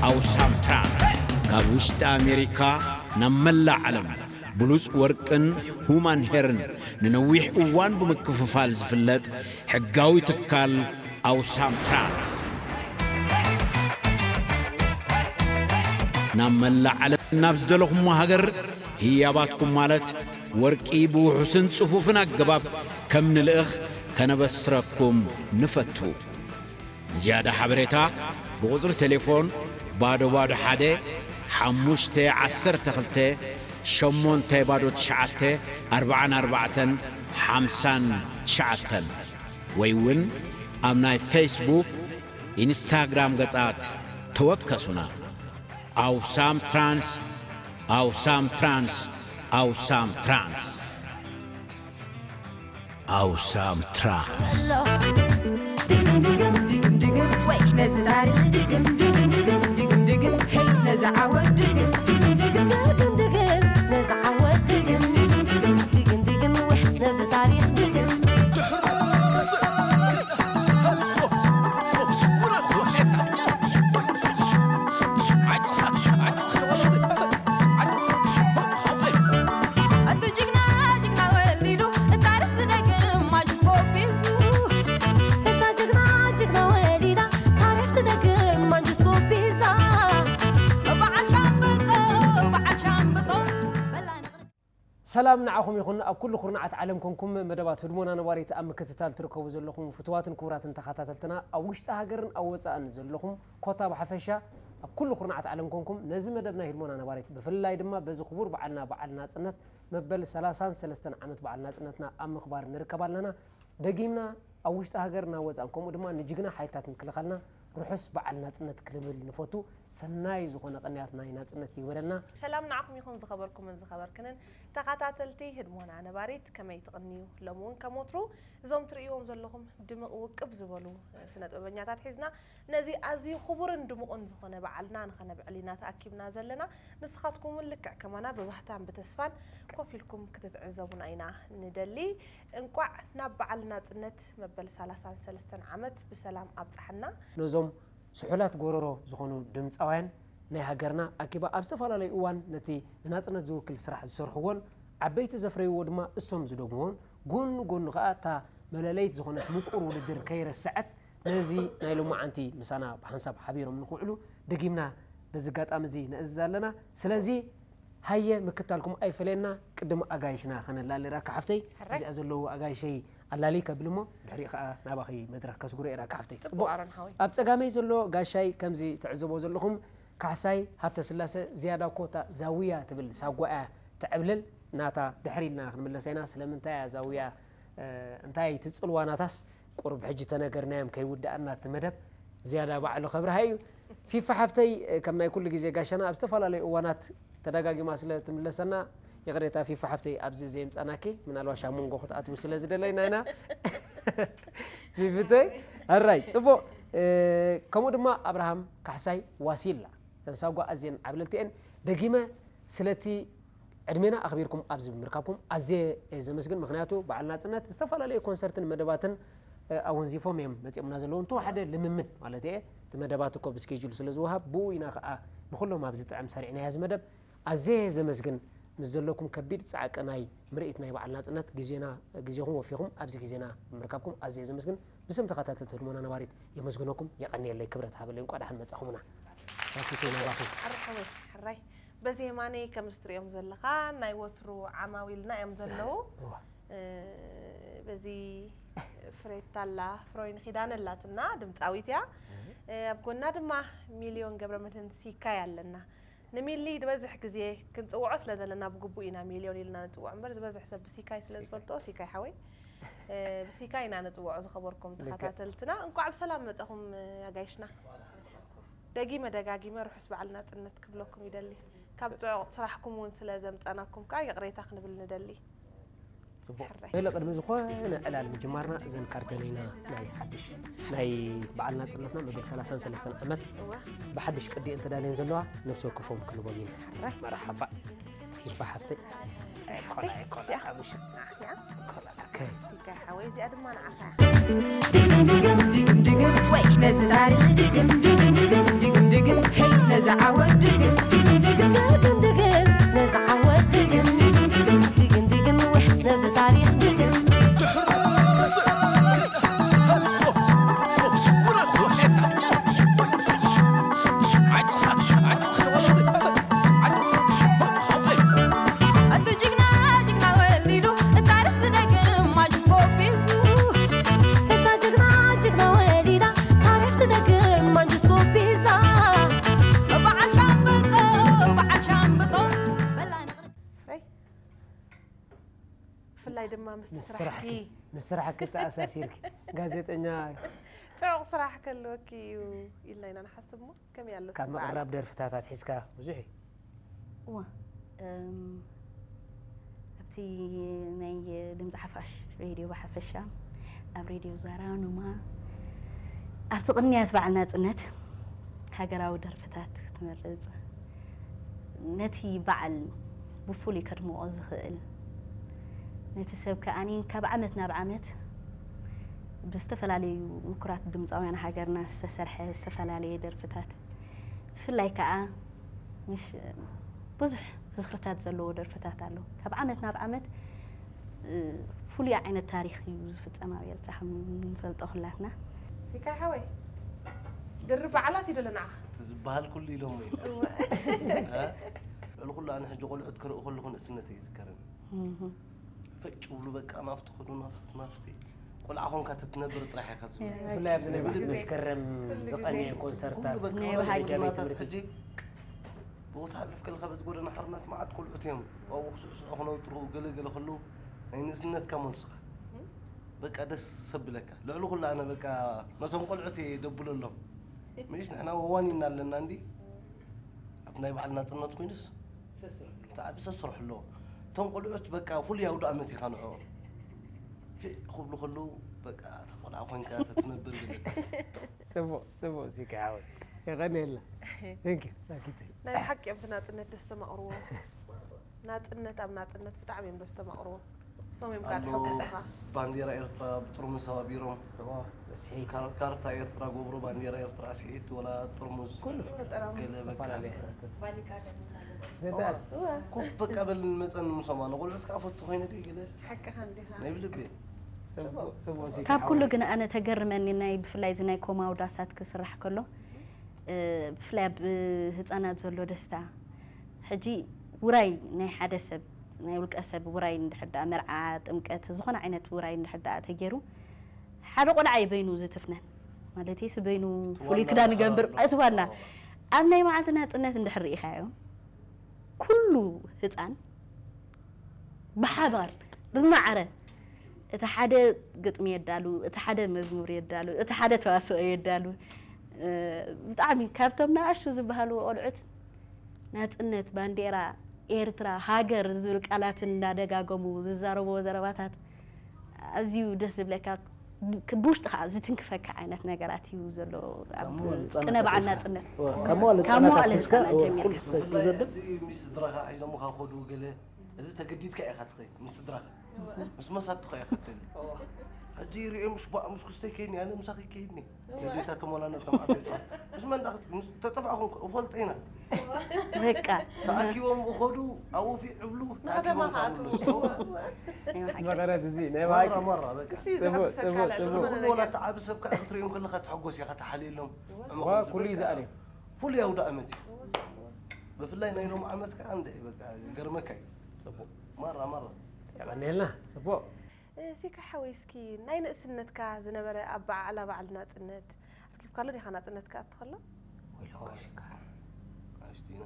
ኣውሳም ትራንስ ካብ ውሽጢ ኣሜሪካ ናብ መላእ ዓለም ብሉጽ ወርቅን ሁማን ሄርን ንነዊሕ እዋን ብምክፍፋል ዝፍለጥ ሕጋዊ ትካል ኣውሳም ትራንስ፣ ናብ መላእ ዓለም ናብ ዝደለኹሞ ሃገር ህያባትኩም ማለት ወርቂ ብውሑስን ጽፉፍን ኣገባብ ከም ንልእኽ ከነበስረኩም ንፈቱ። ንዝያዳ ሓበሬታ ብቑጽሪ ቴሌፎን ባዶ ባዶ ሓደ ሓሙሽተ ዓሰርተ ክልተ ሸሞንተ ባዶ ትሽዓተ ኣርባዓን ኣርባዕተን ሓምሳን ትሽዓተን ወይ እውን ኣብ ናይ ፌስቡክ፣ ኢንስታግራም ገጻት ተወከሱና። ኣውሳም ትራንስ፣ ኣውሳም ትራንስ፣ ኣውሳም ትራንስ። ኣውሳም ትራንስ። ድግም ድግም ድግም ድግም ወይ ነዚ ታሪኽ ድግም ድግም ድግም ድግም ድግም ሄይ ነዚ ዓወት ድግም ድግም ድግም ድግም ድግም ነዚ ዓወት ድግም ድግም ድግም ድግም ድግም ወይ ነዚ ታሪኽ ድግም እቲ ጅግና ጅግና ወሊዱ ታሪኽ ዝደግም ማንጅስኮ ቢዙ እታ ጅግና ጅግና ወሊዳ ታሪኽ ትደግም ማንጅስኮ ቢዛ በዓል ሻምበቆ በዓል ሻምበቆ በላ ንቕድሚት ሰላም ንዓኹም ይኹን ኣብ ኩሉ ኩርናዓት ዓለም ኮንኩም መደባት ህድሞና ነባሪት ኣብ ምክትታል ትርከቡ ዘለኹም ፍትዋትን ክቡራትን ተኸታተልትና ኣብ ውሽጢ ሃገርን ኣብ ወፃእን ዘለኹም ኮታ ብሓፈሻ ኣብ ኩሉ ኩርናዓት ዓለም ኮንኩም ነዚ መደብ ናይ ህድሞና ነባሪት ብፍላይ ድማ በዚ ክቡር በዓልና በዓል ናፅነት መበል ሰላሳን ሰለስተን ዓመት በዓል ናፅነትና ኣብ ምኽባር ንርከብ ኣለና። ደጊምና ኣብ ውሽጢ ሃገር ናብ ወፃእን ከምኡ ድማ ንጅግና ሓይልታት ምክልኻልና ርሑስ በዓል ናፅነት ክንብል ንፈቱ። ሰናይ ዝኾነ ቅንያት ናይ ናፅነት ይግበረልና። ሰላም ንዓኹም ይኹን ዝኸበርኩምን ዝኸበርክንን ተኸታተልቲ ህድሞና ነባሪት ከመይ ትቕንዩ? ሎሚ እውን ከም ወትሩ እዞም ትርእይዎም ዘለኹም ድምቕ ውቅብ ዝበሉ ስነ ጥበበኛታት ሒዝና ነዚ ኣዝዩ ክቡርን ድሙቕን ዝኾነ በዓልና ንኸነብዕል ኢና ተኣኪብና ዘለና። ንስኻትኩም እውን ልክዕ ከማና ብባህታን ብተስፋን ኮፍ ኢልኩም ክትትዕዘቡና ኢና ንደሊ። እንቋዕ ናብ በዓል ናጽነት መበል ሰላሳን ሰለስተን ዓመት ብሰላም ኣብጽሓና። ነዞም ስሑላት ጎረሮ ዝኾኑ ድምፃውያን ናይ ሃገርና ኣኪባ ኣብ ዝተፈላለዩ እዋን ነቲ ንናፅነት ዝውክል ስራሕ ዝሰርሕዎን ዓበይቲ ዘፍረይዎ ድማ እሶም ዝደግምዎን ጎኑ ጎኑ ከዓ እታ መለለይት ዝኾነት ምቁር ውድድር ከይረስዐት ነዚ ናይ ሎማዓንቲ ምሳና ብሓንሳብ ሓቢሮም ንክውዕሉ ደጊምና በዚ ኣጋጣሚ እዚ ነእዝዝ ኣለና። ስለዚ ሃየ ምክታልኩም ኣይፈለየና። ቅድም ኣጋይሽና ከነላሊ ራካ ሓፍተይ ሕራይ። እዚኣ ዘለዉ ኣጋይሸይ ኣላሊ ከብል እሞ ድሕሪ ከዓ ናባኺ መድረክ ከስጉሮ እየ ራካ ሓፍተይ። ጽቡቕ ኣሮን ሓወይ። ኣብ ጸጋመይ ዘሎ ጋሻይ ከምዚ ትዕዘቦ ዘለኹም ካሕሳይ ሃብተ ስላሰ ዝያዳ ኮታ ዛውያ ትብል ሳጓ እያ ትዕብልል ናታ ድሕሪ ኢልና ክንምለስ ኢና። ስለምንታይ እያ ዛውያ እንታይ ትጽልዋ ናታስ ቁሩብ ሕጂ ተነገርናዮም ከይውድኣና እቲ መደብ ዝያዳ ባዕሉ ከብርሃ እዩ። ፊፋ ሓፍተይ ከም ናይ ኩሉ ግዜ ጋሻና ኣብ ዝተፈላለዩ እዋናት ተደጋጊማ ስለ ትምለሰና ይቕሬታ ፊፋ ሓፍተይ ኣብዚ ዘየምጻናኪ ምናልባሽ ኣብ መንጎ ክትኣትዊ ስለ ዝደለይና ኢና ፊፍተይ ኣራይ ጽቡቕ ከምኡ ድማ ኣብርሃም ካሕሳይ ዋሲላ ተንሳጓ ኣዝየን ዓብለልቲ እየን ደጊመ ስለቲ ዕድሜና ኣኽቢርኩም ኣብዚ ብምርካብኩም ኣዝየ እየ ዘመስግን። ምኽንያቱ በዓል ናጽነት ዝተፈላለዩ ኮንሰርትን መደባትን ኣወንዚፎም እዮም መጺኦምና ዘለዉ። እንተወሓደ ልምምድ ማለት እየ። እቲ መደባት እኮ ብስኬጁል ስለ ዝወሃብ ብኡ ኢና ኸዓ ንኹሎም ኣብ ዝጥዕም ሰሪዕናዮ እዚ መደብ። ኣዝየ እየ ዘመስግን ምስ ዘለኩም ከቢድ ጻዕቂ ናይ ምርኢት ናይ በዓል ናጽነት ግዜና ግዜኹም ወፊኹም ኣብዚ ግዜና ብምርካብኩም ኣዝየ እየ ዘመስግን። ብስም ተኸታተልቲ ህድሞና ነባሪት የመስግነኩም። የቐንየለይ ክብረት ሃበለይ። እንቋዕ ደሓን መጻኹምና። ሳፊተይ ናባኹም። ኣርሓወይ ሕራይ በዚ የማነይ ከም እትርእዮም ዘለኻ ናይ ወትሩ ዓማዊልና እዮም ዘለዉ። እዋ። እ፣ በዚ ፍሬታ ኣላ ፍሮይን ኪዳነ ኣላትና ድምፃዊት እያ። እ፣ ኣብ ጎና ድማ ሚልዮን ገብረመድህን ሲካይ ኣለና። ንሚሊ ዝበዝሕ ግዜ ክንፅውዖ ስለ ዘለና ብግቡእ ኢና ሚልዮን ኢልና ንፅውዖ እምበር ዝበዝሕ ሰብ ብሲካይ ስለ ዝፈልጦ ሲካይ ሓወይ እ፣ ብሲካይ ኢና ንፅውዖ ዝኸበርኩም ልክዕ። ተኸታተልትና እንቋዕ ብሰላም መፀኹም ኣጋይሽና። ደጊመ ደጋጊመ ርሑስ በዓል ናፅነት ክብለኩም ይደሊ። ካብ ፅዑቕ ስራሕኩም እውን ስለ ዘምፀናኩም ከዓ ይቕሬታ ክንብል ንደሊ። ጽቡቕ ሕራይ። ገለ ቅድሚ ዝኾነ ዕላል ምጅማርና እዘን ካርተን ኢና ናይ ሓድሽ ናይ በዓል ናጽነትና መበል ሰላሳን ሰለስተን ዓመት እዋ ብሓድሽ ቅዲ እየን ተዳልየን ዘለዋ ነብሲ ወከፎም ክንቦም ኢና። ሕራይ። መርሓባ ፊፋ ሓፍተይ ኣይኮነ ኣይኮነ ኣብሽ ንዓኺ እያ። ኮነ ኣከ ሲጋ ሓወይ እዚኣ ድማ ንዓኻ እያ። ድግም ድግም ድግም ድግም ወይ ነዚ ታሪኽ ድግም ድግም ድግም ድግም ድግም ሄይ ነዚ ተዓወት ድግም ድግም ድግም ድግም ድግም፣ ነዚ ዓወት ድግም ድግም ድግም ድግም ድግም፣ ነዚ ታሪኽ ድግም። እቲ ጅግና ጅግና ወሊዱ ታሪኽ ዝደግም ማንጁስ ጎቢዙ። እታ ጅግና ጅግና ወሊዳ ታሪኽ ትደግም ማንጁስ ጎቢዛ። በዓል ሻምብቆ በዓል ሻምብቆ በላ ንቕድም። ፍሬ፣ ብፍላይ ድማ ምስ ምስ ስራሕኪ ስራሕኪ። ምስ ስራሕኪ ተኣሳሲርኪ ጋዜጠኛ ጽዑቕ ስራሕ ከለወኪ እዩ ኢልና ኢና ንሓስብ። እሞ ከመይ ኣሎ ካብ ስምዓት? ምቕራብ ደርፍታት ኣትሒዝካ ብዙሕ እዩ። እዋ፣ እም፣ ኣብቲ ናይ ድምፂ ሓፋሽ ሬድዮ ብሓፈሻ፣ ኣብ ሬድዮ ዛራ ኑማ፣ ኣብቲ ቅንያት በዓል ናፅነት ሃገራዊ ደርፍታት ክትመርፅ፣ ነቲ በዓል ብፍሉይ ከድምቖ ዝኽእል፣ ነቲ ሰብ ከኣኒ ካብ ዓመት ናብ ዓመት ብዝተፈላለዩ ምኩራት ድምፃውያን ሃገርና ዝተሰርሐ ዝተፈላለየ ደርፍታት፣ ብፍላይ ከዓ ምሽ ብዙሕ ዝኽርታት ዘለዎ ደርፍታት ኣሎ። ካብ ዓመት ናብ ዓመት፣ እ፣ ፍሉይ ዓይነት ታሪኽ እዩ ዝፍጸም ኣብ ኤርትራ፣ ከም እንፈልጦ ኩላትና። ሲካይ ሓወይ፣ ድርብ በዓላት እዩ ደሎ ንዓኻ። እቲ ዝበሃል ኩሉ ኢሎሞ እዩ። እወ። እ? ልዕሊ ኩሉ ኣነ ሕጂ ቆልዑት ክርኢ ከለኹ ንእስነተይ ይዝከረኒ። እህ። ፈጭ ብሉ በቃ ናፍቲ ኸዱ፣ ናፍቲ፣ ናፍቲ። ቆልዓ ኾንካ ተትነብር ጥራሕ ኢኻ ዝብል። ብፍላይ ኣብዚ ናይ በዓል መስከረም ዝቐንየ ኮንሰርታት፣ ኩሉ በቃ ናይ ወላዲ በዓል ግርማታት ሕጂ ብኡ ትሓልፍ ከለኻ በዚ ጎደና ሓርነት መዓት ቆልዑት እዮም። ኣብኡ ክስዕስዑ ክነውጥሩ ገለ ገለ ከለዉ ናይ ንእስነትካ መልሱኻ። በቃ ደስ ሰብለካ። ልዕሊ ኩሉ ኣነ በቃ ነቶም ቆልዑት እየ ደብለሎም። ምሽ ንሕና ወዋኒና ኣለና እንዲ ኣብ ናይ በዓል ናጽነት ኮይኑስ ተዓቢ ሰስርሑ ኣለዎ። እቶም ቆልዑት በቃ ፍሉይ ኣውደ ኣመት ኢኻ ንዕኦም። ፊዕ ክብሉ ከለዉ በቃ እታ ቆልዓ ኮይንካ ተትነብር ዝብል። ጽቡቕ፣ ጽቡቕ፣ ሲካ ሓወይ። የቐንየልና። Thank you፣ ኣኪተይ። ናይ ብሓቂ እዮም እቲ ናጽነት ደስተማቕርዎ። ናጽነት ኣብ ናጽነት ብጣዕሚ እዮም ደስተማቕርዎ። እሶም እዮም ካልእ ኣሎ። ሕጉስኻ። ባንዴራ ኤርትራ ብጥርሙዝ ሰባቢሮም። እዎ፣ በስሒት። ካር-፣ ካርታ ኤርትራ ገብሩ፣ ባንዴራ ኤርትራ ስሒት፣ ወላ ጥርሙዝ ኩሉ። ጠራሙዝ። ገለ በቃ። ዝተፈላለየ ሕብርታት። ባሊካ ገለ። ነታ እዋ፣ እዋ። ኮፍ በቃ በል መጸን ምሶማ። ንቆልዑት ከኣ ፈቱ ኮይነ ድዩ ገለ? ሓቅኻ እንዲኻ። ናይ ብልቢ። ጽቡቕ፣ ጽቡቕ፣ ሲካ ካብ ኩሉ ሓወይ። ግን ኣነ ተገርመኒ ናይ ብፍላይ እዚ ናይ ኮማው ዳሳት ክስራሕ ከሎ፣ እ፣ ብፍላይ ኣብ ህጻናት ዘሎ ደስታ። ሕጂ ውራይ ናይ ሓደ ሰብ፣ ናይ ውልቀ ሰብ ውራይ እንድሕር ደኣ መርዓ፣ ጥምቀት፣ ዝኾነ ዓይነት ውራይ እንድሕር ደኣ ተገይሩ፣ ሓደ ቆልዓ እዩ በይኑ ዝትፍነን። ማለትስ በይኑ እቲ ፍሉይ ዋና ክዳን ዝኽረር ይገብር፣ ኣሎ። እቲ ዋና። ኣዎ። ኣብ ናይ መዓልቲ ናጽነት እንድሕር ርኢኻዮ፣ ኩሉ ህጻን ብሓባር፣ ብማዕረ፣ እቲ ሓደ ግጥሚ የዳሉ፣ እቲ ሓደ መዝሙር የዳሉ፣ እቲ ሓደ ተዋስኦ የዳሉ። እ፣ ብጣዕሚ ካብቶም ንኣሽቱ ዝበሃሉ ቆልዑት ናጽነት፣ ባንዴራ፣ ኤርትራ፣ ሃገር ዝብል ቃላት እንዳደጋገሙ ዝዛረብዎ ዘረባታት ኣዝዩ ደስ ዝብለካ፣ ብ-፣ ብውሽጥኻ ዝትንክፈካ ዓይነት ነገራት እዩ ዘሎ ኣብ ካብ መዋዕለ ቅነ በዓል ህጻናት ናጽነት። ወ-፣ ካብ መዋዕለ ካብ ህጻናት መዋዕለ ኣትሒዝካ፣ ህጻናት ወ-፣ ጀሚርካ። ኩሉ ክፈ-፣ ብፍላይ ዘብል። እዚ ምስ ስድራኻ ሒዞምኻ ከዱ ገለ፣ እዚ ተገዲድካ ኢኻ ትኸይድ፣ ምስ ስድራኻ። ምስ መሳትኻ ኢኻ ትኸይድ። ሕጂ ሪኦም፣ "እሽ፣ ባእ፣ ምስ ክስተ ይከይድኒ፣ ኣነ ምሳኺ ይከይድኒ?" ግዴታ ተሞላነ እቶም ዓበይቲ። ምስ መን ዳኣ ክት-፣ ምስ ተጠፋእኹም እኮ እፈልጦ ኢና። በቃ። ተኣኪቦም እኸዱ፣ ኣብኡ ፊዕ እብሉ፣ ንኸተማ ተኣኪቦም ከኣትዉ። ተኣምሉ። ናይ ብሓቂ። መቐረት እዚ ናይ ማራ፣ ብሓቂ። ማራ፣ በቃ። እሱ እዩ ጽቡቕ፣ ዘሐጉሰካ ጽቡቕ፣ ልዕሊ ጽቡቕ። ዝኾነ ኩሉ ነገር። ወላ እቲ ዓቢ ሰብ ከኣ ክትሪኦም ከለኻ ትሕጎስ ኢኻ፣ ተሓልየሎም። እዋ። ዕምቖም እዋ፣ ኩሉ ዝበቃ። ይዝኣል እዩ። ፍሉይ ኣውደ ኣመት እዩ። ብፍላይ ናይ ሎሚ ዓመት ከኣ እንድዒ በቃ ገርመካ እዩ። ጽቡቕ። ማራ፣ ማራ። የቐንየልና። ጽቡቕ። እ፣ ሲካ ሓወይ፣ እስኪ ናይ ንእስነትካ ዝነበረ ኣበዓዕላ በዓል ናጽነት ኣርኪብካሉ ዲኻ? ናጽነት ክኣቱ ከሎ? ወይልካ ሽካ። ኣሽቲና።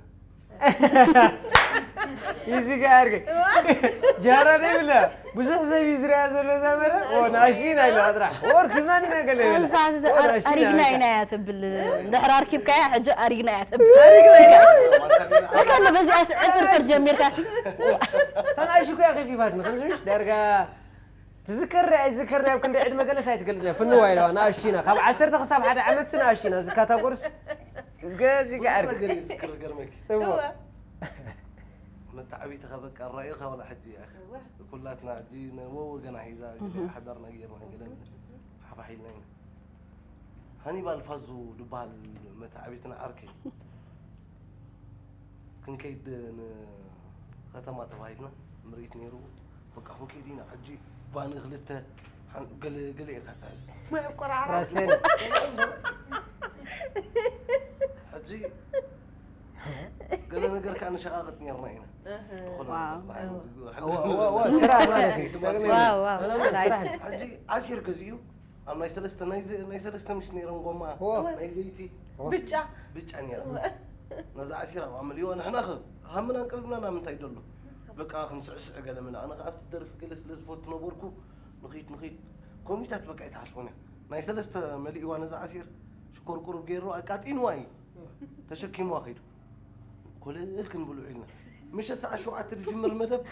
እዚ ጋር ጃራ ደብለ ብዙሕ ሰብ እዩ ዝረኣ ዘሎ እዛ መረ። ኦ፣ ናሽቲና ኢሉ ኣጥራሕ። ወርክና ዲና ገለ ይበለ። ከምዚ ሰዓት እዚ ኦ፣ ኣር-፣ ናሽቲና ኣሪግና በቃ። ኢና እያ ትብል። እንድሕር ኣርኪብካያ ሕጂ ኣሪግና እያ ትብል። ኣሪግና እያ። በቃ፣ በዚኣ ዕጥርጥር ጀሚርካ። ተናእሽኩ እያ ከፊፋትኒ። ከምዚ ምሽ ዳርጋ ትዝከር ኣይትዝከር፣ ናይ ኣብ ክንዲ ዕድመ ገለስ ኣይትገልጽ እያ። ፍንዋ ኢለዋ፣ ንኣሽቱ ኢና። ካብ ዓሰርተ ክሳብ ሓደ ዓመት ንኣሽቱ ኢና። እዚ ካታጎርስ ገዚ ብዙሕ ገኣር። ነገር ይዝክር፣ ገርመኪ። ጽቡቕ። እዋ። መተዓቢትኻ በቃ ራኢኻ ወላ ሕጂ እያ። እዋ። ኩላትና ሕጂ ነ-፣ ወወገና ሒዛ እህ። ሓዳርና ገይርና ገለ ሓፋሕ ኢልና ኢና። ሃኒባል ፋዙ ዝበሃል መተዓቢትና ዓርከይ። ክንከይድ ንከተማ ተባሂልና ምርኢት ነይሩ። በቃ ክንከይድ ኢና። ሕጂ ባኒ ክልተ ሓን- ገለ ገለ ኢኻ ትሕዝ። ማይ ኣቆራርባ ራሴን ሕጂ ገለ ነገር ከዓ ንሸቃቕጥ ነርና ኢና። ዝኾነ ዋው። ነገር እወ፣ እወ፣ እወ፣ ስራሕ ማለት እዩ። ዋው፣ ዋው። ስራሕ እዩ። ሕጂ ዓሲር ገዚኡ ኣብ ናይ ሰለስተ ናይ ዘ- ናይ ሰለስተ ምሽ ነይሮም ጎማ እወ። ናይ ዘይቲ እወ። ብጫ ብጫ ነይራ። ነዛ ዓሲር ኣብኣ መሊእዋ ንሕና ኸ ሃምና እንቅልብና ናብ ምንታይ ደሎ በቃ ክንስዕስዕ ገለ ምለ ኣነ ከ ኣብቲ ደርፊ ገለ ስለ ዝፈቱ ነበርኩ ንኺድ ንኺድ ኮሚታት በቃ ኣይትሓስቦን እያ ናይ ሰለስተ መሊእዋ ነዛ ዓሲር ሽኮር ቁሩብ ገይሩ ኣቃጢንዋ እዩ ተሸኪምዋ ኸይዱ ኮለል ክንብል ውዒልና ምሸት ሰዓት ሸውዓተ ዝጅምር መደብ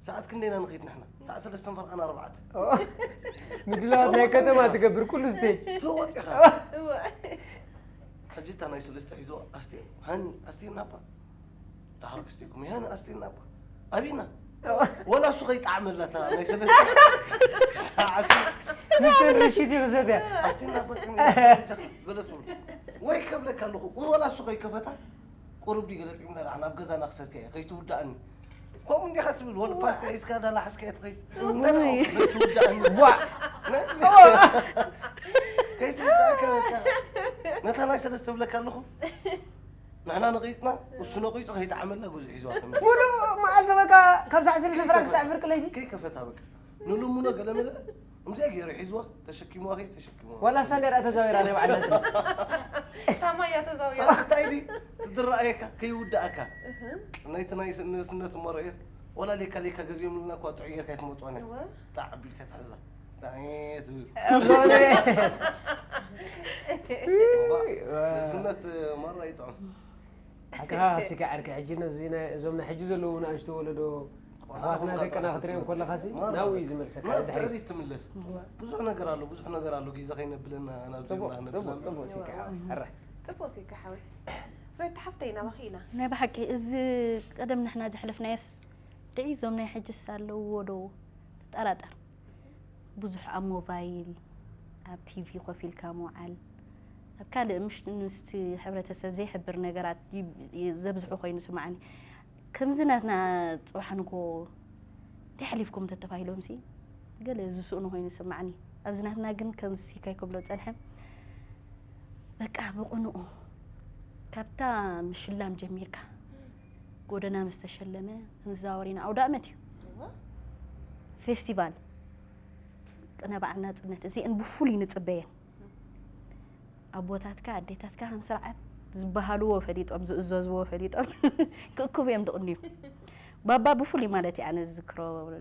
ሰዓት ክንደይና ንኺድ ንሕና ሰዓት ሰለስተን ፈርቓን ኣርባዕተ ምድላዋት ናይ ከተማ ትገብር ኩሉ ስቴጅ ተወፂኻ ሕጂ እታ ናይ ሰለስተ ሒዞ ኣስቴር ሃኒ ኣስቴር ናባ ዳሕር ክስቴኩም ሃኒ ኣስቴር ናባ ኣቢና ወላ እሱ ከይጣዕመላ እታ ናይ ሰለስተ ዓሲ ምስተን ርሽት ይኽሰት እያ ኣስቴር ናባ በለት ትብሉ ወይ ከብለካ ኣለኹ ወላ እሱ ከይከፈታ ቁሩብ ዲ ገለጥ ይብላ ናብ ገዛና ክሰትያ እየ ከይትውዳእኒ ከምኡ እንዲኻ ትብል ወላ ፓስታ ሒዝካ ዳላ ሓዝካ እየ ትኸይድ ትውዳእኒ ዋ ከይትውዳእካ በቃ ነታ ናይ ሰለስተ ብለካ ኣለኹ ንሕና ነቂፅና እሱ ነቂፁ ከይጣዕመላ ጉዙ ሒዝዋ ተመ ሙሉ መዓልቲ በቃ ካብ ሳዕ ስልስተ ፍራንክ ሳዕ ፍርቂ ለይቲ ከይከፈታ በቃ ንልሙኖ ገለመለ እምዚኣ ገይሩ ሒዝዋ ተሸኪምዋ ከይ ተሸኪምዋ ዋላ እሳ ነራ ተዛዊራ ናይ ባዕልና ጥሪ ታማያ ተዛውያ እንታይ ዲ ትድረኣየካ ከይውዳእካ ናይቲ ናይ ንእስነት እሞ ረእዮ ወላ ሌካ ሌካ ገዚኦም ልና እኳ ጥዑይ ጌርካ ኣይትመፅኦን እያ ጣዕ ኣቢልካ ትሕዛ ጣዕ ትብል ንእስነት ማራ ይጥዑም ኣካ ሲካ ዓርኪ ሕጂ ነዚ ናይ- እዞም ናይ ሕጂ ዘለዉ ንኣሽቱ ወለዶ ኣሕዋትና ደቅና ክትሪኦም ከለኻ ሲ ናብኡ እዩ ዝመልሰካ ድሕሪ ድሕሪት ትምለስ ብዙሕ ነገር ኣሎ ብዙሕ ነገር ኣሎ ግዜ ከይነብለና ናብ ፅቡቅ ዜና ፅቡቅ ነብለና ፅቡቅ ሲካ ሓወይ ሕረ ፅቡቅ ሲካ ሓወይ ፍሬት ሓፍተይ ናባኺ ኢና ናይ ብሓቂ እዚ ቀደም ንሕና ዘሕለፍናዮስ ድዒ እዞም ናይ ሕጅስ ኣለውዎ ዶ ትጠራጠር ብዙሕ ኣብ ሞባይል ኣብ ቲቪ ኮፍ ኢልካ ምውዓል ኣብ ካልእ ምሽ ምስቲ ሕብረተሰብ ዘይሕብር ነገራት ይብ- ዘብዝሑ ኮይኑ ስማዓኒ ከምዚ ናትና ፅባሕ ንጎ እንታይ ሓሊፍኩም ተተባሂሎም ሲ ገለ ዝስእኑ ኮይኑ ስማዓኒ ኣብዚ ናትና ግን ከምዚ ሲካይ ክብሎ ፀንሐ በቃ ብቕንኡ ካብታ ምሽላም ጀሚርካ ጎደና ምስ ተሸለመ ክንዛወር ኢና ኣውዳእመት እዩ ፌስቲቫል ቅነ በዓል ናፅነት እዚአን ብፍሉይ ንፅበየን ኣቦታትካ ኣዴታትካ ከም ስርዓት ዝበሃልዎ ፈሊጦም ዝእዘዝዎ ፈሊጦም ክእክቡ እዮም ድቕንዩ ባባ ብፍሉይ ማለት እዩ ኣነ ዝዝክሮ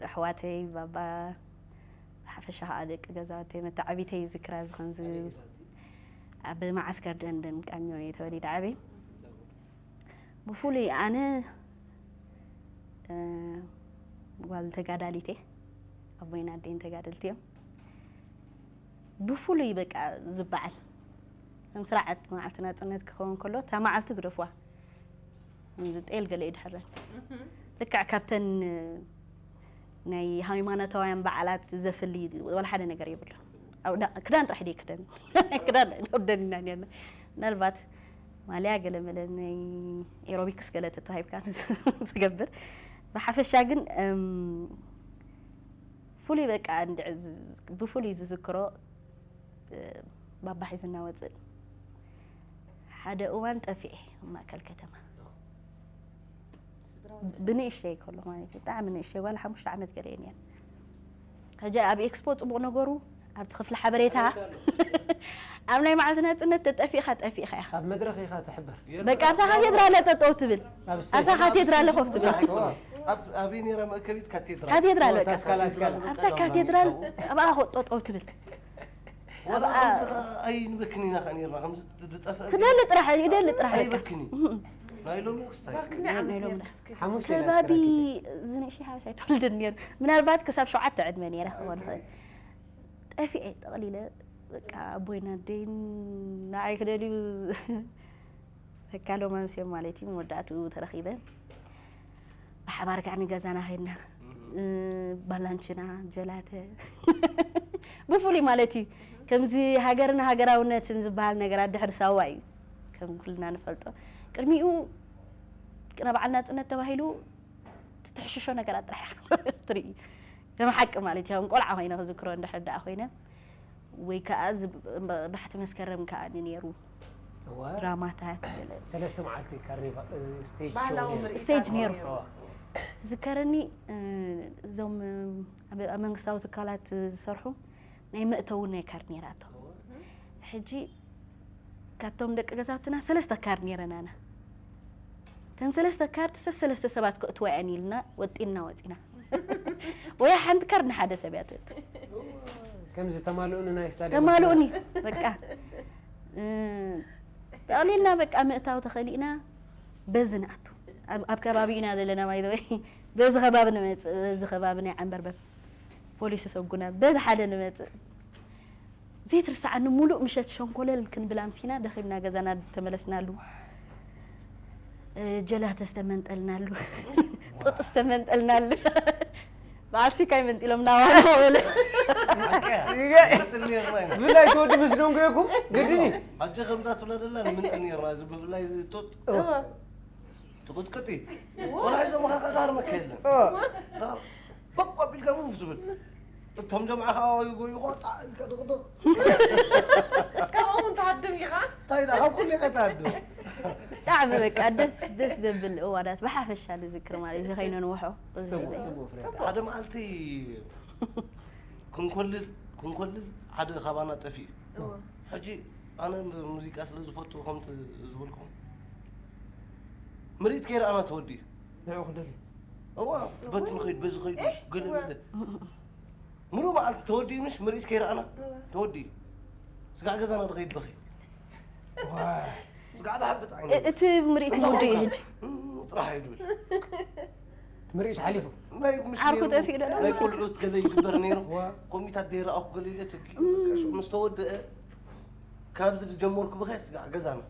ኣሕዋተይ ባባ ሓፈሻ ከዓ ደቂ ገዛወተይ መተዓቢተይ ዝክራ ዝኸምዚ ኣብ መዓስከር ደንደን ቃኞ እየ ተወሊደ ዓበይ ብፍሉይ ኣነ እ፣ ጓል ተጋዳሊት እየ ኣቦይን ኣደይን ተጋደልቲ እዮም ብፍሉይ በቃ ዝበዓል ከም ስርዓት መዓልቲ ናፅነት ክኸውን ከሎ እታ መዓልቲ ግደፍዋ ዝጠል ገለ ይድሕረን ልክዕ ካብተን ናይ ሃይማኖታውያን በዓላት ዘፍሊ ወላ ሓደ ነገር የብሉ ክዳን ጥራሕ ደ ክደን ክዳን ወደን ኢና ነርና ምናልባት ማልያ ገለ መለ ናይ ኤሮቢክስ ገለ ተተዋሂብካ ትገብር ብሓፈሻ ግን ፍሉይ በቃ ብፍሉይ ዝዝክሮ ባባ ሒዝና ወፅእ ሓደ እዋን ጠፊኤ ኣብ ማእከል ከተማ ብንእሽተይ ከሎ ማለት እዩ ብጣዕሚ ንእሽተይ ጓል ሓሙሽተ ዓመት ገለ እየን ሕጂ ኣብ ኤክስፖ ፅቡቕ ነገሩ ኣብቲ ክፍሊ ሓበሬታ ኣብ ናይ መዓልቲ ናፅነት ተጠፊእካ ጠፊእካ ኢኻ ኣብ መድረኽ ኢኻ ትሕበር በቃ ኣብታ ካቴድራለ ጠጠው ትብል ኣብ ኣብታ ካቴድራለ ኮፍ ትብል ኣበይ ነራ መእከቢት ካቴድራል ካቴድራል በቃ ታስካላ ስካላ ኣብታ ካቴድራል ኣብኣ ኮ- ጠጠው ትብል ወላ ከምዚ ከ ኣይንበክን ኢና ከ ነርና ከምዚ ዝጠፍአ ትደሊ ጥራሕ ይደሊ ጥራሕ በቃ ኣይበክን እዩ ናይ ሎሚ ክስታይ ባርክኒ ዓመት ነርክስኪ ሓሙሽተ ከባቢ ዝንእሽተይ ሓበሻ ኣይተወልድን ነይሩ ምናልባት ክሳብ ሸውዓተ ዕድመ ነይረ ክኾን ይኽእል ጠፊኤ ጠቕሊለ በቃ ኣቦይን ኣደይን ንዓይ ክደልዩ ተካሎም ኣምስዮም ማለት እዩ መወዳእትኡ ተረኺበ ብሓባር ከዓ ንገዛና ኸድና እ፣ ባላንችና ጀላተ ብፍሉይ ማለት እዩ ከምዚ ሃገርን ሃገራውነትን ዝበሃል ነገራት ድሕሪ ሳዋ እዩ ከም ኩልና ንፈልጦ ቅድሚኡ ቅነ በዓል ናጽነት ተባሂሉ ትትሕሽሾ ነገራት ጥራሕ ኢኻ ትርኢ። ከም ሓቂ ማለት እዩ። ከም ቆልዓ ኮይነ ክዝክሮ እንድሕር ደኣ ኮይነ፣ ወይ ከኣ እዚ ብ-፣ ብ-፣ ባሕቲ መስከረም ከኣ ነይሩ። እወ። ድራማታት ገለ። ሰለስተ መዓልቲ ካርኒቫል፣ እዚ ስቴጅ ባህላዊ ሾው ነይሩ። ምርኢታት ስቴጅ ነይሩ። ነይሩ። እወ። ዝከረኒ፣ እ፣ እዞም፣ እ፣ ኣብ፣ ኣብ መንግስታዊ ትካላት ዝሰርሑ ናይ መእተዊ ናይ ካርድ ነይራቶም። እወ። ሕጂ ካብቶም ደቂ ገዛውትና ሰለስተ ካርድ ነይረናና። እተን ሰለስተ ካርድ ሰ-፣ ሰለስተ ሰባት ክእትዋ እየን ኢልና ወጢንና ወፂና። ወይ ሓንቲ ካርድ ንሓደ ሰብ እያ ትእቱ። ከምዚ ተማልኡኒ ናይ ስታድዮም ተማልኡኒ፣ በቃ። እ፣ ጠቕሊልና በቃ ምእታው ተኸሊእና በዚ ንኣቱ። ኣብ፣ ኣብ ከባቢ ኢና ዘለና፣ by the way። በዚ ከባቢ ንመጽእ፣ በዚ ከባቢ ናይ ዓንበርበር ፖሊስ ሰጉና፣ በዚ ሓደ ንመጽእ። ዘይትርሳዓኒ፣ ሙሉእ ምሸት ሸንኮለል ክንብል ኣምሲና፣ ደኺምና ገዛና ተመለስናሉ። እ፣ ጀላተ ዝተመንጠልናሉ፣ ጡጥ ዝተመንጠልናሉ። በዓል ሲካይ መንጢሎም ናባና በለ። ብፍላይ ተወዲ ምስ ደንጎየኩም ግድን እዩ። ኣጀ ከምዛ ትብላ ደላ ንምንጢ ነርና፣ እዚ ብፍላይ እዚ ጡጥ እወ። ትቕጥቅጢ። ወላ ሒዞም ከኣ ዳር መከየለን። እወ። ዳር በቋ ቢልካ ውፍ ትብል። እቶም ጀምዓ ከኣ ይጎዩ ቆጣ ኢልካ ድቕድቕ። ካብኦም እውን ትሃድም ኢኻ? እንታይ ደኣ፣ ካብ ኩሉ ኢኻ ትሃድም። ብጣዕሚ በቃ ደስ፣ ደስ ዘብል እዋናት ብሓፈሻ ንዝክር ማለት እዩ። ከይነንውሖ እዚ ጽቡቕ፣ ግዜ። ጽቡቕ ፍሬ። ሓደ መዓልቲ ክንኮልል፣ ክንኮልል ሓደ ካባና ጠፊኡ። እወ። ሕጂ ኣነ ም-፣ ሙዚቃ ስለ ዝፈቱ ከምቲ ዝበልኩም ምርኢት ከይረኣና ተወዲኡ። ንዕኡ ክደሊ። እዋ፣ በቲ ንኸይድ፣ በዚ ኸይዱ፣ እህ፣ ገለ እወ። በለ። ሙሉእ መዓልቲ ተወዲኡ ምሽ ምርኢት ከይረኣና እወ። ተወዲኡ። ስጋዕ ገዛና ንኸይድ በኺ። ዋ። ስጋዕ ዝሓብጥ ዓይነት። እ-፣ እቲ ምርኢት እንታይ ምውድኡ እዩ ኮንካ? ሕጂ። እም፣ ጥራሕ እዩ ዝብል። እቲ ምርኢት ሓሊፉ። ናይ ምስ ዓርኩ ነይሩ፣ ጠፊኡ ዶ? ናይ ቆልዑት ገለ ይግበር ነይሩ። ዋ። ኮሚታት ደይረኣኹ ገለ ኢለ ተኪኡ፣ በቃ፣ ምስ ተወደአ፣ ካብዚ ዝጀመርኩ ብኸ ስጋዕ ገዛና።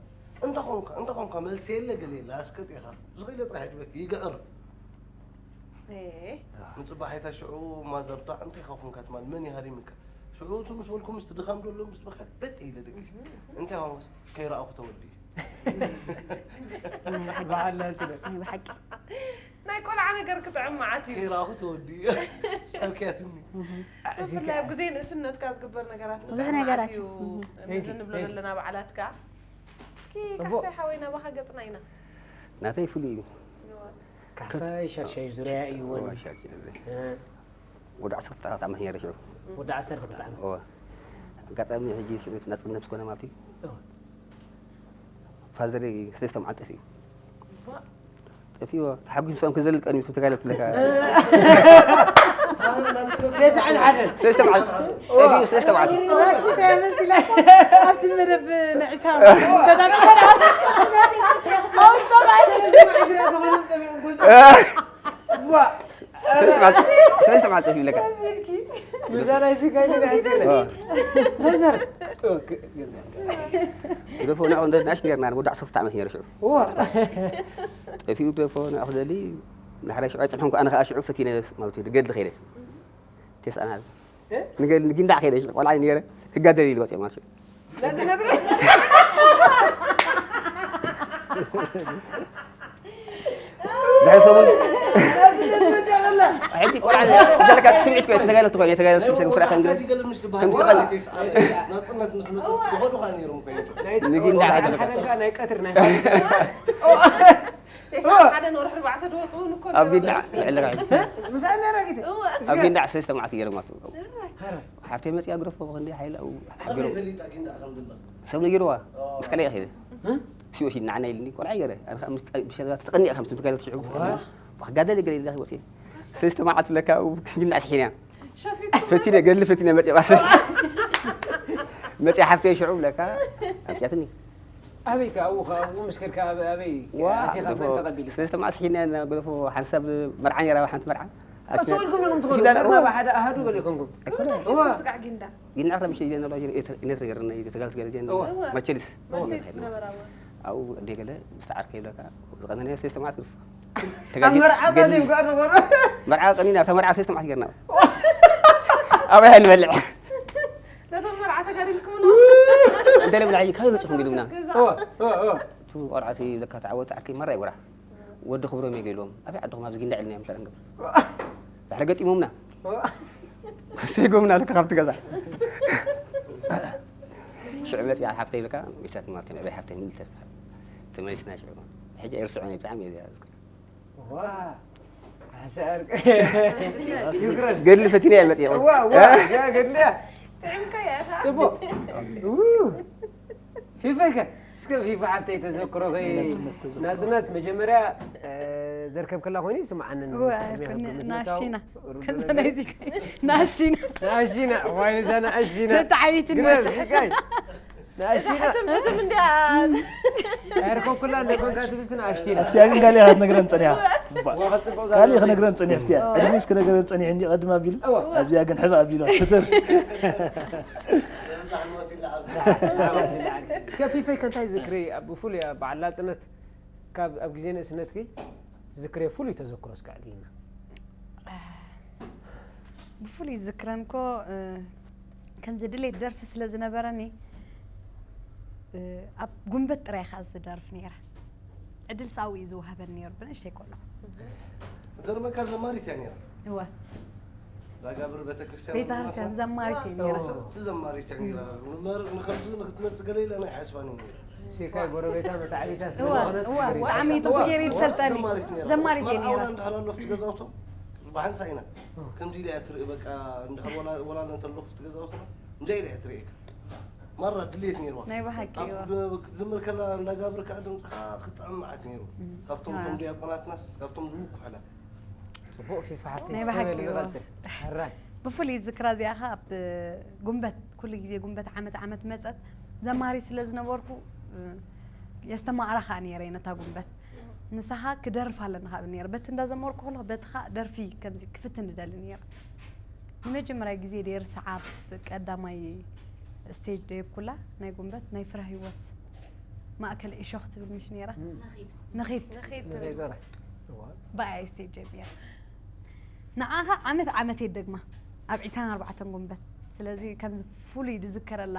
እንተ ኾንካ፣ እንተ ኾንካ፣ መልሲ የለ፣ ገለ የለ፣ ኣስቀጥ ኢኻ። ዝኽእለ ጥራሕ ይድበክ፣ ይግዕር። ኤ። ምጽባሕ ኣይታ ሽዑ ማዘርታ፣ እንታይ ኢኻ ኾንካ ትማል? መን እዩ ሃሪምካ? ሽዑ እቲ ምስ በልኩ፣ ምስቲ ድኻም ደሎ፣ ምስ በኸት በጥ ኢለ ደቂስ። እንታይ ኾንካስ? ከይረኣኹ ተወዲኡ። ናይ ብሓቂ። በዓል ናትነ። ናይ ብሓቂ። ናይ ቆልዓ ነገር ክጥዕም መዓት እዩ። ከይረኣኹ ተወዲኡ። ሰብክያትኒ። እህ። ብፍላይ ኣብ ግዜ ንእስነትካ ዝግበር ነገራት ብዙሕ ክጥዕም ነገራት መዓት እዩ። እዩ። እህ። ነዚ ንብሎ ዘለና በዓላት ከኣ። እስኪ ጽቡቕ። ካሕሳይ ሓወይ ናባኻ ገጽና ኢና። ናተይ ፍሉይ እዩ። እዋ። ካሕሳይ ሻድሻይ ዙርያ እዩ እውን። እዋ፣ ሻድሻይ ዙርያ። እ። ወዲ ዓሰርተ ክልተ ዓመት ነይረ ሽዑ። ወዲ ዓሰርተ ክልተ ዓመት። እዋ። ኣጋጣሚ ሕጂ ሽዑ ናጽነት ምስ ኮነ ማለት እዩ። እዋ። ፋዘረይ ሰለስተ መዓልቲ ጠፊኡ። ባ- ጠፊኡ፣ ተሓጒሱ ምሳኦም ክዘልል ቀንዩ፣ ስም ተጋደልቲ ለካ። ተስዓን ሓደን። ሰለስተ መዓልቲ። ጠፊኡ ሰለስተ መዓልቲ። ኣብቲ መደብ ንዕሳብ ተዳግመ ሰለስተ መዓልቲ፣ ሰለስተ መዓልቲ ጠፊኡ ለካ። ምሳና ይሽጋኝ ናይ ስለ። ኦ። እንታይ ዘር? ኦ፣ ክ-፣ ግደፎ፣ ንዑ እንደ ናሽ ነርና፣ ወዲ ዓሰርተ ዓመት ነይሩ ሽዑ። ዋ። ጠፊኡ ግደፎ፣ ንዑ ክደሊ፣ ንሕራይ ሽዑ ኣይጸንሐንኩ፣ ኣነ ኸኣ ሽዑ ፈቲነ ማለት እዩ፣ ገድሊ ኸይደ። ቴስኣና። እ? ንገ-፣ ንጊንዳዕ ከይደ፣ ቆልዓ ነይረ፣ ክጋደል ኢሉ ወፅየ ማለት እዩ። ነዚ ነዚ ድሕሪ ሰሙን። ነዚ ነዚ መጃ በላ። ሕጂ ቆልዓ፣ ብዛዕባ ስምዒት እኮ ተጋደልቲ ኮይነ፣ ተጋደልቲ ስለ ስራሕ ከም ገለ፣ ከም ትቐል-። ናጽነት ምስ መጸ፣ ብኸዱ ኸኣ ነይሮም ኮይኖም። ናይ ንጊንዳዕ ሓደ ሓደ ከኣ ናይ ቀትሪ ናይ ቴስዓን ሓደን ወርሒ ኣርባዕተ ዝወጽኡ እኮ ኣብ ነይሮም። ጊንዳዕ ልዕሊ ራዕዲ። ምሳና ራጊት። እወ። ኣብ ጊንዳዕ ሰለስተ መዓልቲ ገይሮም ማለት እዩ። ሓብተይ መጽያ ግደፎ ብኽንደይ ሓይላ፣ ኣው፣ ሓቢሮም። ከመይ ፈሊጣ ጊንዳዕ ከም ዘላ? ሰብ ነጊርዋ። ኦ። ምስ ካልእ ከይደ። እ? ሲኦሲ ንዓና ኢልኒ፣ ቆልዓ ገይረ። ኣነ ከኣ ምስ፣ ብሸነጋት ተቐኒቐ ከም ትምትጋለ ትሽዑ። ዋ። ክጋደል ገለ ኢላ ወጽየ። ሰለስተ መዓልቲ ለካ፣ ኣው፣ ጊንዳዕ ስሒና። ሸፊቱ። ፈቲነ፣ ገድሊ ፈቲነ መጽየ ባሰ። መጽየ ሓብተይ ሽዑ ለካ፣ ኣምጽያትኒ። ኣበይ ከ ኣብኡ ከ ኣብኡ ምስ ከድካ ኣበ-፣ ኣበይ ዋ፣ ኣቲኻ ደፎ መን ተቐቢሉ? ሰለስተ መዓልቲ ሒና ኢና ገደፎ ሓንሳብ መርዓ ነይራ፣ ሓንቲ መርዓ። እሱ ወልኩም ነው ትኾኑ? ኪዳነ፣ ዳርና ዋ። ብሓደ ኣሃዱ ገለ ይኮንኩም? ኣይኮነ። እዋ። ስጋዕ ጊንዳ። ጊንዳ ክላ ምሽ ይዘን ነባ ጀር-፣ ኤት-፣ ኤነት ነገር እና ይዘ ተጋልት ገለ ጀን እዋ። መቸልስ። መርሴድስ ነበራ፣ እዋ። ኣው እንደ ገለ ምስተዓርከ ይብለካ፣ ዝቐነነ ሰለስተ መዓልቲ ንፍ-፣ ኣብ ተጋጊ-፣ መርዓ ገድሊ። ታዲም ጋር ነበረ? መርዓ ቀኒና፣ ተመርዓ ሰለስተ መዓልቲ ገርና። ኣበይ ንበልዕ? ነቶም መርዓ ተጋዲልኩም ነው? እንተ ለብላ፣ ካበይ መጽኹም ኢሉና? ገዛ። እዋ፣ እዋ፣ እዋ። እቱ ቆልዓ እቲ ለካ ተዓወተ ዓርከይ መራ ይወራ። ወዲ ክብሮም እየ ገ ኢልዎም። ኣበይ ዓድኹም? ኣብዚ ጊንዳዕ ኢልና እዮም ሸረንግብ። ድሕሪ ገጢሞምና። ሰይጎምና ልክ ካብቲ ገዛ። ሽዑ መጺኣ ሓፍተይ ኢልካ፣ ሚሳት ማለት እዩ። ኣበይ ሓፍተይ? ምልተ ተመሊስና ሽዑ። ሕጂ ኣይርስዖን እየ፣ ብጣዕሚ እየ ዝዝክሮ። ዋ፣ ሓሳር። ይግረም። ገድሊ ፈቲነ እየ መጺኹ። ዋ፣ ዋ፣ ያ ገድሊ እያ። ጥዕምካ እያ፣ እኻ። ጽቡቕ። ው። ፊፈከ፣ እስከ ፊፋ ሓብተይ ተዘክሮኺ። ናጽነት ተዘክሮ። ናጽነት መጀመርያ፣ እ፣ ዘርከብክላ ኮይኑ ይስምዓኒ። እወ፣ ቅድሚ ኣይኮነ፣ ግምት ናሺና። ምእታው፣ ሩዱ ከምዛ ነገር። ናይዚ ናሺና። ናሺና፣ ዋይ፣ እዛ ናሺና። ነቲ ዓቢት ግረም፣ እንወስድ። ይካይ። ናሺና። እዛ ሕትም ሕትም እንድያ። ኣይረከብኩላ እንደ ኮንካ ትብስና ኣሽቲና። ኣፍትያ ግን ካሊእ ክትነግረን ጸኒሓ። እዋ፣ ክትጽብቕ ካሊእ ዘለዋ። ክነግረን ጸኒሕ ኣፍትያ። እዋ። ዕድሜስ ክነግረን ጸኒሕ እንዲ ቀድም ኣቢሉ። እዋ። ኣብዚኣ ግን ሕብ ኣቢሉ። ስትር። እስከ ፊፈይ ከ እንታይ ዝክሪ ኣብ ብፍሉይ ኣብ በዓል ናጽነት ካብ ኣብ ግዜ ንእስነትኪ ትዝክርዮ ፍሉይ ተዘክሮ እስከ ኣዕልልና። ብፍሉይ ዝክረን እኮ፣ እ፣ ከምዚ ድሌት ደርፊ ስለ ዝነበረኒ፣ እ፣ ኣብ ጉንበት ጥራይ እየ ዝደርፍ ነይረ። ዕድል ሳዊ እዩ ዝወሃበኒ ነይሩ ብንእሽተይ ከለኹ። ገርመካ ዘማሪት እያ ነይራ። እወ። ዳጋብር ቤተክርስትያን ቤተክርስትያን ዘማሪት እየ ነይራ። ፍቕቲ ዘማሪት እያ ነይራ። ንመር-፣ ንኸምዚ ንክትመጽእ ገለ ኢለ ናይ ሓስባን እየ ነይራ። ሲካይ ጎረቤታ መታዕቢታ ስለ እዋ፣ ዝኾነት እዋ፣ ትግርኛ። ብጣዕሚ ጥፉ ገይሩ ይፈልጠኒ። ዘማሪት ነይራ። ዘማሪት እየ ነይራ። መርዓውና እንዳሃለሎ ኣብቲ ገዛውቶም ብሓንሳ ኢና። እዋ። ከምዚ ኢላ እያ ትርኢ፣ በቃ፣ እንድሕር ወላ-፣ ወላለ እንተሎ ኣብቲ ገዛውትና፣ እንጃ ኢላ እያ ትርእየካ። ማራ ድሌት ነይርዋ። ናይ ብሓቂ ኣብ እዋ። ብ-፣ ክትዝምር ከላ እንዳጋብር ከኣ ድምፅኻ ክጥዕም መዓት ነይሩ። እም። ካብቶም እዋ። እቶም ዲያቆናትናስ፣ ካብቶም ዝምኩሕላ። ጽቡቕ ፊፋ ሓብተይ ናይ እስከ ብሓቂ በሊ እዋ። ንቐጽል። ሕራይ። ብፍሉይ ዝክራ እዚኣ ኸኣ ኣብ ጉንበት፣ ኩሉ ግዜ ጉንበት ዓመት ዓመት መጸት ዘማሪ ስለ ዝነበርኩ፣ እ፣ የስተማቕራ ኸኣ ነይረ ነታ ጉንበት። ንሳኻ ክደርፍ ኣለና ኸኣ ነይረ። በቲ እንዳዘመርኩ ከለኹ በቲ ኸኣ ደርፊ ከምዚ ክፍትን እደሊ ነይረ። ንመጀመርያ ግዜ ደይር ሰዓብ ቀዳማይ ስቴጅ ደየብኩላ ናይ ጉንበት ናይ ፍረ ህይወት ማእከል እሾኽ ትብል ምሽ ነይራ? እም። ንኺድ። ንኺድ። ንኺድ። ንኺድ። እዋ። ብኣይ ስቴጅ ጀሚራ። ንዓኻ ዓመት ዓመት እየ ደግማ ኣብ ዒስራን ኣርባዕተን ጉንበት። ስለዚ ከምዚ ፍሉይ ዝዝከረላ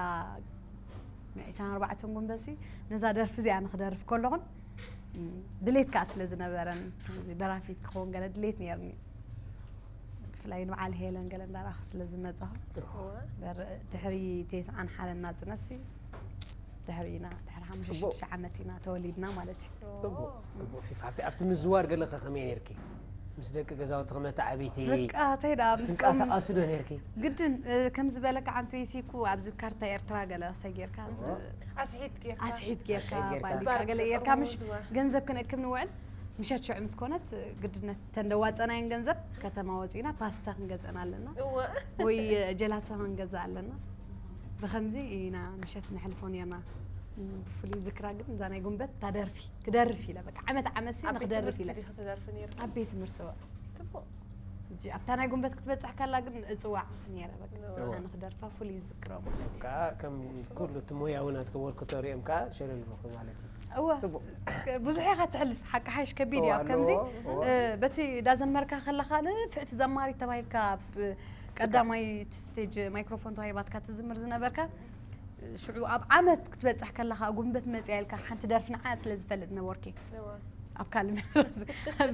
ናይ ዒስራን ኣርባዕተን ጉንበትሲ ነዛ ደርፊ እዚኣ ንክደርፍ ከለኹን፣ እም፣ ድሌት ከኣ ስለ ዝነበረን፣ ደራፊት ክኸውን ገለ ድሌት ነይርኒ። ብፍላይ ንበዓል ሄለን ገለ እንዳረኣኹ ስለ ዝመጻኹ። እዋ። በር-፣ ድሕሪ ተስዓን ሓደን ናጽነትሲ፣ ድሕሪ ኢና፣ ድሕሪ ሓሙሽተ ጽቡቕ። ሽዱሽተ ዓመት ኢና ተወሊድና ማለት እዩ። ጽቡቕ። ጽቡቕ ፊፋ። ኣብቲ፣ ኣብቲ ምዝዋር ገለኸ ከመይ ነይርኪ? ምስ ደቂ ገዛውትኺ መተዓብይቲ በቃ፣ እንታይ ደኣ፣ ምስኦም ትንቀሳቐሱ ዶ ነይርኪ? ግድን፣ እ፣ ከም ዝበለካ ዓንቱ ኢሲኩ ኣብዚ ካርታ ኤርትራ ገለ ሰጊርካ፣ ዝ-፣ እዋ። ኣስሒት ጌርካ። ኣስሒት ጌርካ፣ ኣስሒት ጌርካ። ባንዲራ ባር ገለ ጌርካ፣ ተጠቕሙ ምሽ ዝዋ። ገንዘብ ክንእክብ ንውዕል፣ ምሸት ሽዑ ምስ ኮነት፣ ግድነት ተን ደዋጸናየን ገንዘብ ከተማ ወጺና ፓስታ ክንገዝአን ኣለና። እወ። ወይ ጀላቶ ክንገዝእ ኣለና። ብኸምዚ ኢና ምሸት ነሕልፎ ኔርና። ብፍሉይ ዝክራ ግን እዛ ናይ ጉንበት እታ ደርፊ፣ ክደርፍ ኢለ በቃ ዓመት ዓመት ሲ ኣብ ቤት ንክደርፍ ትምህርቲ ኢለ። ዲኺ ትደርፊ ኔርኪ? ኣብ ቤት ትምህርቲ እወ። ጽቡቕ። ሕጂ ኣብታ ናይ ጉንበት ክትበጽሕ ከላ ግን እጽዋዕ ኔረ በቃ። እወ። ኣነ ክደርፋ ፍሉይ ዝክሮ ማለት እዩ። ከኣ ከም ኩሉ እቲ ሞያዊ ናትኪ ወርክ ተሪኦም ከኣ ሸለል ይብልኹ ማለት እዩ። እወ። ጽቡቕ። ብዙሕ ኢኻ ትሕልፍ፣ ሓቂ ሓይሽ ከቢድ እዩ። እወ፣ ኣብ ከምዚ፣ ኣለዎ። እወ። እ፣ በቲ ዳዘመርካ ከለኻ ንፍዕቲ ዘማሪት ተባሂልካ ኣብ ቀዳማይ ስቴጅ ማይክሮፎን ተዋሂባትካ ትዝምር ዝነበርካ፣ ሽዑ ኣብ ዓመት ክትበጽሕ ከለኻ፣ ጉንበት መጽያ ኢልካ ሓንቲ ደርፊ ንዓ ስለ ዝፈልጥ ነበርኪ። እወ። ኣብ ካልእ መድረኽ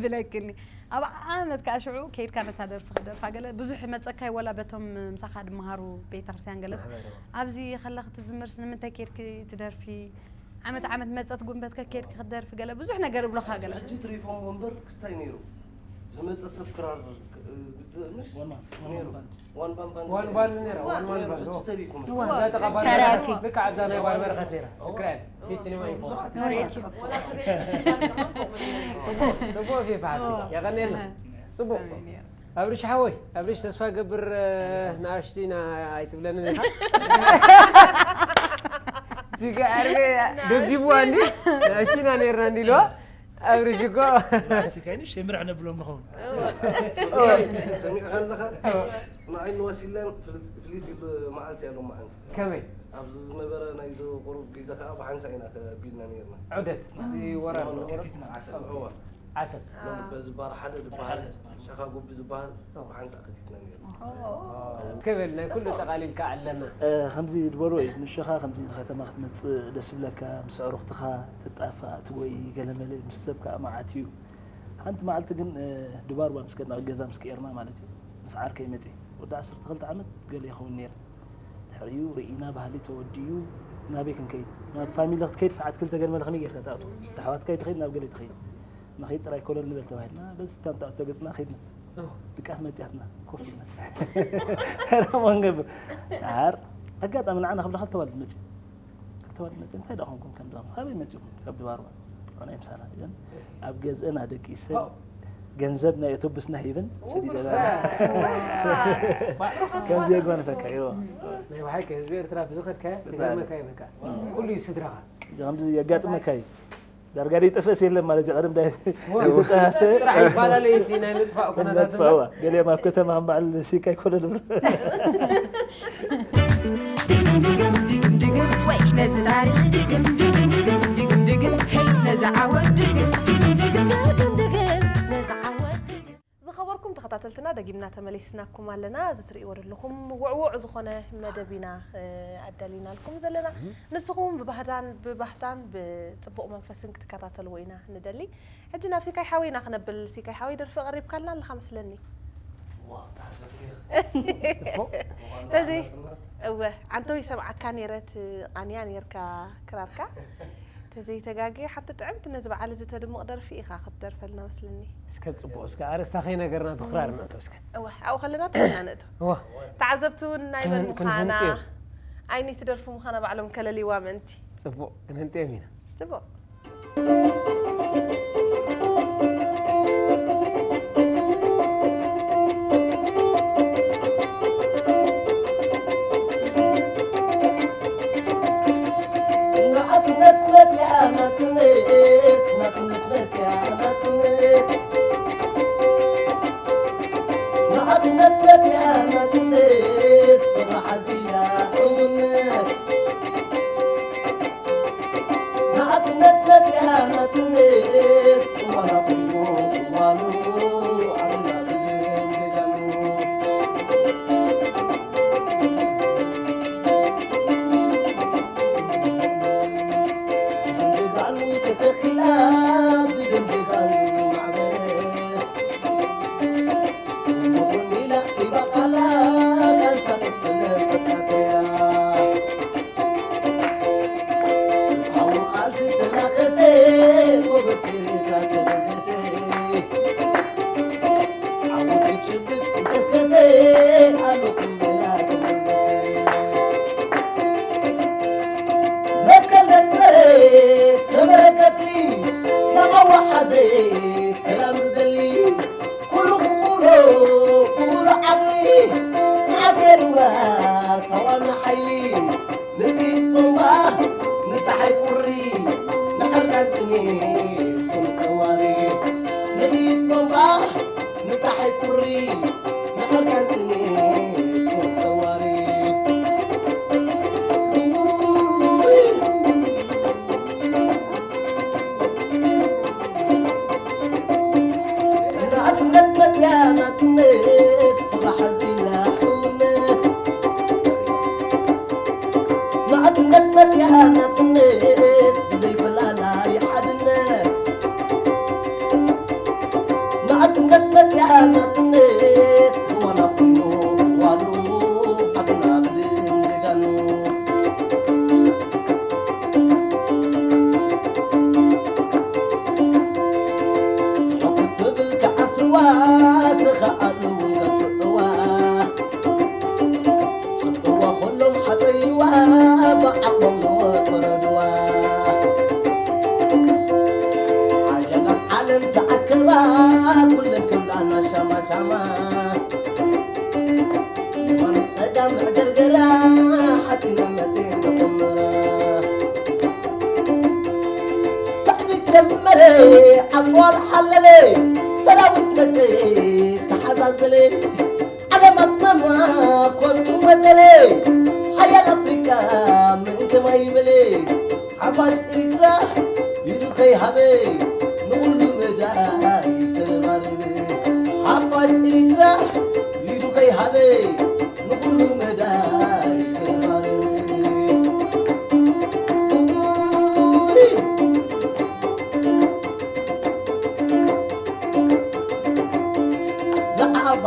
ብለክኒ። ኣብ ዓመት ከኣ ሽዑ ከይድካ ነታ ደርፊ ክደርፋ ገለ ብዙሕ መጸካይ ወላ በቶም ምሳኻ ድመሃሩ ቤተክርስትያን ገለስ። ማሕበር፣ እወ። ኣብዚ ከለኺ ትዝምርስ ንምንታይ ከይድኪ ትደርፊ? ዓመት ዓመት መጸት ጉንበት ከ ከይድኪ ክትደርፊ ገለ ብዙሕ ነገር እብሎኻ ገለ። ሕጂ ትሪፎም ወንበር ክስታይ ነይሩ። ዝመጸ ሰብ ክራር፣ እ፣ ምሽ ዋን ባንድ፣ ዋን ነይሩ። ባንድ። ዋን ባንድ ነይሩ፣ ዋን ባንድ ነይሩ። ሕጂ ተሪፉ። ዋን። እዛ ተቐባሊ ካራኦኬ። ልክዕ ኣብዛ ናይ ጓል በረኸት ነይራ። እዋ። ስክራይብ፣ ፊት ሲኒማ ኢንፎ። ብዙሓት እዋ። ብዙሓት ጽቡቕ፣ ጽቡቕ ፊፋ ሓፍቲ። እዋ። የቐንየልና። እህ። ጽቡቕ። ኣሜን። ኣብርሽ ሓወይ፣ ኣብርሽ ተስፋ ገብር፣ እ፣ ንኣሽቱ ኢና ኣይትብለንን ኢኻ? ሲጋ ኣርገ ደብዲብዋ እንዲ፣ ንኣሽቱ ኢና ነይርና እንዲ ኢልዋ። ኣብርሽ እኮ። ናሲ ካይንሽ የምራሕ ነብሎም ንኸውን። ሰሚዕካ ኣለኻ? ንዓይ ንዋሲላን ፍልጥ-፣ ፍልጥ ኢሉ መዓልቲ እያ ሎማዓንቲ። ከመይ? ኣብዚ ዝነበረ ናይዚ ቁሩብ ግዜ ከዓ ብሓንሳእ ኢና ከቢልና ነይርና። ዑደት፣ እዚ ወራር ኖ፣ ኖ፣ ኖ። ከቲትና። ዓሰብ። እዋ። ዓሰብ። ኖ፣ በዚ ባር ሓደ ዝበሃል፣ ሓደ። ሸኻ ጉቢ ዝበሃል፣ እዋ። ብሓንሳእ ከቲትና ነይርና። ኦ። ከበል ናይ ኩሉ ጠቓሊልካ ኣለና። እ፣ ከምዚ ዝበሎ እዩ። ንሸኻ ከምዚ ንከተማ ክትመጽእ ደስ ይብለካ፣ ምስ ኣዕሩኽትኻ ትጣፋእ፣ ትጎይ፣ ገለመለ፣ ምስ ሰብ ከዓ መዓት እዩ። ሓንቲ መዓልቲ ግን ድባርባ ምስ ከድና፣ ገዛ ምስ ቀየርና ማለት እዩ፣ ምስ ዓርከይ መፅየ። ወዲ ዓሰርተ ክልተ ዓመት ገለ ይኸውን ነይረ። ድሕሪኡ ርኢና፣ ባህሊ ተወዲኡ ናበይ ክንከይድ? ናብ ፋሚሊ ክትከይድ ሰዓት ክልተ ገለ መለ ከመይ ጌርካ ትኣቱ? ኣሕዋትካ ይትኸይድ፣ ናብ ገለ ትኸይድ። ንኸይድ ጥራይ ኮለል ንበል ተባሂልና፣ በዚ ስታንት ተገፅና ከይድና። ድቃስ መፅያትና ኮፍ ኢልና። ራማ ንገብር። ኣር ኣጋጣሚ ንዓና ክብላ ክልተ ዋልድ መፅዩ። ክልተ ዋልድ መፅዩ፣ እንታይ ደኣ ኮንኩም ከምዚ? ካበይ መፂኹም? ካብ ድባርባ። ንዓይ ምሳና። እዘን ኣብ ገዝእን ኣደቂሰን፣ ገንዘብ ናይ ኣውቶቡስና ሂበን ሰዲደና። ከምዚ የጓንፈካ እዩ። ናይ ብሓቂ ህዝቢ ኤርትራ ብዝኸድካዮ ተገርመካ እዩ። በቃ ኩሉ እዩ ስድራኻ። ከምዚ የጋጥመካ እዩ። ዳርጋ ደይጠፍእስ የለን ማለት እዩ። ቀደም ዳይ-፣ ደይተጠፋፍእ ጥራሕ ይባላል እቲ ናይ ምጥፋእ ኩነታት ነጥፋእዋ። ገሊኦም ኣብ ከተማ ከም በዓል ሲካ ይኮነ ንብሎ። ድግም ድግም ድግም ድግም ወይ ነዚ ታሪኽ ድግም ድግም ድግም ድግም ድግም ሄይ ነዚ ዓወት ድግም ድግም ድግም ድግም ድግም ነዚ ዓወት ድግም። ዝኸበርኩም ተኸታተልትና ደጊምና ተመሊስናኩም ኣለና። እዚ ትርእይዎ ዘለኹም ውዕዉዕ ዝኾነ መደብ ኢና ኣዳሊናልኩም ዘለና። ንስኹም ብባህዳን ብባህታን ብፅቡቕ መንፈስን ክትከታተልዎ ኢና ንደሊ። ሕጂ ናብ ሲካይ ሓወይ ኢና ክነብል። ሲካይ ሓወይ ደርፊ ቀሪብካልና ኣለኻ መስለኒ። ተዘይ እወ ዓንተው ይሰምዓካ ነይረ ትቓንያ ነይርካ ክራርካ። ተዘይተጋግየ ሓንቲ ጥዕምቲ ነዚ በዓል እዚ ተድምቕ ደርፊ ኢኻ ክትደርፈልና መስለኒ። እስከ ጽቡቕ እስከ ኣርእስታ ከይነገርና ብክራር ንእቶ እስከ። እወ ኣብኡ ከለና ጥዕና ንእቶ። እወ ተዓዘብቲ እውን ናይ መን ምዃና ኣይኒ ትደርፊ ምዃና ባዕሎም ከለልይዋ ምእንቲ። ጽቡቕ ክንህንጥዮም ኢና። ጽቡቕ።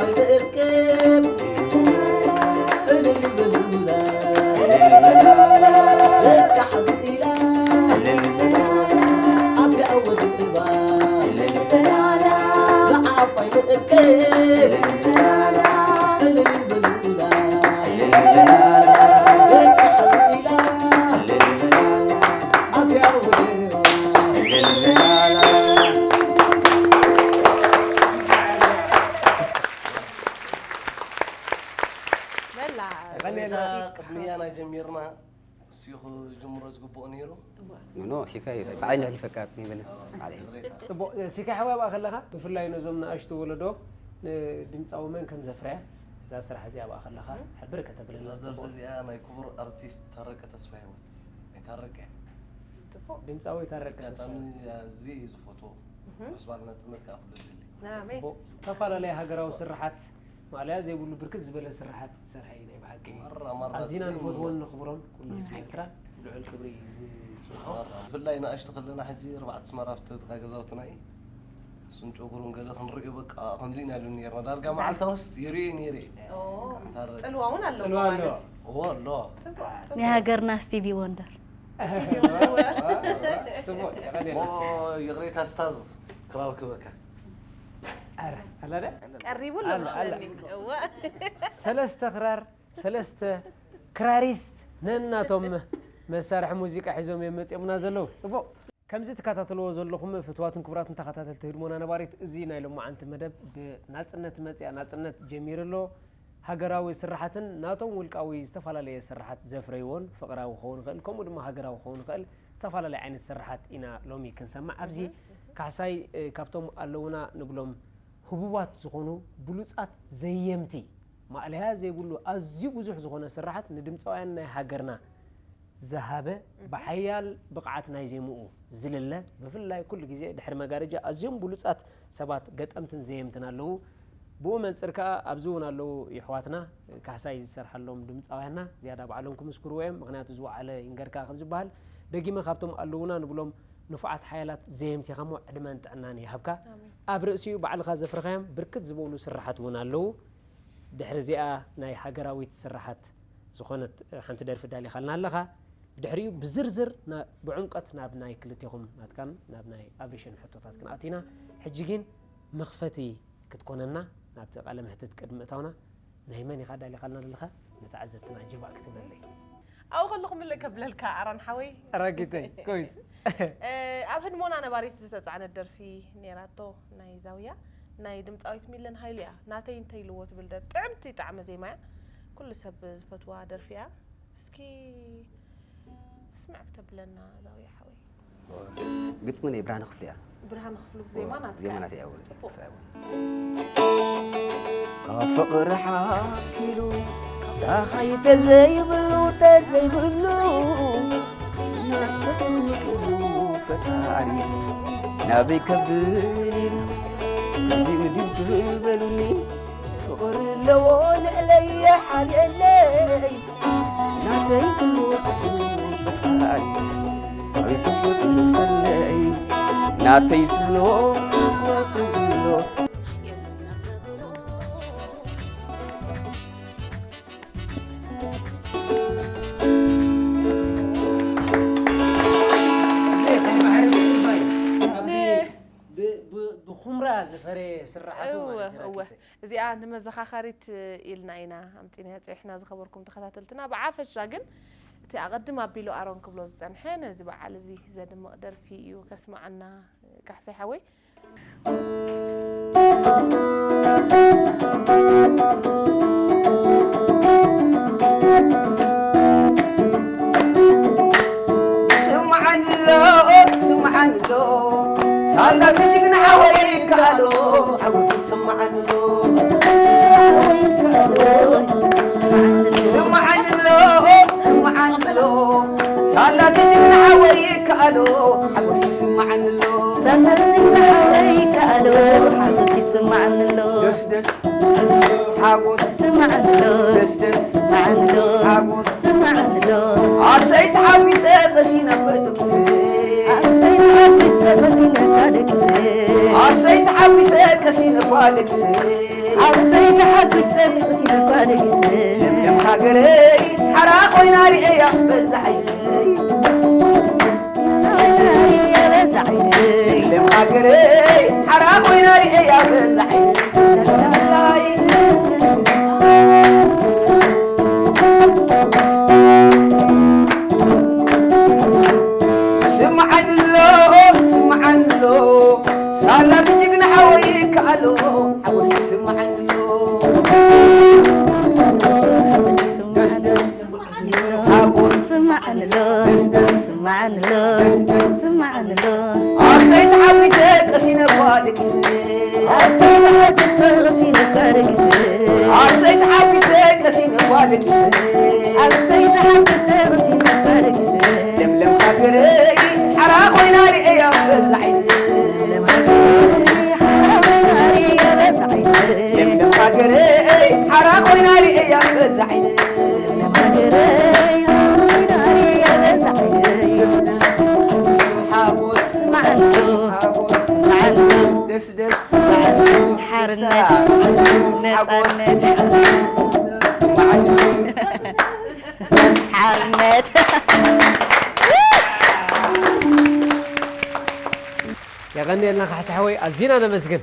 እርቅብ እልል በሉላ። በቃ ሕዚ ኢላ ኣትያ ወድባ። ዝዓባይ እርቅብ እልል በሉላ። በቃ ሕዚ ኢላ ኣትያ ወድባ። በላ። የቐንየልና። ቅድሚ ያና ጀሚርና፣ እሱ ክጅምሮ ዝግብኦ ነይሩ። ኖ፣ ኖ፣ ሲካ እዩ። ብዓይኒ ኣሕሊፈካ ይበለ። ኣዎ፣ ዓለይ። ይቕሬታ። ጽቡቕ፣ ሲካ ሓወይ ኣብኣ ከለኻ፣ ብፍላይ ነዞም ንኣሽቱ ወለዶ ንድምጻዊ መን ከም ዘፍረያ፣ እዛ ስራሕ እዚኣ ኣብኣ ከለኻ፣ ሕብር ከተብለና እዛ ደርፊ ጽቡቕ። እዚኣ ናይ ክቡር ኣርቲስት ታረቀ ተስፋ ህይወት። ናይ ታረቀ እያ። ጽቡቕ። ድምጻዊ ታረቀ ተስፋ ኣጋጣሚ ህይወት። እዚ እዩ ዝፈትዎ። እህ። ምስ በዓል ናጽነት ከኣ ክብሎ ዝደሊ። ናመይ። ጽቡቕ። ዝተፈላለየ ሃገራዊ ስርሓት ማእለያ ዘይብሉ ብርክት ዝበለ ስርሓት ዝሰርሐ እዩ ናይ ብሓቂ። ማራ፣ ማራ ኣዚና ዝም ንፈትዎን ነኽብሮን ኩሉ ህዝቢ ኤርትራ ብልዑል ክብሪ እዩ ዝጽውዖ። ማራ። ብፍላይ ንኣሽቱ ከለና ሕጂ ኣርባዕተ ኣስመራ ኣብቲ ጥቓ ገዛውትና እዩ። እሱን ጨጉሩን ገለ ክንርእዮ በቃ ከምዚ ኢና ኢሉ ነይርና። ዳርጋ መዓልታውስ ይርእዮ ነይረ። ኦ፣ ታረቀ። ጽልዋ እውን ኣለዎ ጽልዋ ኣለዎ። ማለት። እዎ፣ ኣሎ። ጽቡቕ፣ ጽቡቕ። ናይ ሃገርና ስቲቪ ወንደር። ጽቡቕ፣ የቐንየልና። እሞ ይቕሬታ ስታዝ ክራር ክበካ። ኣረ፣ ኣለ ዶ? ቀሪቡ ኣሎ ኣለ፣ ኣለ። መስለኒ። እወ። ሰለስተ ክራር፣ ሰለስተ ክራሪስት ነናቶም መሳርሒ ሙዚቃ ሒዞም እዮም መጺኦምና ዘለዉ። ጽቡቕ። ከምዚ ትከታተልዎ ዘለኹም ፍትዋትን ክቡራትን ተኸታተልቲ ህድሞና ነባሪት፣ እዚ ናይ ሎማዓንቲ መደብ ብናጽነት መጽያ፣ ናጽነት ጀሚሩ ኣሎ። ሃገራዊ ስርሓትን ናቶም ውልቃዊ ዝተፈላለየ ስርሓት ዘፍረይዎን ፍቕራዊ ክኸውን ይኽእል፣ ከምኡ ድማ ሃገራዊ ክኸውን ይኽእል፣ ዝተፈላለየ ዓይነት ስርሓት ኢና ሎሚ ክንሰምዕ። ኣብዚ እህ፣ እህ። ካሕሳይ፣ እ፣ ካብቶም ኣለውና ንብሎም ህቡባት ዝኾኑ ብሉጻት ዘየምቲ፣ ማእለያ ዘይብሉ ኣዝዩ ብዙሕ ዝኾነ ስርሓት ንድምጻውያን ናይ ሃገርና ዝሃበ፣ እህ። ብሓያል ብቕዓት ናይ ዜምኡ ዝልለ፣ ብፍላይ ኩሉ ግዜ ድሕሪ መጋረጃ ኣዝዮም ብሉጻት ሰባት፣ ገጠምትን ዘየምትን ኣለዉ። ብኡ መንጽር ከኣ ኣብዚ እውን ኣለዉ የሕዋትና፣ ካሕሳይ ዝሰርሓሎም ድምጻውያንና፣ ዝያዳ ባዕሎም ክምስክርዎ እዮም። ምኽንያቱ ዝወዓለ ይንገርካ ከም ዝበሃል፣ ደጊመ ካብቶም ኣለዉና ንብሎም ንፉዓት ሓያላት ዘየምቲኻ እሞ ዕድመን ጥዕናን ይሃብካ። ኣሜን። ኣብ ርእሲኡ ባዕልኻ ዘፍረኻዮም ብርክት ዝበሉ ስርሓት እውን ኣለዉ። ድሕሪ እዚኣ ናይ ሃገራዊት ስርሓት ዝኾነት ሓንቲ ደርፊ ዳሊኻልና ኣለኻ። ብድሕሪኡ ብዝርዝር ና-፣ ብዕምቀት ናብ ናይ ክልቴኹም ናትካን ናብ ናይ ኣብሪሽን ሕቶታት ክንኣቱ ኢና። ሕጂ ግን መኽፈቲ ክትኮነና ናብቲ ቃለ መሕትት ቅድሚ ምእታውና ናይ መን ኢኻ ዳሊኻልና ዘለኻ? ንተዓዘብትና ጀባእ ክትብለለይ። ኣብኡ ከለኹ ምልእ ከብለልካ ኣሮን ሓወይ። ኣራጊተይ፣ ኮይስ። እ፣ ኣብ ህድሞና ነባሪት ዝተጻዕነት ደርፊ ነይራቶ ናይ ዛውያ፣ ናይ ድምጻዊት ሚለን ሃይሉ እያ። ናተይ እንተ ኢልዎ ትብል ደርፊ ጥዕምቲ ጣዕመ ዜማ እያ። ኩሉ ሰብ ዝፈትዋ ደርፊ እያ። እስኪ ኣስምዕ ክተብለና ዛውያ ሓወይ። ግጥሚ ናይ ብርሃነ ክፍሉ እያ። ብርሃነ ክፍሉ ዜማ ናትካ ዜማ እዩ። ናተይ እያ እውን። ጽቡቕ። ክሳብ እውን። ካብ ፍቕሪ ሓኪሉ ዳኻይ ተዘይብሉ፣ ተዘይብሉ፣ ናተይ ክብሉ ፈጣሪ ናበይ ከብል ኢሉ፣ ድም ድም ትበሉኒ፣ ፍቕሪ ኣለዎ ልዕለይ ሓልየለይ። ናተይ ትብሎ ፈጣሪ፣ ኣቤት ትብሎ ትምሰለይ። ናተይ ትብሎ ትብሎ። ብ-፣ ብ-፣ ብኹምራ ዝፈረየ ስራሓቱ እወ፣ ማለት እዩ፣ እወ። ራኪተይ። እዚኣ ንመዘኻኸሪት ኢልና ኢና ኣምጺናያ ጸኒሕና፣ ዝኸበርኩም ተኸታተልትና። ብዓፈሻ ግን እቲ ኣቐድም ኣቢሉ ኣሮን ክብሎ ዝጸንሐ ነዚ በዓል እዚ ዘድምቕ ደርፊ እዩ ከስምዓና ካሕሳይ ሓወይ። ስምዓኒ ኣሎ፣ ስምዓኒ ኣሎ፣ ሳላ እቲ ጅግና ሓወይ ይከኣሎ፣ ሓጎስ ይስምዓኒ ኣሎ። ስምዓኒ ኣሎ፣ ስምዓኒ ኣሎ፣ ሳላ እቲ ጅግና ሓወይ ይከኣሎ፣ ሓጎስ ይስምዓኒ ኣሎ። ሳላ እቲ ጅግና ሓወይ ይከኣሎ፣ ሓጎስ ይስምዓኒ ኣሎ። ደስ ደስ ሓጎስ ይስምዓኒ ኣሎ። ደስ ደስ ይስምዓኒ ኣሎ። ሓጎስ ይስምዓኒ ኣሎ። ኣሰይ ተሓጒሰ ቀሲነ እኳ ደቂሰ። ኣሰይ ተሓጒሰ ቀሲነ እኳ ደቂሰ። ኣሰይ ተሓጒሰ ቀሲነ እኳ ደቂሰ። ኣሰይ ተሓጒሰ ደስ ኢሉካ ደጊሰ። ለምለም ሃገረይ ሓራ ኮይና ርእያ በዛ ዓይነይ። ለምለም ሃገረይ ሓራ ኮይና ርእያ በዛ ዓይነይ። ስምዓኒ ኣሎ፣ ስምዓኒ ኣሎ፣ ሳላ እቲ ጅግና ሓወይ ይከኣሎ፣ ሓጎስ ይስምዓኒ ኣሎ። ደስ ደስ ሓጎስ ስምዓኒ ኣሎ፣ ደስ ደስ ስምዓኒ ኣሎ፣ ደስ ደስ ስምዓኒ ኣሎ። ኣሰይ ተሓጒሰ ቀሲነ እኳ ደቂሰ። ኣሰይ ተሓጒሰ ቀሲነ እኳ ደቂሰ። ኣሰይ ተሓጒሰ ቀሲነ እኳ ደቂሰ። ኣሰይ ተሓጒሰ ቀሲነ እኳ ደቂሰ። ለምለም ሃገረይ ሓራ ኮይና ርእያ በዛ ዓይነይ። ለምለም ሃገረይ ሓራ ኮይና ርእያ በዛ ዓይነይ። ለምለም ሃገረይ ሓራ ኮይና ርእያ በዛ ዓይነይ። ለምለም ሃገረይ ሓራ ኮይና ርእያ በዛ ዓይነይ። ሓጎስ ስምዓኒ፣ ሓጎስ ስምዓኒ፣ ደስ ደስ ስምዓኒ፣ ሓርነት፣ ሓጎስ ነጻነት፣ ስምዓኒ፣ ሓርነት። የቐንየልና ካሕሳ ሓወይ፣ ኣዚና ነመስግን።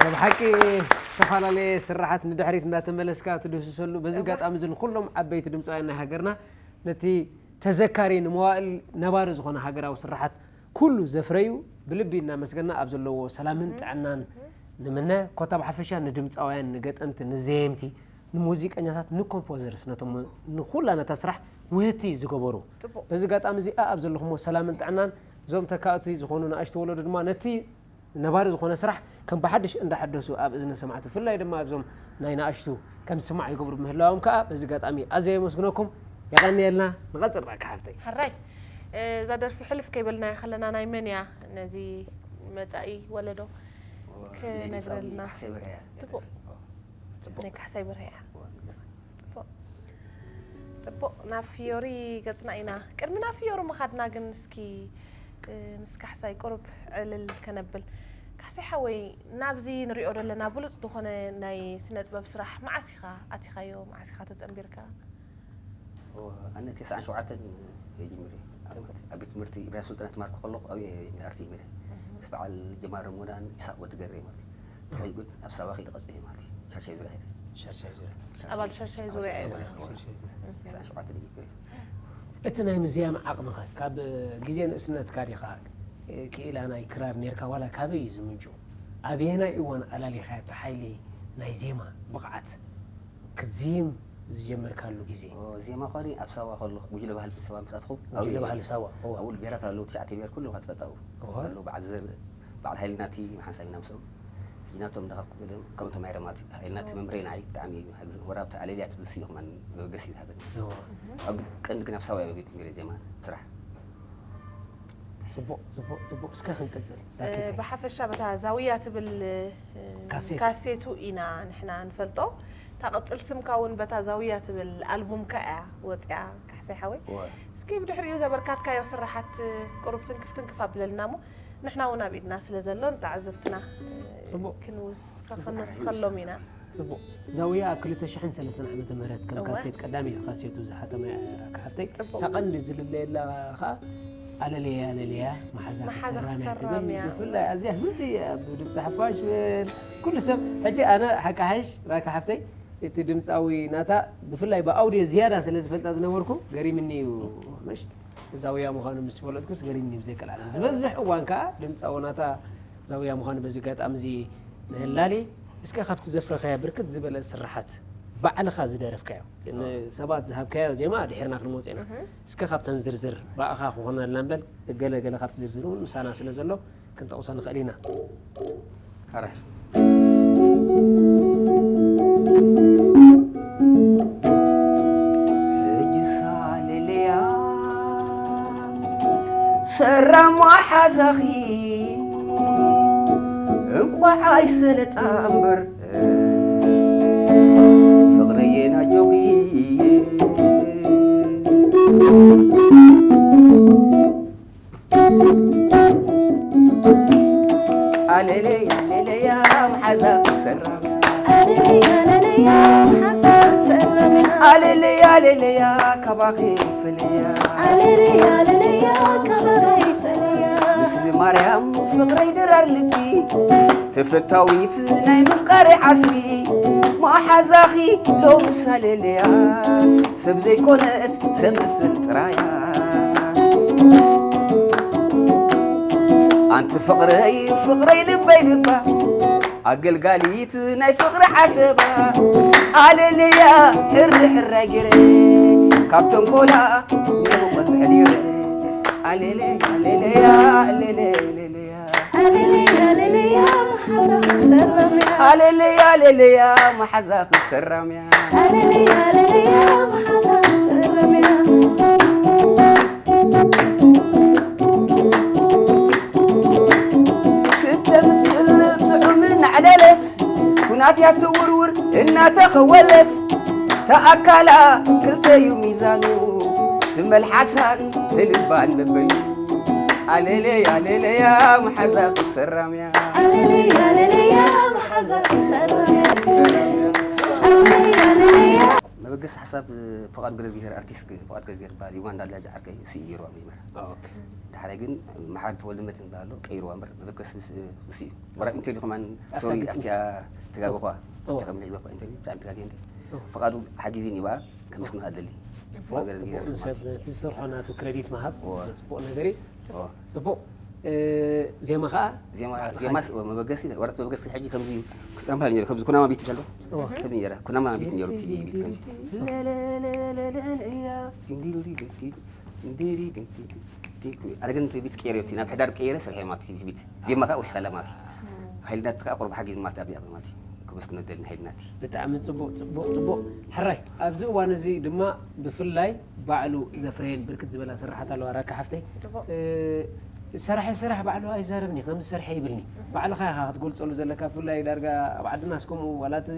ናይ ብሓቂ ዝተፈላለየ ስራሓት ንድሕሪት እንዳተመለስካ ትድህስሰሉ፣ በዚ ኣጋጣሚ እዚ ንኩሎም ዓበይቲ ድምፃውያን ናይ ሃገርና ነቲ ተዘካሪ ንመዋእል ነባሪ ዝኾነ ሃገራዊ ስርሓት ኩሉ ዘፍረዩ ብልቢ እናመስገና ኣብ ዘለዎ ሰላምን ጥዕናን ንምነ። ኮታ ብሓፈሻ ንድምፃውያን፣ ንገጠምቲ፣ ንዘየምቲ፣ ንሙዚቀኛታት፣ ንኮምፖዘርስ፣ ነቶም ንኩላ ነታ ስራሕ ውህቲ ዝገበሩ። ጽቡቕ። በዚ ኣጋጣሚ እዚ ኣብ ዘለኹሞ ሰላምን ጥዕናን እዞም ተካእቲ ዝኾኑ ንኣሽቱ ወለዶ ድማ ነቲ ነባሪ ዝኾነ ስራሕ ከም ብሓድሽ እንዳሐደሱ ኣብ እዝኒ ሰማዕቲ፣ ብፍላይ ድማ ኣብዞም ናይ ንኣሽቱ ከም ዝስማዕ ይገብሩ ብምህላዎም ከዓ በዚ ኣጋጣሚ ኣዝየ የመስግነኩም። የቐንየልና። ንቐጽል ራካ ሓፍተይ። ሕራይ፣ እዛ ደርፊ ሕልፍ ከይበልናያ ከለና ናይ መን እያ ነዚ መጻኢ ወለዶ ክነግረልና? ካሕሳይ በርሀ እያ። ጽቡቕ። ናይ ካሕሳይ በርሀ እያ። ጽቡቕ። ጽቡቕ፣ ናብ ፍዮሪ ገጽና ኢና። ቅድሚ ናብ ፍዮሪ ምኻድና ግን እስኪ፣ እ፣ ምስ ካሕሳይ ቁሩብ ዕልል ከነብል። ካሕሳይ ሓወይ፣ ናብዚ ንሪኦ ዘለና ብሉጽ ዝኾነ ናይ ስነ ጥበብ ስራሕ መዓስ ኢኻ ኣቲኻዮ? መዓስ ኢኻ ተጸንቢርካ? እወ፣ ኣነ ተስዓን ሸውዓተን እየ ጀሚረ። ኣብ ትምህርቲ? ኣብ ቤት ትምህርቲ ብሄራዊ ስልጠና ተማርኩ ከለኹ ኣብኡ እየ ጀሚረ፣ ኣርቲ ጀሚረ። እህ። ምስ በዓል ጀማሪ ሞዳን ይስሓቅ ወዲ ገሬ ማለት እዩ። ድሕሪኡ ግን ኣብ ሳዋ ከይደ ቀጺለ ማለት እዩ። ሻሻይ ዙርያ ከይደ። ሻሻይ ዙርያ። ሻሻይ፣ ኣባል ሻሻይ ዙርያ እየ። ሻሻይ ዙርያ። እህ። ተስዓን ሸውዓተን ጀሚረ። እቲ ናይ ምዝያም ዓቕምኸ ካብ ግዜ ንእስነትካ ዲኻ ክኢላ ናይ ክራር ኔርካ ዋላ ካበይ እዩ ዝምንጩ? ኣበየናይ እዋን ኣላሊኻዮ እቲ ሓይሊ ናይ ዜማ ብቕዓት ክትዝይም ዝጀመርካሉ ግዜ? ኦ፣ ዜማ ኾኒ ኣብ ሳዋ ከለኹ፣ ጉጅለ ባህሊ ሳዋ ምስ ኣትኹ፣ ጉጅለ ኣብኡ ባህሊ ሳዋ፣ እወ። ኣብኡ ብሄራት ኣለዉ፣ ትሽዓተ ብሄር ኩሎም ትፈልጣ ኣብኡ። እወ። ኣለዉ፣ በዓል ዘር-፣ በዓል ሃይልናቲ፣ ሓንሳብ ኢና ምስኦም። ሕጂ ናቶም እንዳኸድኩ ገለ፣ ከምቶም ኣይረማት፣ ሃይልናቲ መምሬ ንዓይ ብጣዕሚ እዩ ሓግዝ። ወራብቲ ኣለልያ ትብል ስዩ ከማን መበገሲ ዝሃበኒ። እወ። ኣብ ቀንዲ ግን ኣብ ሳዋ እዩ ጀሚረ ዜማ ስራሕ። ጽቡቕ፣ ጽቡቕ፣ ጽቡቕ። እስከ ክንቅጽል። እ፣ ራኬተይ። ብሓፈሻ በታ ዛውያ ትብል፣ እ፣ ካሴት። ካሴቱ ኢና ንሕና ንፈልጦ። እታ ቅጽል ስምካ እውን በታ ዛውያ ትብል ኣልቡምካ እያ ወጽያ፣ ካሕሳይ ሓወይ። እወ። እስኪ ብድሕሪኡ ዘበርካትካዮ ስራሓት ቁሩብ ትንክፍ ትንክፍ ኣብለልና እሞ፣ ንሕና እውን ኣብ ኢድና ስለ ዘሎ ንተዓዘብትና፣ እ፣ ጽቡቕ። ክንውስ-፣ ጽቡቕ። ከነስኸሎም ኢና። ጽቡቕ። ዛውያ ኣብ ክልተ ሽሕን ሰለስተን ዓመተ ምህረት ከም እወ። ካሴት ቀዳመይቲ ካሴቱ ዝሓተመ እያ ራካ ሓፍተይ። ጽቡቕ። እታ ቀንዲ ዝልለየላ ኸኣ ኣለልያ ኣለልያ መሓዛ መሓዛ ክሰራም እያ ትብል። ክሰራም እያ። ብፍላይ ኣዝያ ፍልጥቲ እያ። ብድምጺ ሓፋሽ በል ኩሉ ሰብ። ሕጂ ኣነ ሓቂ ሓሽ ራካ ሓፍተይ እቲ ድምጻዊ ናታ ብፍላይ ብኣውድዮ ዝያዳ ስለ ዝፈልጣ ዝነበርኩ ገሪምኒ እዩ። ምሽ ዛውያ ምዃኑ ምስ ፈለጥኩስ ገሪምኒ ብዘይ ቀልዓለም። ዝበዝሕ እዋን ከኣ ድምጻዊ ናታ ዛውያ ምዃኑ በዚ ኣጋጣሚ እዚ ንህላሊ። እስከ ካብቲ ዘፍረኻዮ ብርክት ዝበለ ስርሓት ባዕልኻ ዝደረፍካዮ፣ ንሰባት ዝሃብካዮ ዜማ ድሒርና ክንመጽእ ኢና። እህ። እስከ ካብተን ዝርዝር ብኣኻ ክኾነልና እምበል፣ ገለ ገለ ካብቲ ዝርዝር እውን ምሳና ስለ ዘሎ ክንጠቕሶ ንኽእል ኢና። ሕራይ። ሕጂ ሳልልያ ሰራም መሓዛኺ እንቋዕ ኣይሰለጣ እምበር ፍቕረየ ናጆኺ። ኣለለይ ኣለለያ ኣሌሌያ፣ ኣሌሌያ፣ ሓሳብ ሰረመያ። ኣሌሌያ፣ ኣሌሌያ፣ ካባኺ ፍልያ። ኣሌሌያ፣ ኣሌሌያ፣ ካባኺ ፍልያ። ምስሊ ማርያም ፍቕረይ ድራር ልቢ፣ ተፈታዊት ናይ ምፍቃረይ ዓስቢ፣ መሓዛኺ ሎምስ ኣሌሌያ፣ ሰብ ዘይኮነት ሰብ መስል ጥራያ። ኣንቲ ፍቕረይ፣ ፍቕረይ ልበይ ልባ፣ ኣገልጋሊት ናይ ፍቕሪ ዓሰባ፣ ኣሌሌያ፣ ሕሪ ሕራይ ገይረ፣ ካብ ተንኮላ ንብቐት ምሕዲረ። ኣሌሌያ፣ ኣሌሌያ፣ ኣሌሌያ፣ ኣሌሌያ። ኣሌሌያ፣ ኣሌሌያ፣ መሓዛ ክሰራምያ። ኣሌሌያ፣ ኣሌሌያ፣ መሓዛ ክሰራምያ። ኣሌሌያ፣ ኣሌሌያ፣ መሓዛ ክሰራምያ። ክተምስል ጥዑም እናዕለለት፣ ኩናት እያ ትውርውር እናተኸወለት፣ ተኣካላ ክልተዩ ሚዛኑ፣ ትመልሓሳን ትልባን በበዩ። ኣሌሌያ፣ ኣሌሌያ፣ መሓዛ ክሰራምያ። ኣሌሌያ፣ ኣሌሌያ፣ መሓዛ ክሰራምያ። ኣሌሌያ፣ ኣሌሌያ። መበገሲ ሓሳብ ፍቓድ ገለዝጊሄር፣ ኣርቲስት ፍቓድ ገለዝጊሄር ይበሃል። ዩጋንዳ ኣላ ዓርከይ፣ እሱ እዩ ገይርዋ መጀመርያ። ኦኬ። ዳሕራይ ግን መሓሪ ተወልደ መድህን ዝበሃል ኣሎ፣ ቀይርዋ እምበር መበገሲ ምስ-፣ እሱ እዩ። ወራይ እንተልዩ ከማን፣ ሶሪ፣ ኣፍልጥኒ። ኣብቲያ ተጋገኹዋ። ኦ። ኣብቲያ ከም ሒዝዋ እኳ ኢንተርቪው ብጣዕሚ ተጋግየ እንደ። ኦ። ፍቓዱ ሓጊዙኒ ይበሃል፣ ከመስግኖ ኣደሊ። ጽቡቕ፣ ፍቓድ ገለዝጊሄር ጽቡቕ። ንሰብ ማለት እዩ። ነቲ ዝሰርሖ ናቱ ክረዲት ምሃብ ኦ። ጽቡቕ ነገር እዩ። ኦ። ጽቡቕ። እ፣ ዜማ ኸኣ? ዜማ፣ ባዕልኻ ዜማስ መበገሲ፣ ወረት መበገሲ ሕጂ ከምዚ እዩ። ክጠንፋ ነይሩ፣ ከምዚ ኩናማ ቢት ይፈልጦ? እወ። ከምዚ ነይረ፣ ኩናማ ቢት ነይሩ፣ እቲ ቢት ከምዚ። ለለለለለለያ፣ እንዲሪ ድንኪ፣ እንዲሪ ድንኪ፣ ድንኪ። ኣነ ግን እቲ ቢት ቀይረ፣ እቲ ናብ ሕዳር ቀይረ፣ ስርሐ ማለት እዩ፣ ቢት። ዜማ ኸኣ ወሲኸላ ማለት እዩ። ሃይልዳት ኸኣ ቁሩብ ሓጊዝ ማለት ኣብያ ማለት እዩ። ክመስግኖ ደሊ ንሃይልናት። ብጣዕሚ ጽቡቕ፣ ጽቡቕ፣ ጽቡቕ። ሕራይ፣ ኣብዚ እዋን እዚ ድማ ብፍላይ ባዕሉ ዘፍረየን ብርክት ዝበላ ስራሓት ኣለዋ፣ ራካ ሓፍተይ። ጽቡቕ። እ፣ ሰራሒ ስራሕ ባዕሉ ኣይዛረብን እዩ፣ ከምዚ ሰርሐ ይብልኒ። እህ። ባዕልኻ ኢኻ ክትገልጸሉ ዘለካ፣ ብፍላይ ዳርጋ ኣብ ዓድናስ ከምኡ፣ ዋላ እቲ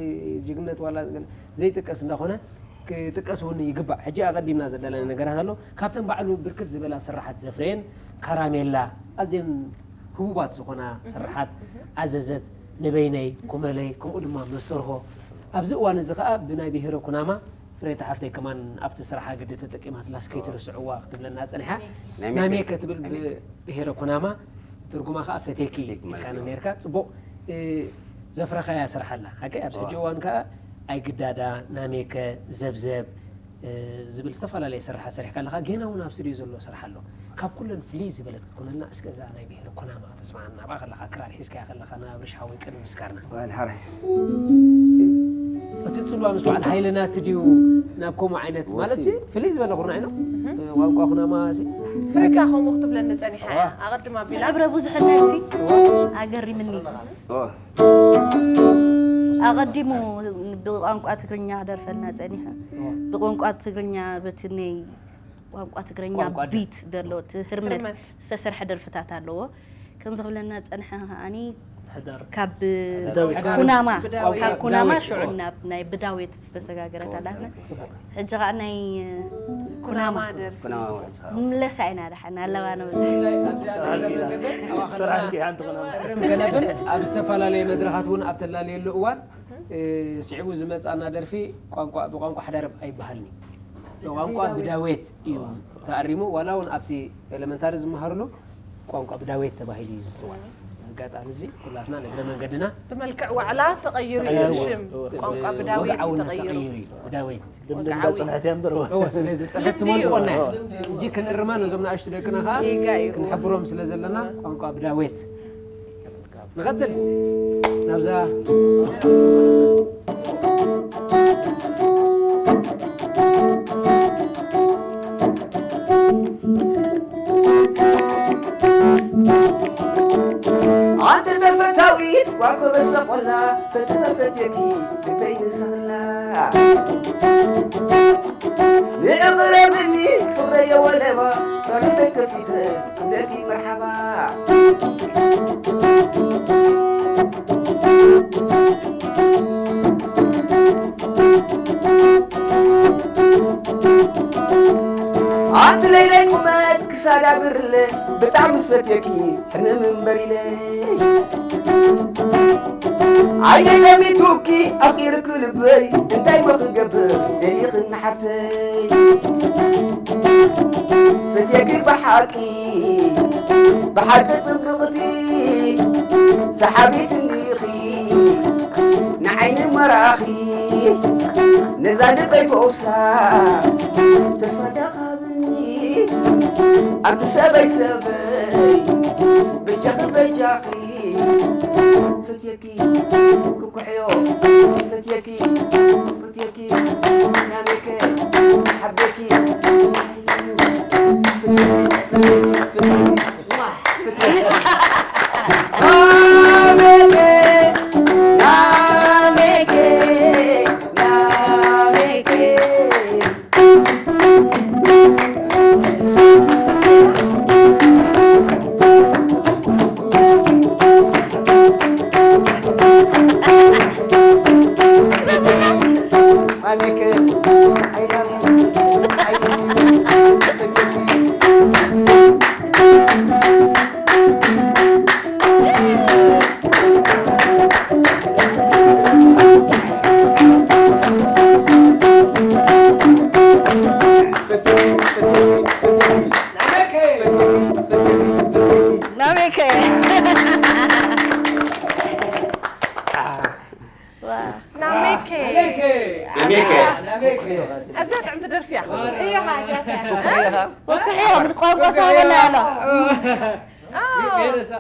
ጅግነት፣ ዋላ ዘይጥቀስ እንዳኾነ፣ ክጥቀስ እውን ይግባእ። ሕጂ ኣቐዲምና ዘዳለና ነገራት ኣሎ። ካብተን ባዕሉ ብርክት ዝበላ ስራሓት ዘፍረየን፣ ካራሜላ፣ ኣዝየን ህቡባት ዝኾና እህ፣ ስራሓት፣ እህ። ኣዘዘት፣ ንበይነይ፣ ኩመለይ፣ ከምኡ ድማ መስተርሆ። ኣብዚ እዋን እዚ ኸኣ ብናይ ብሄረ ኩናማ ፍሬታ ሓፍተይ ከማን ኣብቲ ስራሓ ግዲ ተጠቂማትላስ ከይትርስዕዋ ክትብለና ጸኒሓ። ናይ ሜከ። ናይ ሜከ ትብል ናይ ሜከ። ብብሄረ ኩናማ፣ ትርጉማ ኸኣ ፈቴኪ ፈቴኪ ማለት ኢልካና እዩ። ነርካ። ጽቡቕ፣ እ፣ ዘፍረኻያ ስራሕ ኣላ። ሓቀይ ኣብዚ ዋ። ሕጂ እዋን ከኣ ኣይግዳዳ፣ ናሜከ፣ ዘብዘብ፣ እ፣ ዝብል ዝተፈላለየ ስራሓት ሰሪሕካ ኣለኻ። ጌና እውን ኣብ ስቱድዮ ዘሎ ስራሕ ኣሎ። ካብ ኩለን ፍልይ ዝበለት ክትኮነልና እስከ እዛ ናይ ብሄረ ኩናማ ከተስምዓና። ኣብኣ ከለኻ ክራር ሒዝካያ ከለኻ ንኣብርሽ ሓወይ ቅድሚ ምስካርና። ዋል ሓራይ። እቲ ጽልዋ ምስ በዓል ሃይለ ናቲ ድዩ ናብ ከምኡ ዓይነት ማለት ወሲ። ፍልይ ዝበለ ኩርናዕ ኢኖ? እህ። ቋንቋ ኩናማ ሲ? ፍርቃ ከምኡ ክትብለኒ ጸኒሓ እያ። ኣዋ። ኣቐድማ ኣቢላ። ሕብረ ብዙሕነት ሲ? ኣዋ። ኣገሪምኒ። ኦ። ኣቐዲሙ ብቋንቋ ትግርኛ ክደርፈልና ጸኒሑ። ኦ። ብቋንቋ ትግርኛ በቲ ናይ ቋንቋ ትግርኛ ቋንቋ ደ- ቢት ዘሎ እቲ ህርመት ህርመት። ዝተሰርሐ ደርፍታት ኣለዎ። ከምዚ ክብለና ጸንሐ ከኣኒ ሕዳር። ካብ ብዳዊት። ኩናማ፣ ብዳዊት። ካብ ኩናማ ዳዊት። ሽዑ ናብ ናይ ብዳዊት ዝተሰጋገረት ኣላትና። ጽቡቕ። ሕጂ ከኣ ናይ ኩናማ ኩናማ። ደርፊ። ኩናማ። ምለሳ ኢና ደሓን ኣለዋ ነው። ስራሕ እንዲያ ሓንቲ ኩናማ። ገለብን ኣብ ዝተፈላለየ መድረኻት እውን ኣብ ተላለየሉ እዋን፣ እ፣ ስዒቡ ዝመጻና ደርፊ ቋንቋ፣ ብቋንቋ ሓዳርብ ኣይበሃልን እዩ። ብቋንቋ ብዳዌት እዩ ተኣሪሙ። ዋላ እውን ኣብቲ ኤለመንታሪ ዝመሃርሉ ቋንቋ ብዳዌት ተባሂሉ እዩ ዝጽዋዕ። ኣጋጣሚ እዚ ኩላትና ንእግረ መንገድና ብመልክዕ ዋዕላ ተቐይሩ እዩ ተቐይሩ። ሽም። ቋንቋ ብዳዌት እዩ ወግዓውነት ተቐይሩ። ተቐይሩ እዩ። ብዳዌት። ልምዲ ወግዓዊ። እንዳጽንሐት እያ እምበር። እወ፣ ስለዚ ጽሕት ልምዲ እዩ። ትመልቆና እያ። ሕጂ ክንእርማ ነዞም ንኣሽቱ ደቅና ኸኣ ይጋ እዩ። ክንሕብሮም ስለ ዘለና ቋንቋ ብዳዌት። ንቐጽል። ናብዛ ኣንቲ ተፈታዊት ጓል ኮበስተ ቆላ፣ ፈተመ ፈትየኪ ልበይ ንስኽላ። ንዕቕረብኒ ፍቕረየ ወለባ፣ በሪ ደይ ከፊተ ክብለኪ መርሓባ። ኣንቲ ለይለይ ቁመት ክሳዳ ብርለ፣ ብጣዕሚ ፈትየኪ ሕምም እምበር ኢለ። ዓይነይ ጠሚቱኪ ኣፍቂርኪ ልበይ እንታይ እሞ ክገብር ደሊኽኒ ሓብተይ ፈትየኪ ብሓቂ ብሓቂ ጽብቕቲ ሰሓቢት እንዲኺ ንዓይኒ መራኺ ነዛ ልበይ ፈውሳ ተስፋ እንዳሃብኒ ኣንቲ ሰበይ ሰበይ በጃኺ በጃኺ ፈትየኪ ክኩሕዮ ፈትየኪ ፈትየኪ ናመይከ ሓበኪ ናሜከ ናሜከ ናሜከ ኣዛ ጥዕምቲ ደርፊያ ወክሕዮ ምስ ቋንቋ ሰበና ኣሎ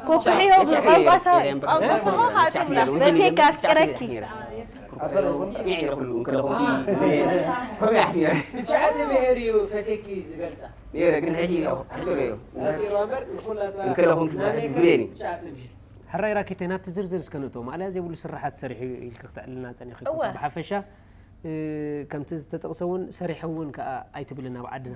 ኮክሕዮ ብቋንቋ ሰበ በቴካ ኣፍቅረኪ ትሽዓተ ብሄር እዩ ፈቴኪ ዝገልፃ ግን ሕጂ ሕቶ እዩ ነፂርዋ እምበር ንኩላታ እንከለኹም ናሜከ ብሌኒ ትሽዓተ ብሄር ሕራይ ራኬተይ ናብቲ ዝርዝር እስከ ንእቶ ማእለያ ዘይብሉ ስራሓት ሰሪሑ ኢልክ ክተዕልና ፀኒኹ እወ። ብሓፈሻ እ፣ ከምቲ ዝተጠቕሰ እውን ሰሪሐ እውን ከዓ ኣይትብልን ኣብ ዓድና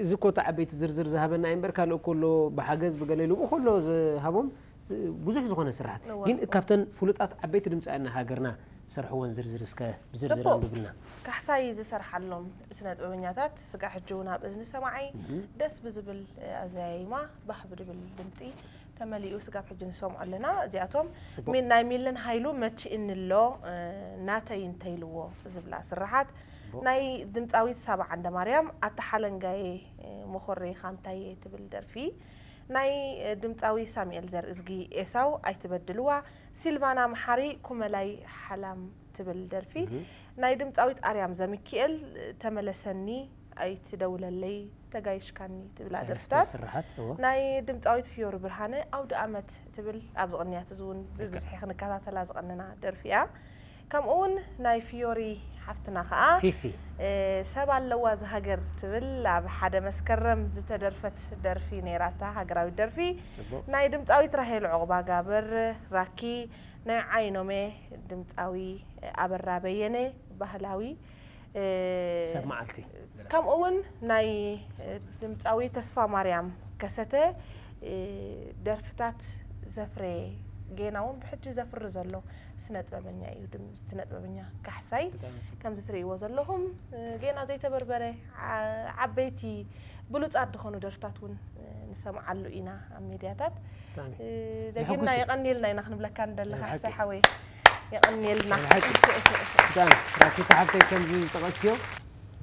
እዚ ኮታ ዓበይቲ ዝርዝር ዝሃበና እዩ እምበር ካልእ ኮሎ ብሓገዝ ብገለ ኢሉ ብኮሎ ዝሃቦም እ፣ ብዙሕ ዝኾነ ስራሓት እወ። ግን ካብተን ፍሉጣት ዓበይቲ ድምፃውያን ሃገርና ዝሰርሕወን ዝርዝር እስከ ብዝርዝር ጽቡቕ። ኣንብብልና ካሕሳይ ዝሰርሓሎም ስነ ጥበበኛታት ስጋዕ ሕጂ እውን ኣብ እዝኒ ሰማዓይ ደስ ብዝብል ኣዘያይማ ባህ ብድብል ድምፂ ተመሊኡ ስጋብ ሕጂ ንሰምዖ ኣለና እዚኣቶም ጽቡቕ። ሚ- ናይ ሚልን ሃይሉ መቺእኒ ኣሎ እ፣ ናተይ እንተይልዎ ዝብላ ስራሓት ናይ ድምፃዊት ሳባ ዓንደማርያም ኣተሓለንጋየ እ፣ መኾረይ ኻንታየ ትብል ደርፊ ናይ እ፣ ድምፃዊ ሳሙኤል ዘርእዝጊ ኤሳው ኣይትበድልዋ ሲልቫና መሓሪ ኩመላይ ሓላም ትብል ደርፊ ናይ ድምፃዊት ኣርያም ዘሚኪኤል ተመለሰኒ ኣይትደውለለይ ተጋይሽካኒ ትብላ ሰለስተ ደርፍታት ስራሓት እዎ ናይ ድምፃዊት ፍዮሪ ብርሃነ ኣውደ ኣመት ትብል ኣብዚ ቅንያት እዚ እውን ብብዝሒ ክንከታተላ ዝቐንና ደርፊ እያ ከምኡ እውን ናይ ፍዮሪ ሓፍትና ከዓ ፊፊ እ፣ ሰብ ኣለዋ ዝሃገር ትብል ኣብ ሓደ መስከረም ዝተደርፈት ደርፊ ነይራታ ሃገራዊት ደርፊ ጽቡቕ ናይ ድምፃዊት ራሄል ዑቕባ ጋብር ራኪ ናይ ዓይኖሜ ድምፃዊ ኣበራ በየነ ባህላዊ እ፣ ሰብ መዓልቲ ከምኡ እውን ናይ እ፣ ድምፃዊ ተስፋ ማርያም ከሰተ እ፣ ደርፍታት ዘፍረየ ጌና እውን ብሕጂ ዘፍሪ ዘሎ ስነ ጥበበኛ እዩ ድም- ስነ ጥበበኛ ካሕሳይ ብጣዕሚ ጽቡቕ። ከምዚ ትርእይዎ ዘለኹም እ፣ ጌና ዘይተበርበረ ዓ- ዓበይቲ ብሉፃት ዝኾኑ ደርፍታት እውን እ፣ ንሰምዓሉ ኢና ኣብ ሜድያታት ብጣዕሚ እ፣ ደጊምና ዘሐጉስ እዩ። የቐንየልና ኢና ክንብለካ ንደሊ ናይ ካሕሳይ ሓቂ። ሓወይ የቐንየልና ናይ ሓቂ። ብጣዕሚ ራኪታ ሓብተይ ከምዚ ዝጠቐስክዮ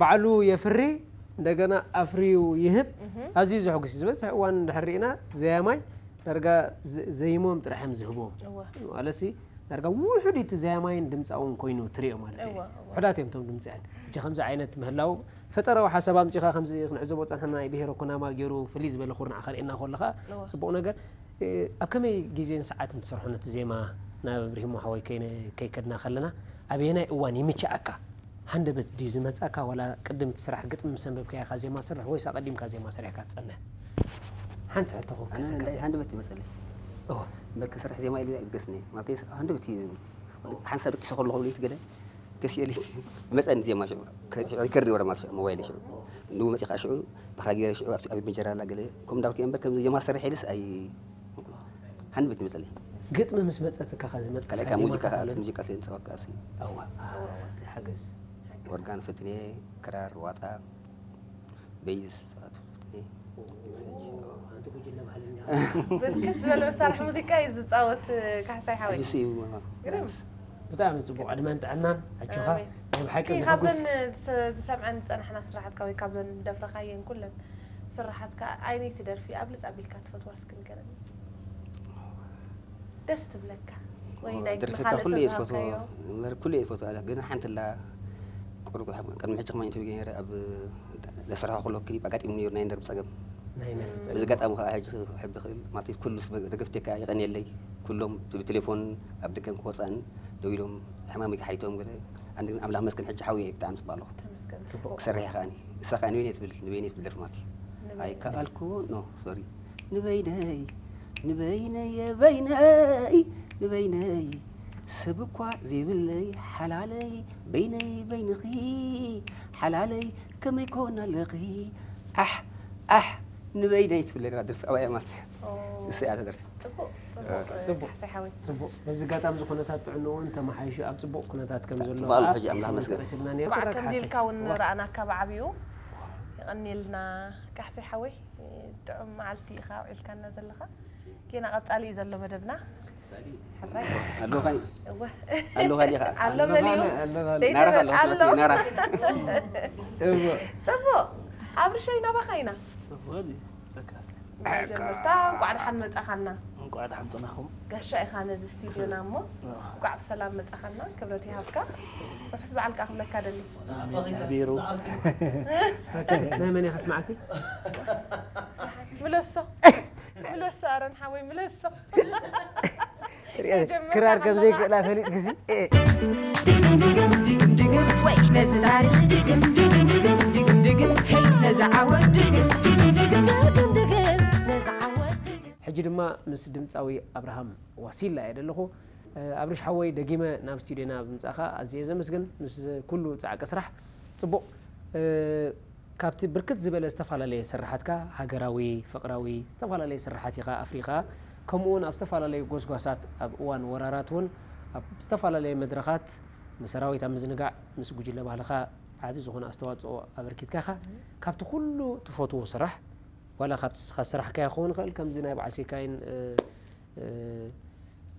ባዕሉ የፍሪ እንደገና ኣፍርዩ ይህብ ኣዝዩ ዘሐጉስ እዩ ዝበዝሕ እዋን እንድሕር ርኢና ዘያማይ ዳርጋ ዘ- ዘይሞም ጥራሕ እዮም ዝህብዎም እወ ማለትሲ ዳርጋ ውሑድ እቲ ዘያማይን ድምፃውን ኮይኑ ትሪኦ ማለት እዩ እወ እወ ውሑዳት እዮም እቶም ድምፅያን እጂ ከምዚ ዓይነት ምህላው ፈጠራዊ ሓሳብ ኣምፂኻ ከምዚ ክንዕዘቦ ፀንሐና ናይ ብሄረ ኩናማ ገይሩ ፍልይ ዝበለ ኩርናዕ ከርእየና ከለኻ እወ ፅቡቕ ነገር እ፣ ኣብ ከመይ ግዜን ሰዓትን ትሰርሖ ነቲ ዜማ ናብ ብርሂሞ ሓወይ ከይነ- ከይከድና ከለና ኣበየናይ እዋን ይምችኣካ ሃንደበት ድዩ ዝመፅኣካ ዋላ ቅድም እቲ ስራሕ ግጥሚ ምስ ኣንበብካዮ ኢኻ ዜማ ትሰርሕ ወይስ ኣቐዲምካ ዜማ ሰሪሕካ ትፀንሕ ሓንቲ ሕቶ ኣነ ክውከሰካ እንታይ እዚኣ። ሃንደበት ይመፀለይ ኦ፣ መከ ስራሕ ዜማ ኢሉ ይገስኒ ማለት ሃንደበት እዩ ሓንሳብ ደቂሰ ከለኹ ለይቲ ገለ ተስኤለይ መፀኒ ዜማ ሽዑ ሪከርድ ይወረ ማለት ሽዑ ሞባይል ሽዑ ንኡ መፂኻ ሽዑ ባኻ ገይረ ሽዑ ኣብቲ ኣብ መጀራላ ገለ ከም እንዳብልክ እምበር ከም ዜማ ሰርሕ ኢልስ ኣይ ሃንደበት ይመፀለይ ግጥሚ ምስ መፀትካ ከ ዝመፅእ ካልኣይ ካብ ሙዚቃ ሙዚቃ ስለ ንፃወት ካሲ ሓገዝ ኦርጋን ፈትኔ ክራር ዋጣ በይዝ ፃወት ፈትኔ ብርክት ዝበለ መሳርሒ ሙዚቃ እዩ ዝፃወት ካሕሳይ ሓወይ ሕጅስ እዩ ግርም ብጣዕሚ ጽቡቕ፣ ዕድመን ጥዕናን ኣጆኻ። ኣሜን። ናይ ብሓቂ እስኪ ዘሐጉስ። ካብዘን ዝሰ-፣ ዝሰምዐን ዝጸናሕና ስራሓትካ ወይ ካብዘን ደፍረኻየን ኩለን ስራሓትካ ኣየነይቲ ደርፊ ኣብልጽ ኣቢልካ ትፈትዋ እስኪ ንገረኒ? ደስ ትብለካ? ወይ ናይ ደርፍካ ካልእ ኩሉ ሰብ እየ ዝፈትዎ። ዝሃብካዮ? እምበር ኩሉ እየ ዝፈትዎ ኣለ። ግን ሓንቲ ኣላ ቁሩብ ቅድሚ ሕጂ ከማን ኢንተርቪው ገይረ ኣብ ዘስራሖ ከሎ ክሊፕ ኣጋጢሙ ነይሩ ናይ ነርቭ ጸገም። ናይ ነርቭ ጸገም። በዚ ኣጋጣሚ ከኣ ሕጂ ክሕብ ይኽእል ማለት እዩ። ኩሉ ሰብ ደገፍቴካ የቐንየለይ። ኩሎም ብቴሌፎን ኣብ ደገን ክወጻእን ደው ኢሎም ሕማመይ ክሓይቶም ገለ። ኣንድ ግን ኣምላኽ መስገን ሕጂ ሓውየ ብጣዕሚ ጽቡቕ ኣለኹ። ተመስገን። ጽቡቕ። ክሰርሕ እየ ከኣኒ። እሳ ከኣ ንበይነይ ትብል፣ ንበይነይ ትብል ደርፊ ማለት እዩ። ንበይነይ። ኣይከኣልኩ፣ ኖ፣ ሶሪ። ንበይነይ፣ ንበይነይ፣ በይነይ፣ ንበይነይ። ሰብ እኳ ዘይብለይ ሓላለይ፣ በይነይ፣ በይንኺ፣ ሓላለይ፣ ከመይ ኮን ኣለኺ? ኣሕ፣ ኣሕ፣ ንበይነይ ትብል ነይራ ደርፊ ኣብኣ እያ ማለት እዩ። ኦ። እሳ እያ እታ ደርፊ። ጽቡቕ፣ ጽቡቕ፣ እ፣ ጽቡቕ። ካሕሳይ ሓወይ። ጽቡቕ። በዚ ኣጋጣሚ እዚ ኩነታት ጥዕንኡን ተመሓይሹ ኣብ ጽቡቕ ኩነታት ከም ዘሎ ጽቡቕ ኣሎ ከዓ ሕጂ ኣምላኽ መስገን። ጠቒስልና ነይሩ። እንቋዕ ከምዚ ኢልካ እውን እዋ። ረኣናካ ብዓቢኡ። የቐንየልና ካሕሳይ ሓወይ። ጥዑም መዓልቲ ኢኻ ኣውዒልካና ዘለኻ። ጌና ቀጻሊ እዩ ዘሎ መደብና። ሕራይ። ኣለኻ? እወ። ኣለኻ ዲኻ? ኣሎ መን እዩ? ኣሎ፣ ኣሎ፣ ኣሎ። ደይተ ናራ በል፣ ኣሎ፣ ኣሎ። ናራ። እወ። ጽቡቕ። ኣብርሸይ ናባኻ ኢና። እወ፣ በቃ። መጀመርታ እንቋዕ ደሓን መጻኻና። እንቋዕ ደሓን ጸናኹም። ጋሻ ኢኻ ነዚ ስቱድዮና እሞ፣ እወ። እንቋዕ ብሰላም መጻኻና። ክብረት ይሃብካ። ርሑስ በዓል ከኣ ክብለካ ደሊ። ኣሜን። ኣሕቢሩ። ናይ መን እየ ከስምዓኪ? ምለሶ። ምለሶ ኣረን ሓወይ ምለሶ። ሪአ፣ ጀመርካ ክራር ከም ከለኻ። ዘይክእላ ፈሊጥ ግዚ። ድግም ድግም ድግም ድግም ወይ ነዚ ታሪኽ ድግም ድግም ድግም ድግም ድግም ሄይ ነዚ ዓወት ድግም ድግም ድግም ድግም ድግም ነዚ ዓወት ድግም። ሕጂ ድማ ምስ ድምጻዊ ኣብርሃም ዋሲላ እየ ደለኹ። እ፣ ኣብርሽ ሓወይ ደጊመ ናብ ስቱድዮና ብምጻእካ ኣዝየ ዘመስግን። ምስ ኩሉ ጻዕቂ ስራሕ ጽቡቕ፣ እ፣ ካብቲ ብርክት ዝበለ ዝተፈላለየ ስርሓትካ፣ ሃገራዊ፣ ፍቕራዊ፣ ዝተፈላለየ ስርሓት ኢኻ ኣፍሪኻ። ከምኡ እውን ኣብ ዝተፈላለዩ ጎስጓሳት፣ ኣብ እዋን ወራራት እውን ኣብ ዝተፈላለየ መድረኻት ንሰራዊት ኣብ ምዝንጋዕ ምስ ጉጅለ ባህልኻ ዓቢ ዝኾነ ኣስተዋጽኦ ኣበርኪትካ ኢኻ። ካብቲ ኩሉ ትፈትዎ ስራሕ፣ ዋላ ካብቲ ንስኻ ዝሰራሕካዮ ክኸውን ይኽእል፣ ከምዚ ናይ በዓል ሴካይን፣ እ፣ እ፣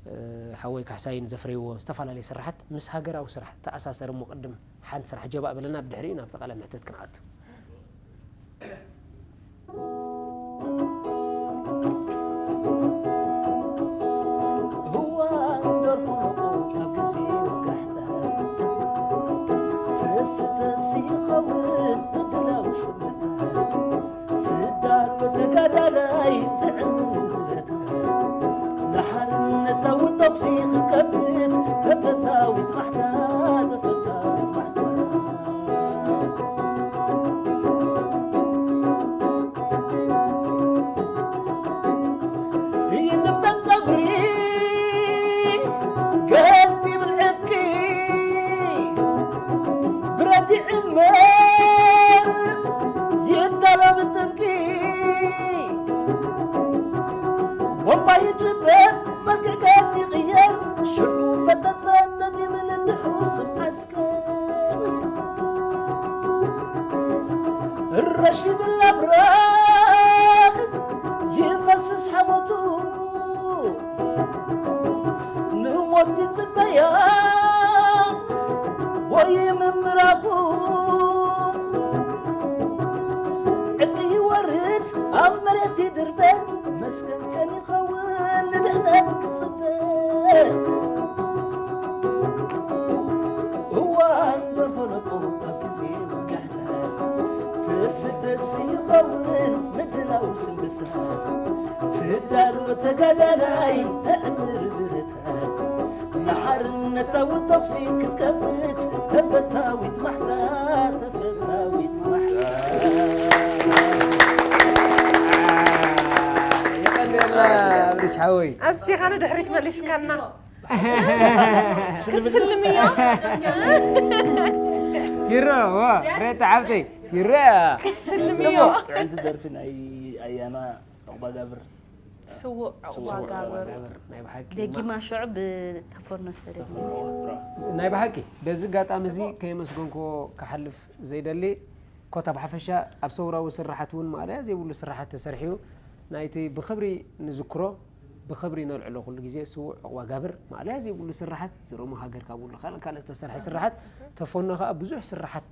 እ፣ ሓወይ ካሕሳይን ዘፍረይዎ ዝተፈላለየ ስራሓት ምስ ሃገራዊ ስራሕ ተኣሳሰር እሞ ቅድም ሓንቲ ስራሕ ጀባእ በለና፣ ብድሕሪኡ ናብቲ ቃለ መሕትት ክንኣቱ። እዋን ደርሆ ካብ ግዜ ወጋሕታ ትስደስ ይኸውን ምድላው ስምታ ትዳሎ ተጋዳላይ ትዕምር ንሓርነታዊ ተኹሲ ክከፍት ተፈታዊት ማሕታ ተፈታዊት ማሕታ ይጥብጠብ ጸጉሪ ገልቢ ብልዕኪ ብረት ይዕመር ይዳሎ ብጥብቂ ቦምባ ይጭበጥ መልክዕ ገጽ ይቕየር ሽዑ ፈጠጥ ፈጠጥ ይብል ድሕሩ ስም ዓስከር ረሺ ብላብራኽ ይፈስስ ሓሞቱ ንሞት ይጽበያ ወይ ምምራኹ ዕጥቂ ይወርድ ኣብ መሬት ይድርበ መስቀንቀን ይኸውን ንድሕነት ክጽበ እዋን በፈለቆ ኣብ ግዜ ወጋሕታ ትስደስ ይኸውን ምድላው ስንብታ ትዳሎ ተጋዳላይ ተዕምር ብረታ ንሓርነታዊ ተኹሲ ክትከፍት ተፈታዊት ማሕታ ተፈታዊት ማሕታ የቐንየልና ኣብርሽ ሓወይ። ኣዚኻ ንድሕሪት መሊስካና። ክትስልምዮ? ይረ፣ ዋ፣ ሬታ ሓብተይ፣ ይረ። ክትስልምዮ? ጥዕምቲ ደርፊ ናይ ኣያና ዑቕባጋብር። ስዉእ ስዉእ ዑቕባጋብር። ዑቕባጋብር፣ ናይ ብሓቂ። ደጊማ ሽዑ ብተፈርኖ ዝተደግመ። ናይ ብሓቂ፣ በዚ ኣጋጣሚ እዚ ከየመስገንክዎ ክሓልፍ ዘይደሊ፣ ኮታ ብሓፈሻ ኣብ ሰውራዊ ስራሓት እውን ማእለያ ዘይብሉ ስራሓት ተሰሪሑ፣ ናይቲ ብኽብሪ ንዝክሮ፣ ብኽብሪ ነልዕሎ። ኩሉ ግዜ ስዉእ ዕቑባ ጋብር ማእለያ ዘይብሉ ስርሓት ዝሮሞ ሃገር ካብ ኩሉ ካልእ ካልእ ዝተሰርሐ ስርሓት ተፈኖ ከኣ ብዙሕ ስርሓት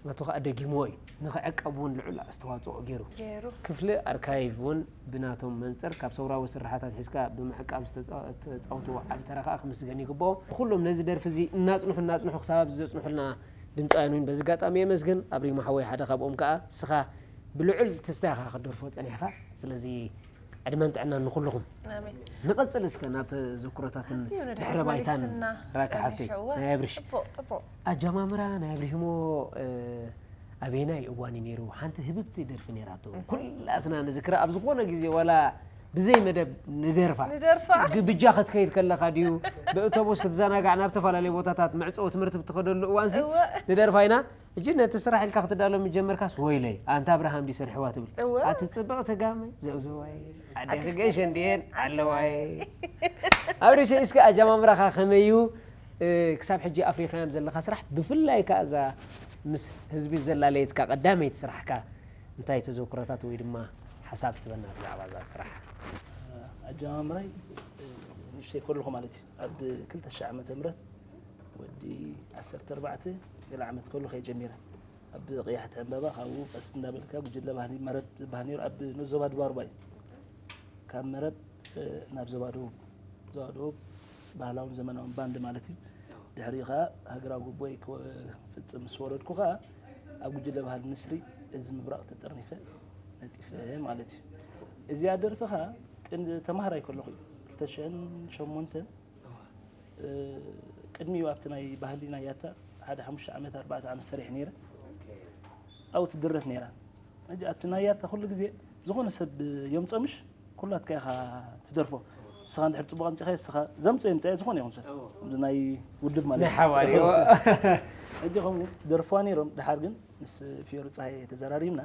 ናቱ ከኣ ደጊምዎ እዩ። ንኽዕቀብ እውን ልዑል ኣስተዋጽኦ ገይሩ። ገይሩ። ክፍሊ ኣርካይቭ እውን ብናቶም መንጽር ካብ ሰውራዊ ስርሓታት ሒዝካ ብምዕቃብ ዝተጻ-፣ ዝተጻወትዎ ዓቢ ተራ ከኣ ክምስገን ይግብኦ። ኩሎም ነዚ ደርፊ እዚ እናጽንሑ እናጽንሑ ክሳብ ኣብዚ ዘጽንሑልና ድምጻውያን እውን በዚ ኣጋጣሚ የመስግን። ኣብሪማ ሓወይ ሓደ ካብኦም ከኣ እስኻ ብልዑል ትስታ ኢኻ ክትደርፎ ጸኒሕካ። ስለዚ ዕድመን ጥዕናን ንኹልኹም። ኣሜን። ንቐጽል እስከ ናብ ተዘክሮታትን ኣዝዩ ንድሕሪ ድሕረ ባይታን ተመሊስና ራካ ሓፍተይ። ጸኒሑ። እወ፣ ናይ ኣብርሽ ጽቡቕ፣ ጽቡቕ። ኣጀማምራ ናይ ኣብርሂሞ፣ እ፣ ኣበየናይ እዋን እዩ ነይሩ? ሓንቲ ህብብቲ ደርፊ ነይራቶ። ኩላትና ንዝክራ ኣብ ዝኾነ ግዜ ዋላ ብዘይ መደብ ንደርፋ። ንደርፋ። ግ-፣ ብጃ ክትከይድ ከለኻ ድዩ? ብእቶቡስ ክትዘናጋዕ ናብ ዝተፈላለዩ ቦታታት መዕጸዊ ትምህርቲ ብትኸደሉ እዋንሲ እወ። ንደርፋ ኢና። እጂ ነቲ ስራሕ ኢልካ ክትዳሎ ምጀመርካስ ወይለይ፣ ኣንታ ኣብርሃም ድዩ ሰርሕዋ ትብል? እወ። ኣቲ ጽብቕቲ ጋመ ዘውዘዋይ፣ ኣዴኺ ኣዴኺ ገሸ እንድየን ኣለዋይ። ኣብርሸ እስከ ኣጀማምራኻ ከመይ እዩ? እ፣ ክሳብ ሕጂ ኣፍሪኻዮም ዘለኻ ስራሕ፣ ብፍላይ ከኣ እዛ ምስ ህዝቢ ዘላለየትካ ቀዳመይቲ ስራሕካ፣ እንታይ ተዘክሮታት ወይ ድማ ሓሳብ ትበና ብዛዕባ እዛ ስራሕ? ኣጀማምራይ፣ እ፣ ንእሽተይ ከለኹ ማለት እዩ። ኣብ ክልተ ሽሕ ዓመተ ምህረት ወዲ ዓሰርተ ኣርባዕተ ገለ ዓመት ከለኹ እየ ጀሚረ። ኣብ ቀያሕቲ ዕምባባ፣ ካብኡ ቀስ እንዳበልካ ጉጅለ ባህሊ መረብ ዝበሃል ነይሩ፣ ኣብ ንኡስ ዞባ ደቡብ ኣርባ እዩ። ካብ መረብ፣ እ፣ ናብ ዞባ ደቡብ፣ ዞባ ደቡብ ባህላውን ዘመናውን ባንድ ማለት እዩ። ድሕሪኡ ኸዓ ሃገራዊ ጉቦይ ክወ-፣ ክፍጽም ምስ ወረድኩ ኸዓ ኣብ ጉጅለ ባህሊ ንስሪ እዚ ምብራቕ ተጠርኒፈ ነጢፈ ማለት እዩ። እዚኣ ደርፊ ኸዓ ቅን-፣ ተማሃራይ ከለኹ እዩ፣ ክልተ ሽሕን ሸሞንተን እ፣ ቅድሚኡ ኣብቲ ናይ ባህሊ ናይ ያታ ሓደ ሓሙሽተ ዓመት፣ ኣርባዕተ ዓመት ሰሪሐ ነይረ። ኣብኡ ትድረፍ ነይራ። ሕጂ ኣብቲ ናይ ያታ ኩሉ ግዜ ዝኾነ ሰብ የምጾ ምሽ፣ ኩላትካ ኢኻ ትደርፎ። ንስኻ እንድሕር ጽቡቕ ኣምጺእካዮ፣ ንስኻ ዘምጾ የምጽእ፣ ዝኾነ ይኹን ሰብ። እዎ። ከምዚ ናይ ውድብ ማለት ናይ እዩ። ሓባር እዩ። ሕጂ ከምኡ ደርፍዋ ነይሮም። ድሓር ግን ምስ ፊዮሪ ጸሃየ ተዘራሪብና፣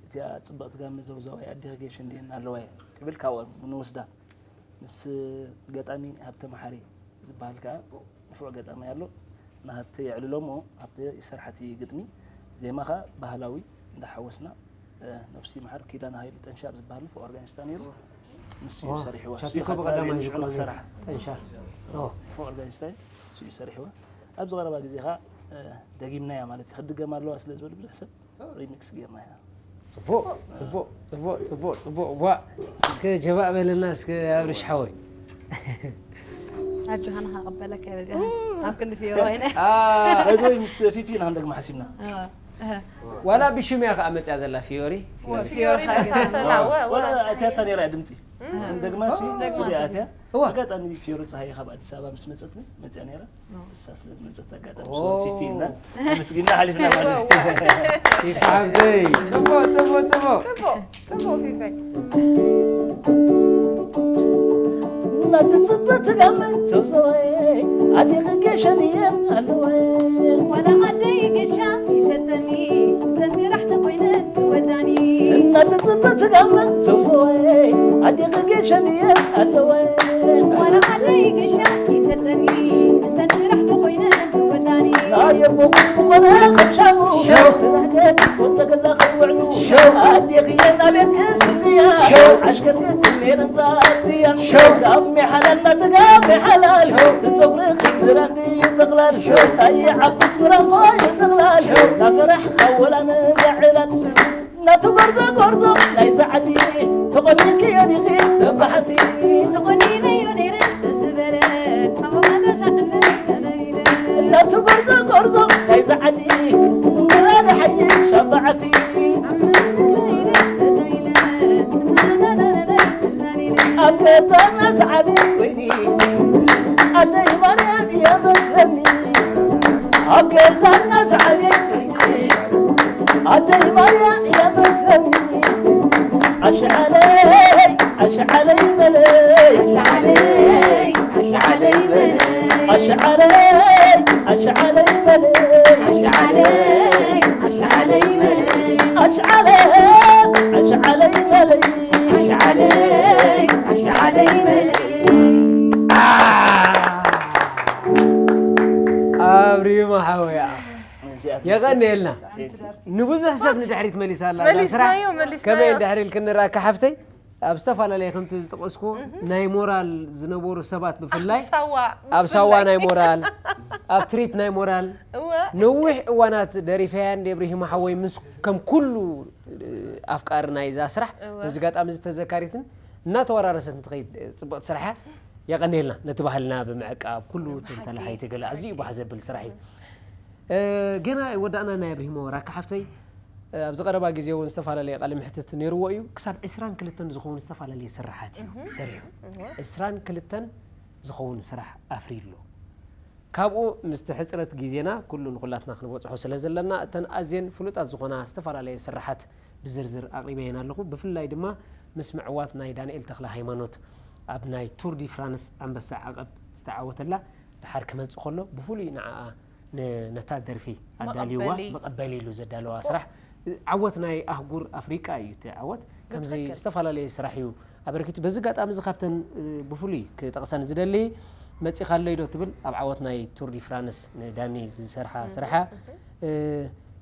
እቲኣ ጽብቕቲ ጋመ ዘውዘዋይ ኣዴኺ ጌሽ እንድየን ኣለዋየ ክብል ካብኦም ንወስዳ። ምስ ገጣሚ ሃብተ መሓሪ ዝበሃል ከኣ ንፉዕ ገጣሚ ኣሎ። ንሃብተ የዕልሎ እሞ ሃብተ ይሰርሓ እቲ ግጥሚ። ዜማ ከኣ ባህላዊ እንዳሓወስና፣ እ፣ ነብሱ ይምሓር ኪዳነ ሃይሉ ጠንሻር ዝበሃል ንፉዕ ኦርጋኒስታ ነይሩ። ንሱ እዩ ኦ፣ ሰሪሕዋ። እሱ እዩ ቻፒኮ ካብ ብቐዳማይ ጣብያ ንሽዑ ዝኮነ ናሰራሕ። ጠንሻር። ኦ። ንፉዕ ኦርጋኒስታ እዩ። እሱ እዩ ሰሪሕዋ። ኣብዚ ቀረባ ግዜ ከኣ፣ እ፣ ደጊምናያ ማለት እዩ። ክትድገም ኣለዋ ስለ ዝበሉ ብዙሕ ሰብ ሪሚክስ ጌርናያ። ጽቡቕ፣ ጽቡቕ፣ ጽቡቕ፣ ጽቡቕ፣ ጽቡቕ። ዋ፣ እስከ ጀባእ በለና እስከ ኣብርሽ ሓወይ። ኣጆኻ ንኻ ቀበለካ እየ በዚኣ። ኣብ ክንዲ ፊዮሮ ኮይነ። አ፣ እዚ ወይ ምስ ፊፊ ኢና ክንደግማ ሓሲብና። እ፣ እህ። ዋላ ብሽም እያ ከኣ መጽያ ዘላ ፊዮሪ። ወ-፣ ፊዮሪ ፊዮሪ ከኣ ነሳሰላ፣ ወ-፣ ወ-፣ ወላ ኣትያታ ነይራ እያ ድምጺ። እም። ክንደግማ ሲ እም። ስቱድዮ ኣትያ። እዋ። ኣጋጣሚ ፊዮሪ ጸሃየ ካብ ኣዲስ ኣበባ ምስ መጸት መጽያ ነይራ። እሳ ስለ ዝመጸት ኣጋጣሚ ኦ። ሶ ፊፊ ኢልና ኣመስጊና ሓሊፍና ማለት እዩ። ፊፊ ሓብተይ፣ ጽቡቕ፣ ጽቡቕ፣ ጽቡቕ። ጽቡቕ፣ ጽቡቕ ፊፈይ። እናትጽበት ጋመ ሶሶይ፣ ኣዴኺ ገሸን እየን ኣለወይ። ዋላ ዓደይ ገሻ ይሰልጠኒ፣ ሰንቲ ራሕቲ ኮይነን ዝወልዳኒ። እናትጽበት ጋመ ሶሶይ፣ ኣዴኺ ገሸን እየን ኣለወይ። ዋላ ዓደይ ገሻ ይሰልጠኒ፣ ሰንቲ ራሕቲ ኮይነን ዝወልዳኒ። ናይ ኣቦ ቁስ ዝኾነ ከም ሻሙ፣ ሸው። ስራሕ ገዲፎም ተገዛ ከይውዕሉ። ሸው። ኣዴኺ እየን ኣቤት ክስንያ፣ ሸው። ኣሽከር ክትሜረን ዛብያ። ሸው። ጋሜ ሓላል ናተ ጋሜ ሓላል፣ ሸው። ትጸጉሪ ክምራን ድዩ ጠቕላል፣ ሸው። ታየ ዓብስ ምራን ኮይኑ ጠቕላል፣ ሸው። ናፈራሕ ኣወላ ንዘዕላል። ናቱ ጎርዞ ጎርዞ ናይዛ ዓዲ፣ ተቖኒንክዮ ዲኺ በባሕቲ? ተቖኒነዮ ነይረ ዝበለ፣ ሓወማ ተኻዕለ ተበይለ። ናቱ ጎርዞ ጎርዞ ናይዛ ዓዲ፣ እንጀራ ንሓይሽ ኣባዓቲ። ኣብ ገዛና ዝዓበየ ኮይኒ፣ ኣደይ ማርያም እያ መስለኒ። ኣብ ገዛና ዝዓበየ ኮይኒ፣ ኣደይ ማርያም እያ መስለኒ። ኣሽዓለይ፣ ኣሽዓለይ በለይ። ኣሽዓለይ፣ ኣሽዓለይ በለይ። ኣሽዓለይ፣ ኣሽዓለይ በለይ። ኣሽዓለይ፣ ኣሽዓለይ በለይ። ኣሽዓለይ፣ ኣሽዓለይ በለይ። ኣሽዓለይ፣ ኣሽዓለይ በለይ። ኣብሪማ ሓወያ። እዚኣ የቐንየልና። ትመስል። ንብዙሕ ሰብ ንድሕሪት መሊሳ ኣላ እዛ ስራሕ። መሊስናዮ፣ መሊስናዮ። ከመይ እንድሕር ኢልክኒ ራካ ሓፍተይ? ኣብ ዝተፈላለየ ከምቲ ዝጠቐስኩ ናይ ሞራል ዝነበሩ ሰባት ብፍላይ ሳዋ ኣብ ሳዋ ናይ ሞራል ኣብ ትሪፕ ናይ ሞራል እወ ነዊሕ እዋናት ደሪፈያ እንደ እብሪሂም ሓወይ ምስ ከም ኩሉ ኣፍቃሪ ናይዛ ስራሕ እወ። በዚ ኣጋጣሚ እዚ ተዘካሪትን እናተወራረሰት እንትኸይድ ፅብቕቲ ስራሓ የቐንየልና ነቲ ባህልና ብምዕቃብ ኩሉ ትንተና ሓይቲ ገለ ኣዝዩ ባህ ዘብል ስራሕ እዩ ገና ወዳእና ናይ ኣብሪሂሞ ራካ ሓፍተይ ኣብዚ ቀረባ ግዜ እውን ዝተፈላለየ ቃለ ምሕትት ነይርዎ እዩ ክሳብ ዕስራን ክልተን ዝኸውን ዝተፈላለየ ስራሓት እዩ ሰሪሑ ዕስራን ክልተን ዝኸውን ስራሕ ኣፍርዩ ኣሎ ካብኡ ምስቲ ሕፅረት ግዜና ኩሉ ንኩላትና ክንበፅሖ ስለ ዘለና እተን ኣዝየን ፍሉጣት ዝኾና ዝተፈላለየ ስራሓት ብዝርዝር ኣቕሪበየን ኣለኹ ብፍላይ ድማ ምስ ምዕዋት ናይ ዳንኤል ተኽለ ሃይማኖት ኣብ ናይ ቱር ዲ ፍራንስ ኣንበሳ ዓቐብ ዝተዓወተላ ድሓር ክመፅእ ከሎ ብፍሉይ ንዓኣ ነታ ደርፊ ኣዳልይዋ መቐበሊ ኢሉ ዘዳለዋ ስራሕ ዓወት ናይ ኣህጉር ኣፍሪቃ እዩ እቲ ዓወት ከምዚ ዝተፈላለየ ስራሕ እዩ ኣበርኪቱ በዚ ኣጋጣሚ እዚ ካብተን ብፍሉይ ክጠቕሰን ዝደሊ መፂኻለይ ዶ ትብል ኣብ ዓወት ናይ ቱር ዲ ፍራንስ ንዳኒ ዝሰርሓ ስርሓ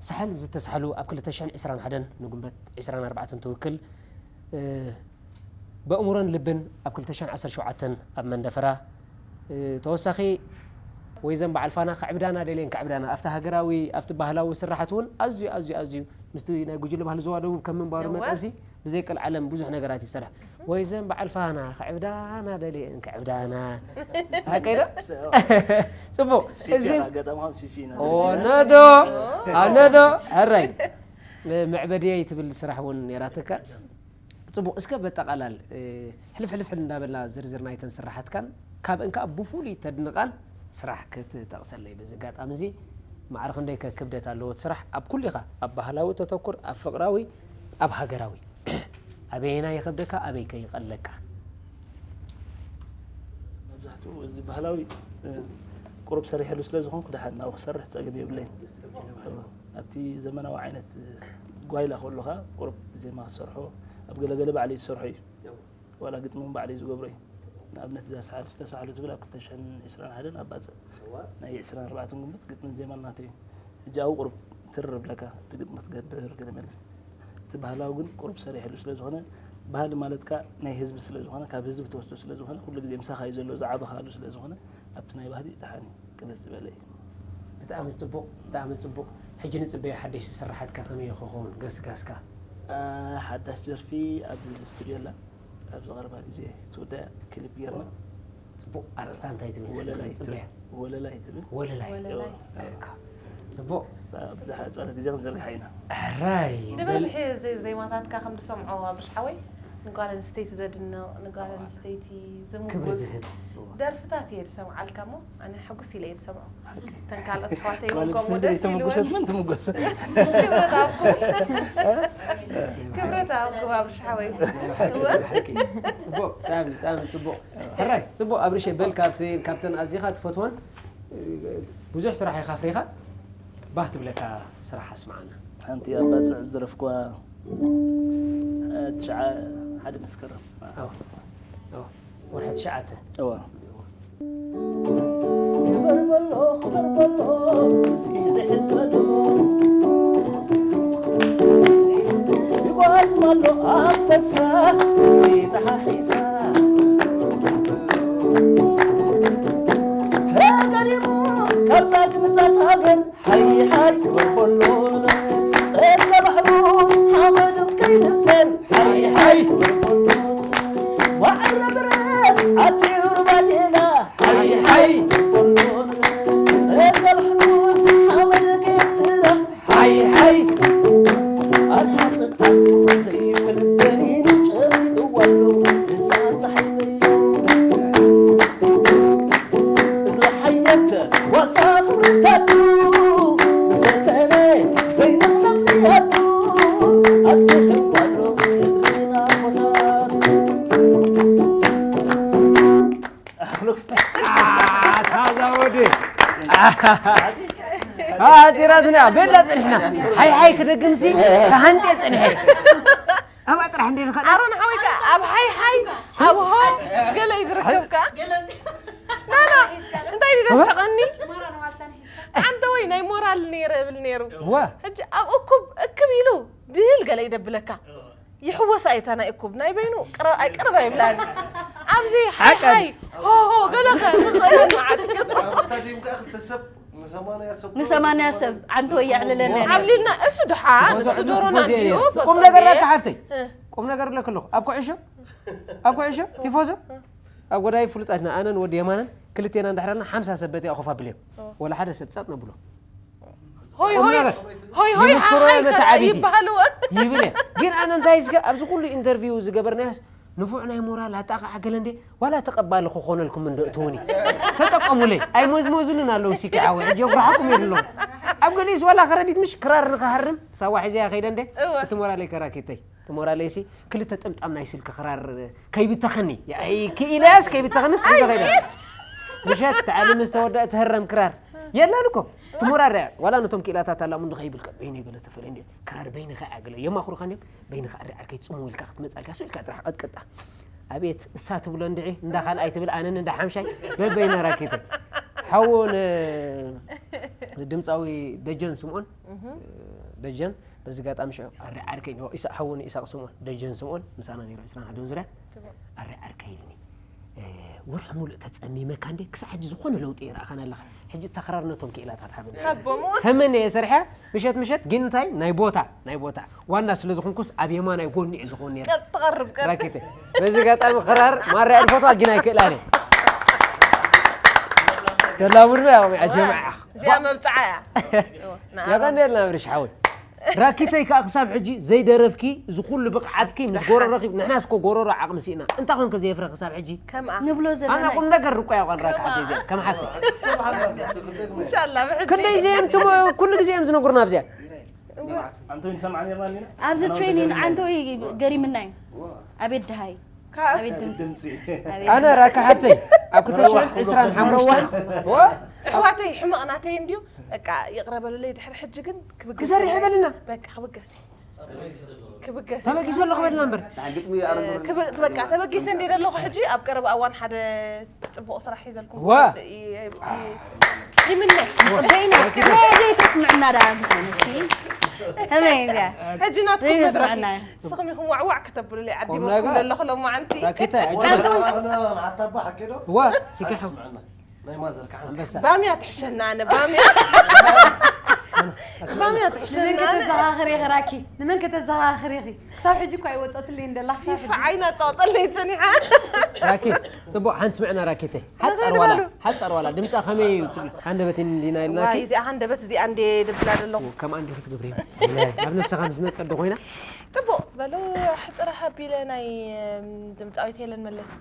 ሳሕል ዝተሳሕሉ ኣብ ክልተ ሽሕን ዕስራን ሓደን ንጉንበት ዕስራን ኣርባዕተን ትውክል በእምሮን ልብን ኣብ ክልተ ሽሕን ዓሰርተ ሸውዓተን ኣብ መንደፈራ ተወሳኺ ወይዘን በዓል ፋና ከዕብዳና ደልየን ከዕብዳና ኣብቲ ሃገራዊ ኣብቲ ባህላዊ ስራሓት እውን ኣዝዩ ኣዝዩ ኣዝዩ ምስቲ ናይ ጉጅለ ባህሊ ዞባ ደቡብ ከም ምንባሩ መጠንሲ ብዘይ ቀልዓለም ብዙሕ ነገራት ይሰርሕ ወይዘን በዓል ፋና ከዕብዳና ደልየን ከዕብዳና ሓቀይ ዶ? ፅቡቅ እዚ ነዶ ኣነዶ ሕራይ መዕበድየይ ትብል ስራሕ እውን ነራትካ ፅቡቅ እስከ በጠቃላል ሕልፍ ሕልፍ ሕል እንዳበልና ዝርዝር ናይተን ስራሓትካን ካብእን ከዓ ብፍሉይ ተድንቃን ስራሕ ክትጠቕሰለይ በዚ ኣጋጣሚ እዚ ማዕረ ክንደይ ከ ክብደት ኣለዎ እቲ ስራሕ ኣብ ኩሉ ኢኻ ኣብ ባህላዊ ተተኩር ኣብ ፍቅራዊ ኣብ ሃገራዊ ኣበየና ይኸብደካ ኣበይ ከ ይቐለካ መብዛሕትኡ እዚ ባህላዊ ቁሩብ ሰሪሐሉ ስለ ዝኾንኩ ድሓን ናብኡ ክሰርሕ ፀገም የብለይን ኣብቲ ዘመናዊ ዓይነት ጓይላ ከሎ ከዓ ቁሩብ ዜማ ክሰርሖ ኣብ ገለገለ ባዕለይ ዝሰርሖ እዩ ዋላ ግጥሚ እውን ባዕለይ ዝገብሮ እዩ ንኣብነት እዛ ሰዓል ዝተሳዕሉ ትብል ኣብ ክልተ ሽሕን ዕስራን ሓደን ኣብ ባፅዕ ናይ ዕስራን ኣርባዕተን ግንቦት ግጥምን ዜማን ናተይ እዩ ሕጂ ኣብኡ ቁሩብ ትር ብለካ እቲ ግጥሚ ክትገብር ገለ መለ እቲ ባህላዊ ግን ቁሩብ ሰሪሐሉ ስለ ዝኾነ ባህሊ ማለት ከዓ ናይ ህዝቢ ስለ ዝኾነ ካብ ህዝቢ ትወስዶ ስለ ዝኾነ ኩሉ ግዜ ምሳኻ እዩ ዘሎ ዝዓበኻሉ ስለ ዝኾነ ኣብቲ ናይ ባህሊ ደሓን እዩ ቅልል ዝበለ እዩ ብጣዕሚ ፅቡቅ ብጣዕሚ ፅቡቅ ሕጂ ንፅበዮ ሓደሽቲ ስራሓትካ ከመይ ክኸውን ገስጋስካ ሓዳሽ ደርፊ ኣብ ስቱድዮ ኣላ ኣብዚ ቀረባ ግዜ ትውዳእ ክሊፕ ጌርና ፅቡቅ ኣርእስታ እንታይ ትብል ወለላይ ፅበያ ወለላይ ትብል ወለላይ ወለላይ ፅቡቅ ብዝሓፀረ ግዜ ክንዝርግሓ ኢና ሕራይ ንበዝሒ ዜ- ዜማታትካ ከም ዝሰምዖ ኣብርሽ ሓወይ ንጓል ኣንስተይቲ ዘድንቕ ንጓል ኣንስተይቲ ክብሪ ዝምጉስ ዝህብ ደርፍታት እየ ዝሰምዓልካ እሞ ኣነ ሕጉስ ኢለ እየ ዝሰምዖ እተን ካልኦት ኣሕዋተይ ጓል እውን ከምኡ ኣንስተይቲ ደስ ዘይተመጎሰት ኢልወን መን ትምጎስ ክብረት ኣብኩም ክብረት ኣብኩም ኣብርሽ ሓወይ ናይ ብሓቂ ናይ ብሓቂ ጽቡቕ ብጣዕሚ ብጣዕሚ ጽቡቕ ሕራይ ጽቡቕ ኣብርሸ በል ካብቲ ካብተን ኣዚኻ ትፈትወን ብዙሕ ስራሕ ኢኻ ኣፍሪኻ ባህ ትብለካ ስራሕ ኣስምዓና ሓንቲ ኣብ ባፅዕ ዝደረፍኩዋ ትሽዓ ሓደ መስከረም ወርሒ ትሽዓተ እዋ ክበር በሎ ክበር በሎ እዚ ዝሕበሎ ይጓዝ ማሎ ኣንበሳ እዚ ተሓሒሳ ተገዲሙ ካብ ጻድምጻት ሃገር ሓይ ሓይ ክበር በሎ ጸጋ ባሕሩ ሓመዱ ከይድፈር ሓይ ሓይ ክበር በሎ ዋዕረ ብረት ኣትዩ ባዴላ ሓይ ሓይ ክበር በሎ ጸጋ ባሕሩ ሓመዱ ከይድፈር ሓይ ሓይ ኣታ ጽድዓት ዘይፈልጥ በሊኑ ጨሚጥዋሉ እዛ ጸሓይ ዝሓየተ ዋሳ ክብርታቱ ብፈተነ ዘይንኽነቕያቱ ኣድሕንዋሎ ምድርና ቦታቱ ታዛ ወዲ ኣፂራትና ቤላ ፅንሕና ሓይ ሓይ ክደግምሲ ተሃንጤ ፅንሐ ኣብኣ ጥራሕ እንደ ንኸ ኣሮን ሓወይ ከ ኣብ ሓይ ሓይ ኣብ ሆ ገለ እዩ ዝርከብካ ናና እንታይ እዩ ደስሕቐኒ ሓንተ ወይ ናይ ሞራል ነይረ እብል ነይሩ ዋ ሕጂ ኣብ እኩብ እክብ ኢሉ ድህል ገለ ይደብለካ ይሕወስ ኣይታ ናይ እኩብ ናይ በይኑ ቅረ- ኣይቅርብ ኣይብላን። ኣብዚ ሓይ ሓቀን። ሓይ ሆ ሆ ገለ ከ ንኽእል መዓት ኣብ ስታዲየም ከኣ ክልተ ሰብ ንሰማንያ ሰብ ንሰማንያ ሰብ ዓንተ ወይ የዕልለና። ዓብሊልና እሱ ድሓን እሱ ዶሮና ቲፎዞ እንዲሁ የለን። ቁም ነገር ፈቀደ። ለካ ሓፍተይ። እ። ቁም ነገር ለክልኹ ኣብ ኩዕሾ ኣብ ኩዕሾ ቲፎዞ ኣብ ጎዳይ ፍሉጣትና ኣነን ወዲ የማነን ክልቴና እንዳሕራልና ሓምሳ ሰብ በቲ ኣኾፍ ኣብልዮም። ኦ። ወላ ሓደ ሰብ ጸጥ ነብሎ። ሆይ ቁም ሆይ ነገር። ሆይ ሆይ ይምስክሮ ሓይ መተዓቢቲ። ይበሃሉ። ይብል እየ። ግን ኣነ እንታይ እስከ ኣብዚ ኩሉ ኢንተርቪው ዝገበርናዮስ ንፉዕ ናይ ሞራል ኣጣቃዓ ገለ እንዴ ዋላ ተቐባሊ ክኾነልኩም እንዶ እትውኒ ተጠቀሙለይ ኣይመዝመዙንን ኣለዉ ሲኪ ሓወ ሕጂ የጉርሓኩም የድሎ ኣብ ገሊስ ዋላ ከረዲት ምሽ ክራር ንክሃርም ሳዋ ሒዘያ ከይደ እንዴ እወ። እቲ ሞራለይ ከራኪተይ እቲ ሞራለይ ሲ ክልተ ጥምጣም ናይ ስልኪ ክራር ከይብተኸኒ ክኢለያስ ከይብተኸንስ ሒዘ ከይደ ምሸት ተዓሊም ዝተወደአ ትህረም ክራር የላን እኮ ትሞራር ዋላ ነቶም ክኢላታት ኣላሙ እንዶ ከይብልካ በይነ ገለ ተፈለ እንዴ ክራር በይነ ከዓገለ የማኽሩኻ እንዲዮም በይንኻ ኣሪ ዓርከይ ጽምው ኢልካ ክትመጻልካ ሱ ኢልካ ጥራሕ ቀጥቅጣ ኣቤት እሳ ትብሎ እንድዒ እንዳ ካልኣይ ትብል ኣነን እንዳ ሓምሻይ በበይና ራኪተ ሓውን ድምፃዊ ደጀን ስምኦን ደጀን በዚ ጋጣሚ ሽዑ ኣሪ ዓርከይ ኢሳቅ ሓውን ኢሳቅ ስምኦን ደጀን ስምኦን ምሳና ነይሩ ዕስራን ሓደን ዙርያ ኣሪ ዓርከይ ኢልኒ ወርሒ ሙሉእ ተጸሚመካ እንዴ ክሳዕ ሕጂ ዝኾነ ለውጢ ይረኣኻን ኣለኻ ሕጂ ተኽራር ነቶም ክኢላታት ሃበኒ ሃቦም። ተመነ የሰርሐ ምሸት ምሸት ግን እንታይ ናይ ቦታ ናይ ቦታ ዋና ስለ ዝኾንኩስ ኣብ የማናይ ጎኒ እዩ ዝኾን ነይረ ቀጥ ትቐርብ ቀጥ። ራኪተ በዚ ጋጣሚ ክራር ማርያ ድፈትዋ ግን ኣይክእላን እየ ተላሙድና ያው ጀምዓ እዚኣ መብፅዓ እያ። ንኣና። ያቀንየልና ብርሽ ሓወይ ራኪተይ ከዓ ክሳብ ሕጂ ዘይደረፍኪ እዚ ኩሉ ብቕዓትኪ ምስ ጎረሮኺ ንሕና እስኮ ጎረሮ ዓቕሚ ስኢና እንታይ ኮንከ ዘየፍረ ክሳብ ሕጂ ከምኣ ንብሎ ኣና ዘለና ቁም ነገር ርቆ ያቋል ራካ ሓፍተይ እዚኣ ከም ሓፍተይ እንሻላ ብሕጂ ክንደይ ዚኦም ትሞ ኩሉ ግዜ እዮም ዝነግሩና ኣብዚኣ ኣንቶኒ ሰማዕ ነርና ኒና ኣብዚ ትሬኒንግ ዓንተወይ ገሪምና እዩ ኣቤት ድሃይ ኣቤት ድምፂ ኣቤት ኣነ ራካ ሓፍተይ ኣብ ክልተ ሽሕን ዕስራን ሓሙሽተን ኣሕዋተይ ሕመቕ ናተይ እንድዩ በቃ ይቕረ በሉለይ ድሕሪ ሕጂ ግን ክብገስ ክሰርሕ ይበልና በቃ ክብገስ ክብገስ ተበጊሰ ኣለኹ በልና እምበር ግጥሚ ኣረንዶ ክብ- በቃ ተበጊሰ እንደ ዘለኹ ሕጂ ኣብ ቀረባ እዋን ሓደ ጽቡቕ ስራሕ ሒዘልኩም ዋ! ክመጽእ እየ- እየ- ይምነ ጽበይና ከመይ ዘይተስምዕና ደኣ እንተኾነ ሲ ከመይ እዚኣ ሕጂ ናትኩም መድረኽ ዘይተስምዕና እዩ። ንስኹም ኢኹም ዋዕዋዕ ከተብሉለይ ዓዲሞኩም ነገር? ዘለኹ ሎማዓንቲ ራኬታ ኣጅበ ኣታ ባሓቂ ዶ ዋ ሲኪ ሓው ስምዕና ናይ ማዘር ካሓን ኣንበሳ ባምያ ትሕሸና ኣነ ባምያ ባምያ ትሕሸና ንመን ኣነ ከተዘኻኽር ኢኺ ራኪ ንመን ከተዘኻኽር ኢኺ ክሳብ ሕጂ እኳ ኣይወፀትልይ እንደላ ክሳብ ሕጂ ዓይና ፃውጠለይ ፀኒሓ ራኪ ፅቡቅ ሓንቲ ስምዕና ራኪተይ ሓፃር ዋላ ሓፃር ዋላ ድምፃ ከመይ እዩ ሃንደበት እንዲና ኢልናኪ ዋይ እዚኣ ሃንደበት እዚኣ እንዴ ድብላ ዘለኹ ከምኣ እንዲ ክትገብሪ ኣብ ነብስኻ ምስ መፀ ዶ ኮይና ጥቡቅ በሉ ሕፅር ሃቢለ ናይ ድምፃዊት ሄለን መለስ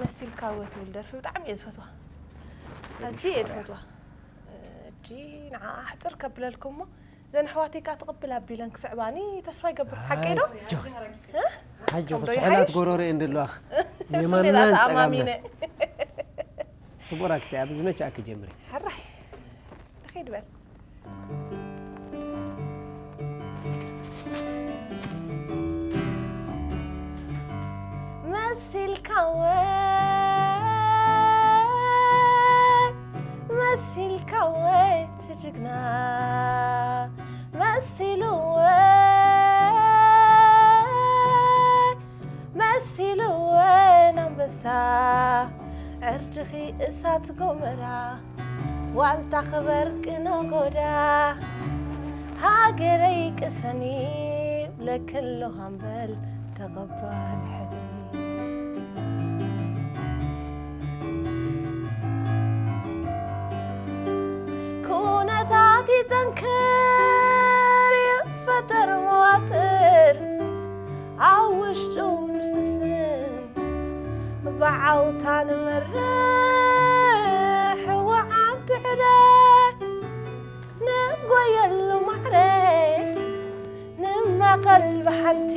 መሲልካ ወ ትብል ደርፊ ብጣዕሚ እየ ዝፈትዋ ኣዝየ እየ ዝፈትዋ እጂ ንዓኣ ሕፅር ከብለልኩ እሞ እዘን ኣሕዋተይ ከዓ ትቕብል ኣቢለን ክስዕባኒ ተስፋ ይገብር ሓቀይ ዶ ሓጆ ክስሕላት ጎሮሮ እየን ዘለዋኽ የማንናን ፀጋምና ፅቡቅ ራክቲ ኣብ ዝመቻ ክጀምሪ ሕራይ ንኸይድ በል መሲልካወ መሲልካወ ትጅግና መሲልወ መሲልወ ኣንበሳ ዕርድኺ እሳት ጎመራ ዋልታ ክበርቂ ነጎዳ ሃገረይ ቅሰኒ ብለክሎ ሃምበል ተቐባል ሕድሪ ኩነታት ይጸንክር ይፈጠር መዋጥር ኣብ ውሽጡ ንስስን ብዓውታ ንመርሕ ወዓንቲ ዕደ ንጎየሉ ማዕረ ንማቐል ብሓንቲ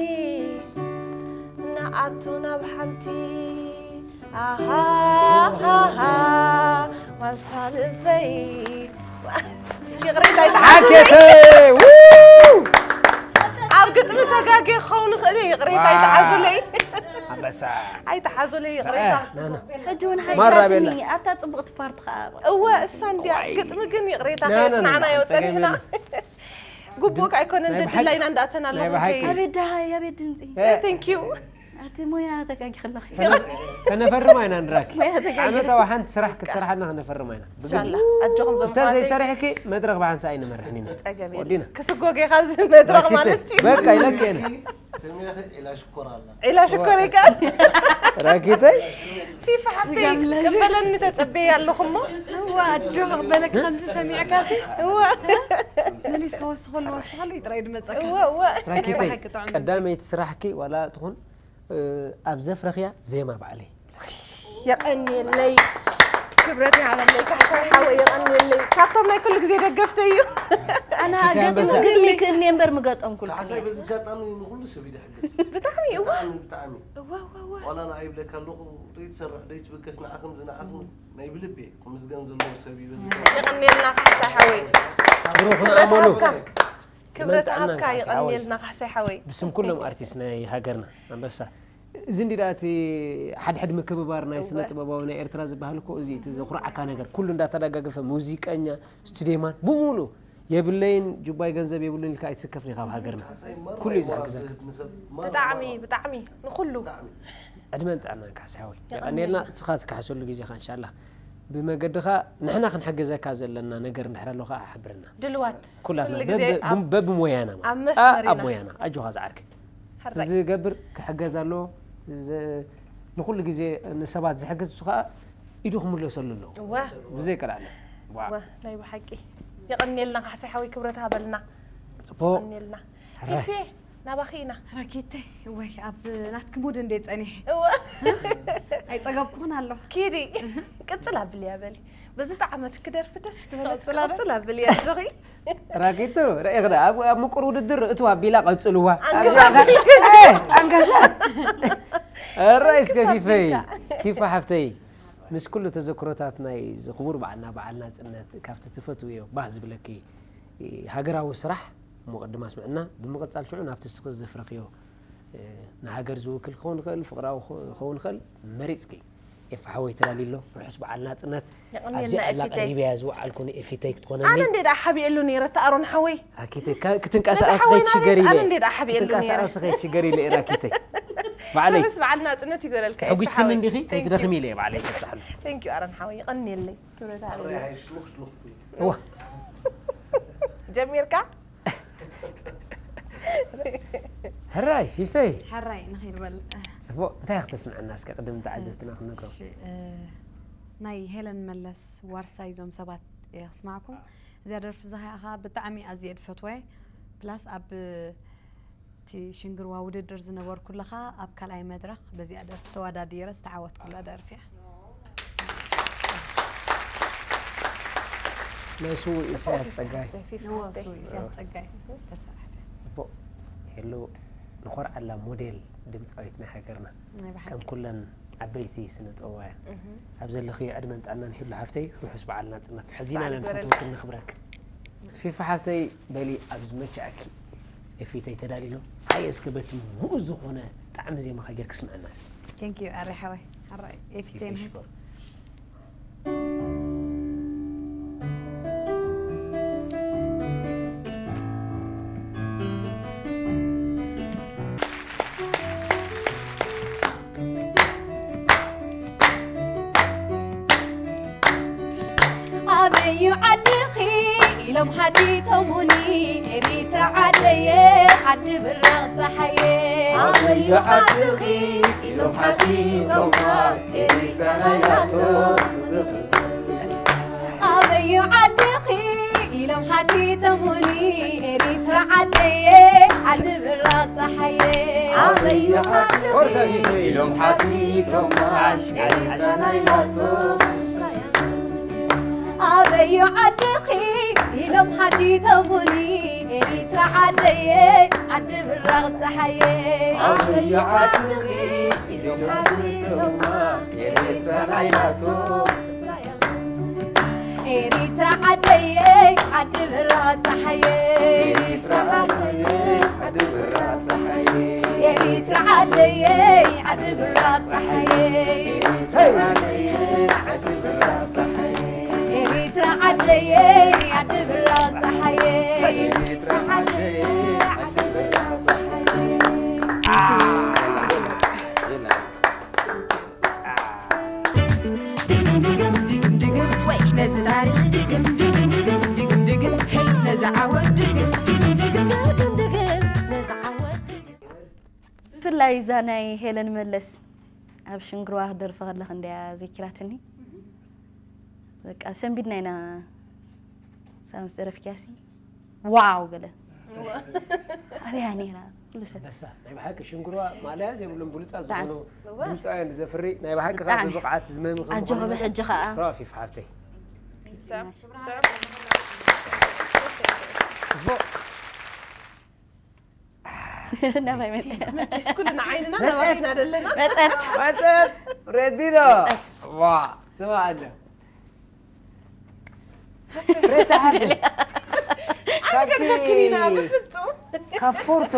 ንኣቱ ናብ ሓንቲ ኣሃ ዋልታ ልበይ ይቕሬታ ይተሓዙለይ ሓኬተ ኣብ ግጥሚ ተጋጌ ክኸውን ይኽእል እዩ ይቕሬታ ይተሓዙለይ ኣንበሳ ኣይተሓዙለይ ይቕሬታ ሕጂ እውን ሓዝካትኒ ኣብታ ፅቡቕቲ ፓርት ከዓ እወ እሳ እንዲያ ግጥሚ ግን ይቕሬታ ከየፅናዕናዮ ፀኒሕና ግቡእ ኣይኮነን፣ ናይ ብሓቂ፣ ደድላይና እንዳእተና ናይ ኣለኹ ብሓቂ። ከይድ። ኣቤት ደሃይ ኣቤት ድምፂ እ። Thank you። ኣቲ ሞያ ተጋጊ ከለኺ ከነፈርማ ኢና ንራኪ። ሞያ ተጋጊ ዓመታዊ ሓንቲ ስራሕ ክትሰርሓልና ከነፈርማ ኢና። ብግዲ። ኢንሻላ ኣጆኹም እንተ ዘምኳተይ ዘይሰርሕኪ መድረኽ ብሓንሳ ኣይንመርሕን ኢና። ጸገም ወዲና። የለን። ክስጎጌ ካብዚ መድረኽ ራኪተይ፣ ማለት እዩ። በቃ ኢለኪ እየ። ሰሚዕኺ ዒላ ሽኮር ኣላ። ዒላ ሽኮር ይከኣል። ራኪተይ ፊፋ ሓፍተይ ዝገምለሽ። ክበለኒ ተጸበየ ኣለኹ እሞ። እዋ ኣጆ ክበለክ ከምዚ ሰሚዕካሲ እዋ መሊስካ ወስኸሉ ወስኸሉ እዩ ጥራይ ድመፀካ እዋ እዋ። ራኪተይ ናይ ብሓቂ ጥዑም ድምፂ። ቀዳመይቲ ስራሕኪ ዋላ ትኹን እ፣ ኣብ ዘፍረኽያ ዜማ ባዕለይ። የቐንየለይ ክብረት ይሃበለይ ካሕሳይ ሓወይ የቐንየለይ ካብቶም ናይ ኩሉ ግዜ ደገፍተይ እዩ። ኣና ኣንበሳ። ገጥምክኒ ክእኒ እምበር ምገጠምኩልክ ካሕሳይ በዚ ኣጋጣሚ ንኩሉ ሰብ ይድሕግዝ። ብጣዕሚ እዋ ብጣዕሚ ብጣዕሚ እዋ እዋ እዋ። ዋላ ንዓይ ይብለካ ኣለኹ ዘይትሰርሕ ዘይትብገስ ንዓኽም ዝንዓኽም ናይ ብልቤ ክምስገን ዘለዎ ሰብ እዩ በዚ የቐንየልና ካሕሳይ ሓወይ። ብሩኽን ኣመሉ። ክብረት ጥዕናን ሃብካ ካሕሳይ ሓወይ። የቐንየልና ካሕሳይ ሓወይ። ብስም ኩሎም ኣርቲስት ናይ ሃገርና ኣንበሳ። እዚ እንዲ ደኣ እቲ ሓድሕድ ምክብባር ናይ ስነ ጥበባዊ ናይ ኤርትራ ዝበሃል እኮ እዚ እቲ ዘኹርዓካ ነገር ኩሉ እንዳተደጋገፈ ሙዚቀኛ ስቱዲዮማን ብምሉእ የብለይን ጁባይ ገንዘብ የብሉን ኢልካ ኣይትስከፍን ኢኻ ኣብ ሃገርና ኩሉ እዩ ዝሕግዘካ። ብጣዕሚ ብጣዕሚ ንኹሉ ዕድመን ጥዕናን ካሕሳይ ሓወይ የቐንየልና። ንስኻ ትካሕሰሉ ግዜኻ እንሻላ ብመገድኻ ንሕና ክንሕግዘካ ዘለና ነገር እንድሕር ኣሎ ከዓ ሓብረና። ድልዋት ኩላትና ኩሉ ግዜ በብ- ኣብ- በብሞያና ማለት ኣብ መስመር ኣብ ኢና። ሞያና ኣጆኻ ዝዓርከይ ሕራይ ዝገብር ክሕገዝ ኣለዎ። ዘ- ንኹሉ ግዜ ንሰባት ዝሕግዝ እሱ ከዓ ኢዱ ክምለሰሉ ኣለዎ። እወ ብዘይ ቀልዓለ። ዋው። እወ ናይ ብሓቂ የቐንየልና ካሕሳይ ሓወይ ክብረት ሃበልና። ጽቡቕ። የቐንየልና ሕራይ። ኢፌ ናባኺ ኢና። ራኬተይ ወይ ኣብ ናትክ ሙድ እንደ ፀኒሐ እወ ኣይፀገብኩኽን ኣለኹ። ኪዲ ቅጽል ኣብልያ በሊ። በዚ ጣዕመት ክደርፊ ደስ ትበለች ቅጽል ኣረ- ቅጽል ኣብልያ ኣጆኺ። ራኪቱ ርኢኽዳ ኣብ ኣብ ምቁር ውድድር እትዋ ኣቢላ ቀጽልዋ። ኣንገሳ ኣብ- ኣቢልካ። ኤ፣ ኣንገሳ። ኣራይ እስከ ኣንገሳ ፊፈይ ኣቢልካ። ፊፋ ሓፍተይ ምስ ኩሉ ተዘክሮታት ናይ ዝኽቡር በዓልና በዓል ናጽነት ካብቲ ትፈትውዮ ባህ ዝብለኪ ሃገራዊ ስራሕ እሞ ቅድም ኣስምዕና ብምቕጻል ሽዑ ናብቲ እስኺ ዘፍረኽዮ ንሃገር ዝውክል ክኸውን ይኽእል ፍቕራዊ ክኸውን ይኽእል መሪጽኪ ኤፋ ሓወይ ተላሊ ኣሎ ርሑስ በዓል ናጽነት ኣብዚ የቐንየልና ኣላ ኤፊተይ። ቀሪበያ ዝወዓልኩ ንኤፊተይ ክትኮነኒ ኣነ እንደ ደኣ ሓቢኤሉ ነይረ እቲ ኣሮን ሓወይ። ኣኪተ ካ- ክትንቀሳቐስ ነቲ ሓወይ ከይትሽገር ኢለ ኣነ እንደ ደኣ ሓቢኤሉ ነይረ። ክትንቀሳቐስ ከይትሽገር ኢለ ኤራኪተይ ባዕለይ ርሑስ በዓል ናጽነት ይግበረልካ። ሕጉስክን ሓወይ። እንዲኺ Thank you። ከይትደኽሚ ኢለ ባዕለይ ከብፅሓሉ Thank you ኣሮን ሓወይ ይቐንየለይ። ክብረት ኣለና። ሕራይ ሃይ ሽሉኽ ሽሉኽ ትብል። እዋ ጀሚርካ ሕራይ ፊፈይ ሕራይ ንኺድ በል ፅቡቕ እንታይ ክትስምዐና እስከ ቅድም ተዓዘብትና ክንነግሮም እሺ፣ እ፣ ናይ ሄለን መለስ ዋርሳይ እዞም ሰባት እየ ክስማዕኩም። እዚኣ ደርፊ እዛ ከዓ ብጣዕሚ ኣዝየ ድፈትወ ፕላስ ኣብ እቲ ሽንግርዋ ውድድር ዝነበርኩ ኣለኻ ኣብ ካልኣይ መድረኽ በዚኣ ደርፊ ተወዳዲረ ዝተዓወትኩላ ደርፊ እያ። ናይ ስዉእ ኢሳያስ ጸጋይ ንወሱ ኢሳያስ ጸጋይ ተሰራሕተ ጽቡቕ ሄሎ ንኾርዓላ ሞዴል ድምፃዊት ናይ ሃገርና ናይ ብሓቂ ከም ኩለን ዓበይቲ ስነ ጥበባውያን እህ። ኣብ ዘለኽዮ ዕድመን ጥዕናን ይህሉ ሓፍተይ ርሑስ በዓል ናጽነት ሕዚና በዓል ኢና ይግበረልካ። ንፈትወክን ነኽብረክን ፊፋ ሓፍተይ በሊ ኣብ ዝመቸኣኪ ኤፊተይ ተዳሊሎ ሓየ እስከ በቲ ምኡዝ ዝኾነ ጣዕሚ ዜማኻ ጌርክ ስምዐና Thank you ኣረ ሓወይ ኣረ ኤፊተይ ንህብ ሽኮር ኣበዩ ዓድኺ ኢሎም ሓቲቶሙኒ ኤሪትራ ዓደየ ዓዲ ብራቕ ፀሓየ ኣበዩ ዓድኺ ኢሎም ሓቲቶማ ኤሪትራ ናይናቶ ኣበዩ ዓድኺ ኢሎም ሓቲቶሙኒ ኤሪትራ ዓደየ ዓዲ ብራቕ ፀሓየ ኣበዩ ዓድኺ ኢሎም ሓቲቶማ ኤሪትራ ናይናቶ ኣበዩ ዓድኺ ኢሎም ሓቲቶሙኒ ኤሪትራ ዓደየ ዓዲ ብራቕ ፀሓየ ኣበዩ ዓድኺ ኢሎም ሓቲቶማ ኤሪትራ ናይናቶ ኤሪትራ ዓደየይ ዓዲ ብራቕ ፀሓየ ኤሪትራ ዓድኺ ዓዲ ብራቕ ፀሓየ ኤሪትራ ዓደየይ ዓዲ ብራቕ ፀሓየ ኤሪትራ ዓደየይ ዓዲ ብራቕ ፀሓየ ዓወት ድግም ድግም ድግም ድግም ድግም ነዛ ዓወት ድግም። ብፍላይ እዛ ናይ ሄለን መለስ ኣብ ሽንግርዋ ክደርፈ ከለኽ እንድያ ዘኪራትኒ። በቃ ሰንቢድና ኢና ሳምስ ደረፍኪያሲ ዋው ገለ ኣበያ ነይራ ኩሉ ሰብ። በሳ ናይ ብሓቂ ሽንግርዋ ማለያ ዘይብሎም ብሉጻት ብጣዕሚ። ዝኾኑ ድምፃውያን ዘፍሪ ናይ ብሓቂ ካብ ብጣዕሚ። ብብቕዓት ዝምህም ኣጆኺ ብሕጂ ኸዓ። ራፊፍ ሓፍተይ። ጽቡቕ። ናባይ መጸ። መቼስ ኩልና ዓይንና መጸት። ናባኻ ኢና ዘለና። መጸት። መጸት። ሬዲ ዶ? መጸት። ዋ፣ ስማ ኣለ። ሬታ ሓፍተይ። ካብቲ ኣይገድፈክን ኢና፣ ብፍጹም። ካብ ፎርቶ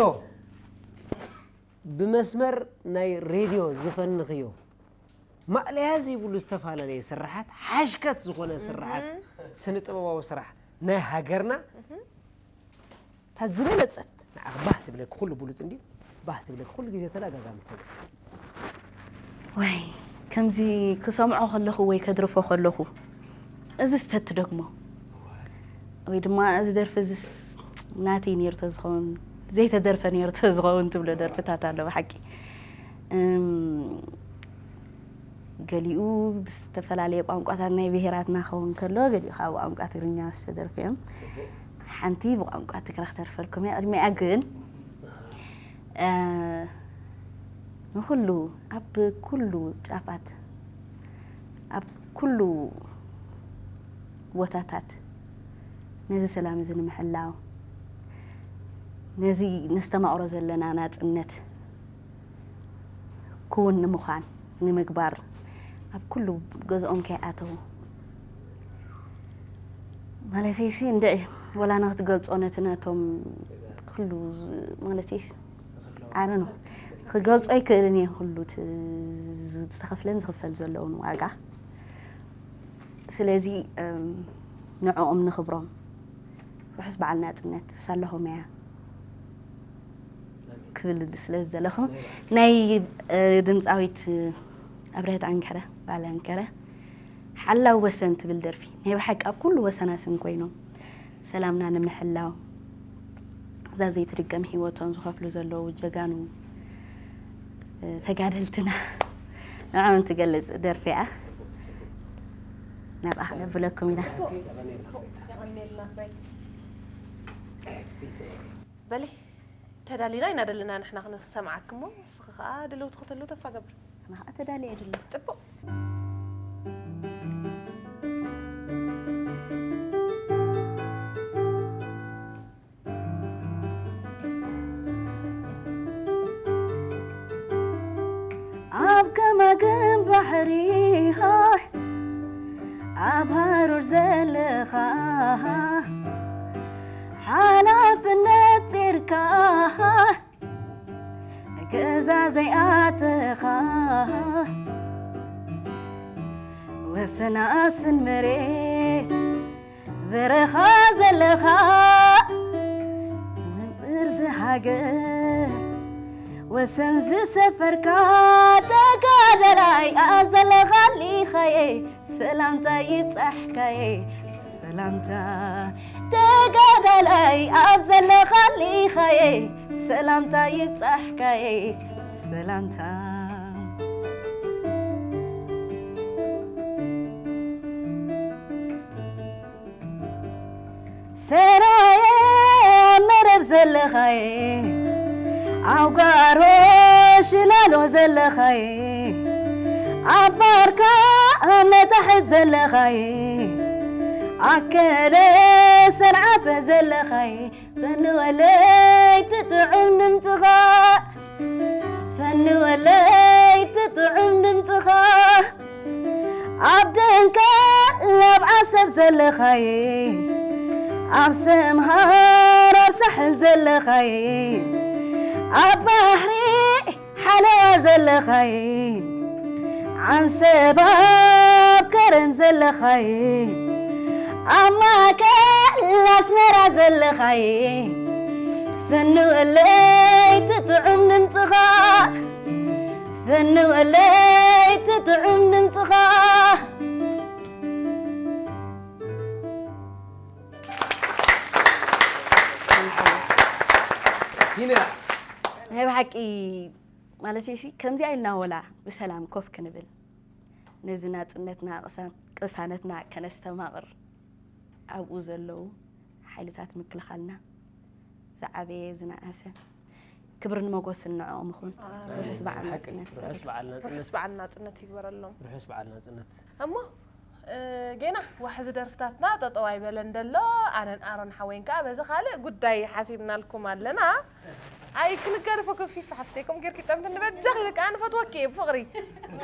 ብመስመር ናይ ሬድዮ ዝፈንኽዮ ማእለያ ዘይብሉ ዝተፈላለየ ስራሓት፣ ሓሽከት ዝኾነ ስራሓት፣ እህ። ስነ ጥበባዊ ስራሕ ናይ ሃገርና፣ እህ። እታ ዝበለጸት ንዓኺ ባህ ትብለኪ፣ ኩሉ ብሉጽ እንድዩ፣ ባህ ትብለኪ፣ ኩሉ ግዜ ተደጋጋሚ ትሰምዒ። ወይ፣ ከምዚ ክሰምዖ ከለኹ ወይ ከድርፎ ከለኹ፣ እዚ ስተት ደግሞ፣ ወይ ድማ እዚ ደርፊ እዚስ ናተይ ነይሩ ተዝኸውን፣ ዘይተደርፈ ነይሩ ተዝኸውን ትብሎ ደርፍታት ኣሎ ብሓቂ። እም፣ ገሊኡ ብዝተፈላለየ ቋንቋታት ናይ ብሄራትና ክኸውን ከሎ፣ ገሊኡ ካብ ቋንቋ ትግርኛ ዝተደርፉ እዮም። ጽቡቕ። ሓንቲ ብቋንቋ ትግረ ክደርፈልኩም እየ። ቅድሚኣ ግን፣ እ፣ ንኹሉ፣ ኣብ ኩሉ ጫፋት፣ ኣብ ኩሉ ቦታታት ነዚ ሰላም እዚ ንምሕላው፣ ነዚ ነስተማቕሮ ዘለና ናጽነት ክውን ንምዃን፣ ንምግባር፣ ኣብ ኩሉ ገዝኦም ከይኣተዉ፣ ማለተይሲ እንድዒ፣ ወላ ንኽትገልጾ ነቲ ነቶም ኩሉ፣ ማለተይሲ፣ ኣነ ነው። ክገልጾ ኣይክእልን እየ ኩሉ እቲ ዝተኸፍለን ዝኽፈል ዘለውን ዋጋ። ስለዚ፣ እም፣ ንዕኦም ንኽብሮም፣ ርሑስ በዓል ናጽነት፣ ብሳላኹም እያ ክብል ስለ ዝደለኹ፣ ናይ፣ እ፣ ድምጻዊት ኣብርሀት ኣንከረ፣ በዓል ኣንከረ፣ ሓላው ወሰን ትብል ደርፊ፣ ናይ ብሓቂ ኣብ ኩሉ ወሰናስን ኮይኖም ሰላምና ንምሕላው፣ እዛ ዘይትድገም ህይወቶም ዝኸፍሉ ዘለዉ ጀጋኑ፣ እ፣ ተጋደልትና፣ ንዕኦም ትገልጽ ደርፊ እያ። ናብኣ ክነብለኩም ኢና። በሊ፣ ተዳሊና ኢና ደለና ንሕና ክንሰምዓኪ እሞ፣ ንስኺ ኸኣ ድልውቲ ክትህልው ተስፋ ገብር። ኣነ ኸኣ ተዳልየ ድለ። ጽቡቕ። ኣብ ገማግም ባሕሪ ኣብ ሃሩር ዘለኻ ሓላፍነት ጺርካ ገዛ ዘይኣተኻ ወሰናስን መሬት በረኻ ዘለኻ ንጥርዚ ሃገር ወሰን ዝሰፈርካ ተጋዳላይ ኣብ ዘለኻ ሊኻየ ሰላምታ ይብጻሕካየ ሰላምታ ተጋዳላይ ኣብ ዘለኻ ሊኻየ ሰላምታ ይብጻሕካየ ሰላምታ ሰራየ መረብ ዘለኻየ ኣብ ጓሮ ሽላሎ ዘለኻየ ኣብ ባርካ መታሕት ዘለኻየ ኣከለ ሰንዓፈ ዘለኻየ ዘንወለይ ትጥዑም ድምፅኻ ፈንወለይ ትጥዑም ድምፅኻ ኣብ ደንከል ኣብ ዓሰብ ዘለኻየ ኣብ ሰምሃር ኣብ ሳሕል ዘለኻየ ኣብ ባሕሪ ሓለዋ ዘለኻየ ዓንሰብ ኣብ ከረን ዘለኻየ ኣብ ማእከል ኣስመራ ዘለኻየ ፈንወለይ ትጥዑም ድምፅኻ ፈንወለይ ትጥዑም ድምፅኻ ናይ ብሓቂ ማለት ሲ ከምዚኣ ኢልና ወላ ብሰላም ኮፍ ክንብል ነዚ ናጽነትና ቅሳነትና ከነስተማቕር ኣብኡ ዘለዉ ሓይልታት ምክልኻልና ዝዓበየ ዝነኣሰ ክብርን ሞጎስን ንዕኦም ይኹን። ርሑስ በዓል ናጽነት። ርሑስ በዓል ናጽነት። ርሑስ በዓል ናጽነት ይግበረሎም። ርሑስ በዓል ናጽነት። እሞ ጌና ዋሕዚ ደርፍታትና ጠጠው ኣይበለን ደሎ። ኣነን ኣሮን ሓወይን ከዓ በዚ ካልእ ጉዳይ ሓሲብናልኩም ኣለና። ኣይ ክንገርፎ ከፊፍ ሓፍተይ ከም ጌርኪ ጠምት ንበጃ ኢለ ከዓ ንፈትወኪ እየ ብፍቕሪ።